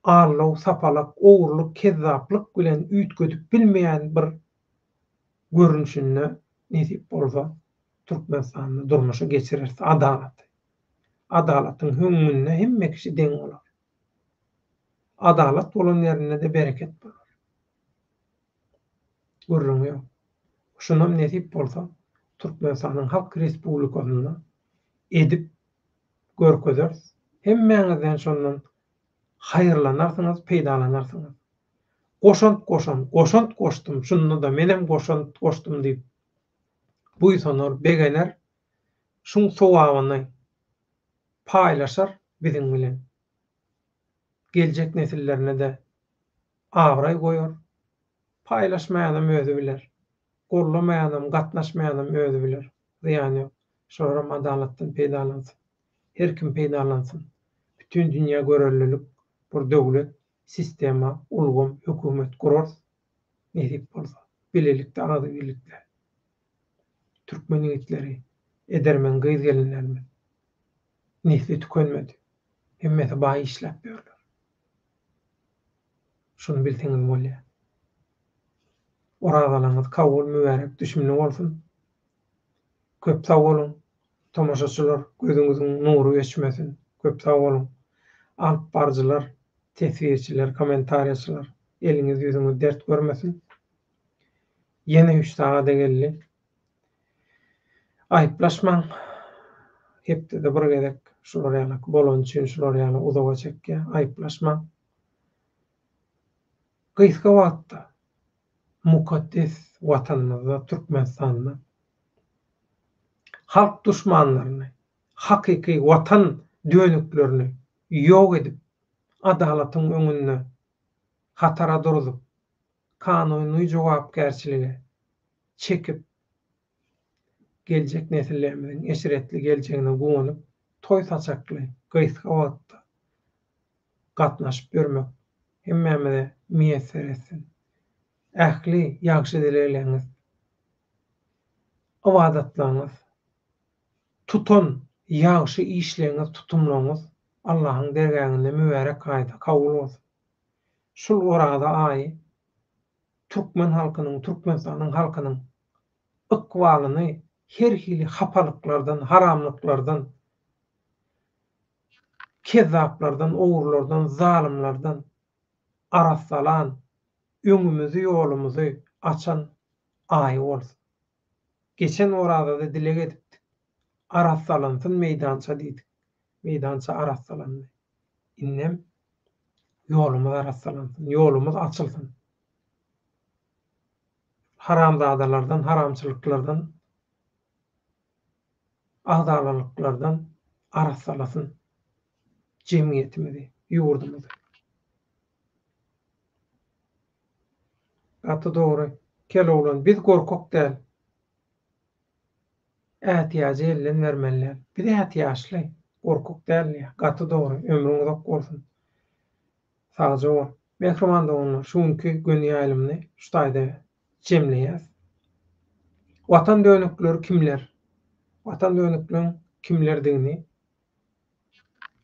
Speaker 1: aldaw sapalak ogurlyk kezzaplyk bilen üýtgedip bilmeýän bir görnüşinde nesip bolsa Türkmenistanda durmuşa geçireris adalaty. Adalatyň höňňünde hemme kişi deň bolar. Adalat bolan ýerinde-de bereket bolar. Gürrüň ýok. Şunam nesip bolsa Türkmenistanyň Halk Respublikasynda edip görkezeris. Hemmäňizden şondan haýyrlanarsyňyz, peýdalanarsyňyz. Goşant goşan, goşant goşdum, şunda-da menem goşant goşdum diýip buýsanar, begener, şuň sogabyny paýlaşar biziň bilen. Geljek nesillerine-de abraý goýar. Paýlaşmaýanam özi biler. Gollamaýanam, gatnaşmaýanam özi biler. Zyýany ýok. Şolaram adalatdan peýdalansyn. Her kim peýdalansyn. Bütin dünýä görelilik bir döwlet, sistema, ulgam, hökümet gurarys. Nesip bolsa. Bilelikde, agzybirlikde. Türkmen ýigitleri, edermen gyz-gelinlerimiz. Nesli tükenmedi. Hemmesi baý işläp ýörler. Şuny bilseňiz bolýar. Orazalaryňyz kabul, mübärek, düşümli bolsun. Köp sag boluň. Tomaşaçylar gözüňiziň nury öçmesin. Köp sag boluň. Alyp baryjylar, teswirçiler, kommentariýaçylar eliňiz ýüzüňiz dert görmesin. Ýene üç sagada geldi. Aýyplaşmaň. Hepdede bir gezek şular ýaly bolany üçin şular ýaly uzaga çekýär. Aýyplaşmaň. Gysga wagtda mukaddes Watanymyzda Türkmenistanda halk duşmanlaryny, hakyky Watan dönüklerini ýok edip, adalatyň öňünde hatara durzup, kanuny jogapkärçilige çekip, geljek nesillerimiziň eşretli geljegine guwanyp, toý saçakly gysga wagtda gatnaşyp ýörmek hemmämize miýesser etsin. Ähli ýagşy dilegleriňiz, ybadatlaryňyz, tutan ýagşy işleriňiz, tutumlaryňyz Allahyň dergähinde mübärek aýda kabul bolsun. Şul Oraza aýy türkmen halkynyň, Türkmenistanyň halkynyň ykbalyny her hili hapalyklardan, haramlyklardan, kezzaplardan, ogrulardan, zalymlardan arassalan, öňümizi, ýolumyzy açan aýy bolsun. Geçen Orazada dileg edipdik. Arassalansyn meýdança diýdik. Meýdança arassalandy. Indem ýolumyz arassalansyn, ýolumyz açylsyn. Haramzadalardan, haramçylyklardan, agzalalyklardan arassalasyn jemgyýetimizi, ýurdumyzy. Gaty dogry. Kel oglan, biz gorkak däl. Ätiýajy elden bermeli däl. Biz ätiýaçly, gorkak däl diýýär. Gaty dogry. Ömrüň uzak bolsun. Sagja bol. Mähriban doganlar, şu günki göni ýaýlymyny şu taýda jemleýäs. Watan dönükleri kimler? Watan dönükleň kimlerdigini.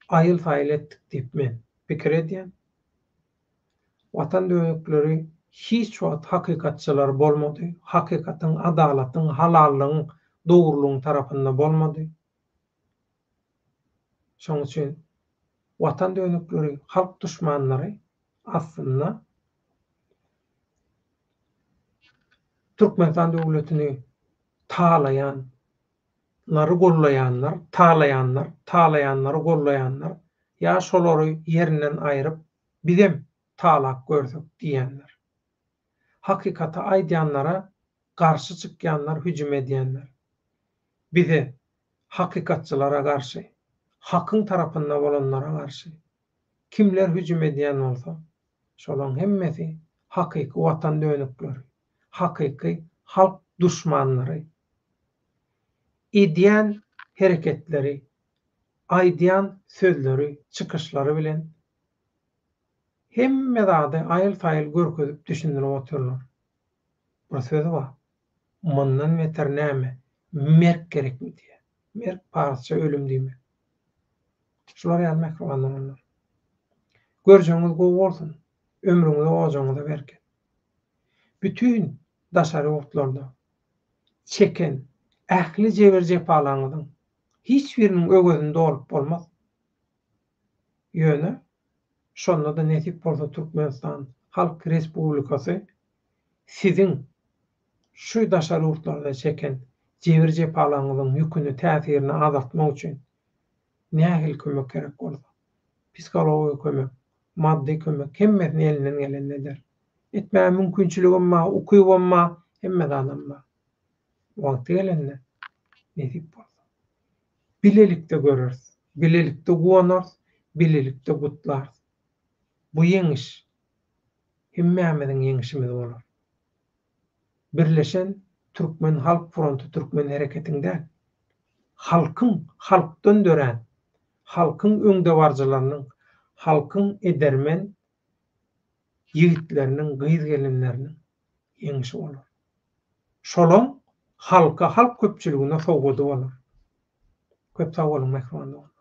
Speaker 1: aýyl-saýyl etdik diýip men pikir edýän. Watan dönükleri hiç wagt hakykatçylar bolmady, hakykatyň, adalatyň, halallygyň, dogrulygyň tarapynda bolmady. Şonuň üçin Watan dönükleri, halk duşmanlary aslynda Türkmenistan döwletini talaýan lary gollaýanlar, talaýanlar, talaýanlary gollaýanlar ýa şolary ýerinden aýryp, bizem talap görsek diýýänler. Hakykaty aýdýanlara garşy çykýanlar, hüjüm edýänler. Bize, hakykatçylara garşy, hakyň tarapynda bolanlara garşy kimler hüjüm edýän bolsa, şolaň hemmesi hakyky watan dönükleri, hakyky halk duşmanlary. Edýän hereketleri, aýdýan sözleri, çykyşlary bilen hemme zady aýyl-saýyl görkezip düşündirip otyrlar. Bir sözi bar. Mundan beter näme, merk gerekmi diýýär. Merk parsça ölüm diýmek. Şular ýaly mähriban doganlar. Görjegiňiz gowy bolsun. Ömrüňize, ojagyňyza bereket. Bütin daşary ýurtlarda çeken ähli jebir-jepalaryňyzyň hiç biriniň öwezini dolup bolmaz. Ýöne şonda-da nesip bolsa Türkmenistan Halk Respublikasy siziň şu daşary ýurtlarda çeken jebir-jepalaryňyzyň ýüküni, täsirini azaltmak üçin nähili kömek gerek bolsa, psihologik kömek, maddy kömek hemmesini elinden gelenini eder. Etmäge mümkinçiligem bar, ukybam bar, hemme zadam bar. Wagty gelende nesip bolsa. Bilelikde göreris, bilelikde guwanarys, bilelikde gutlarys. Bu ýeňiş hemmämiziň ýeňşimiz bolar. Birleşen Türkmen Halk Fronty Türkmen Hereketiň däl, halkyň, halkdan dörän, halkyň öňdebaryjylarynyň, halkyň edermen ýigitleriniň, gyz-gelinleriniň ýeňşi bolar. Şolaň halka, halk köpçüligine sowgady bolar. Köp sag boluň mähriban doganlar.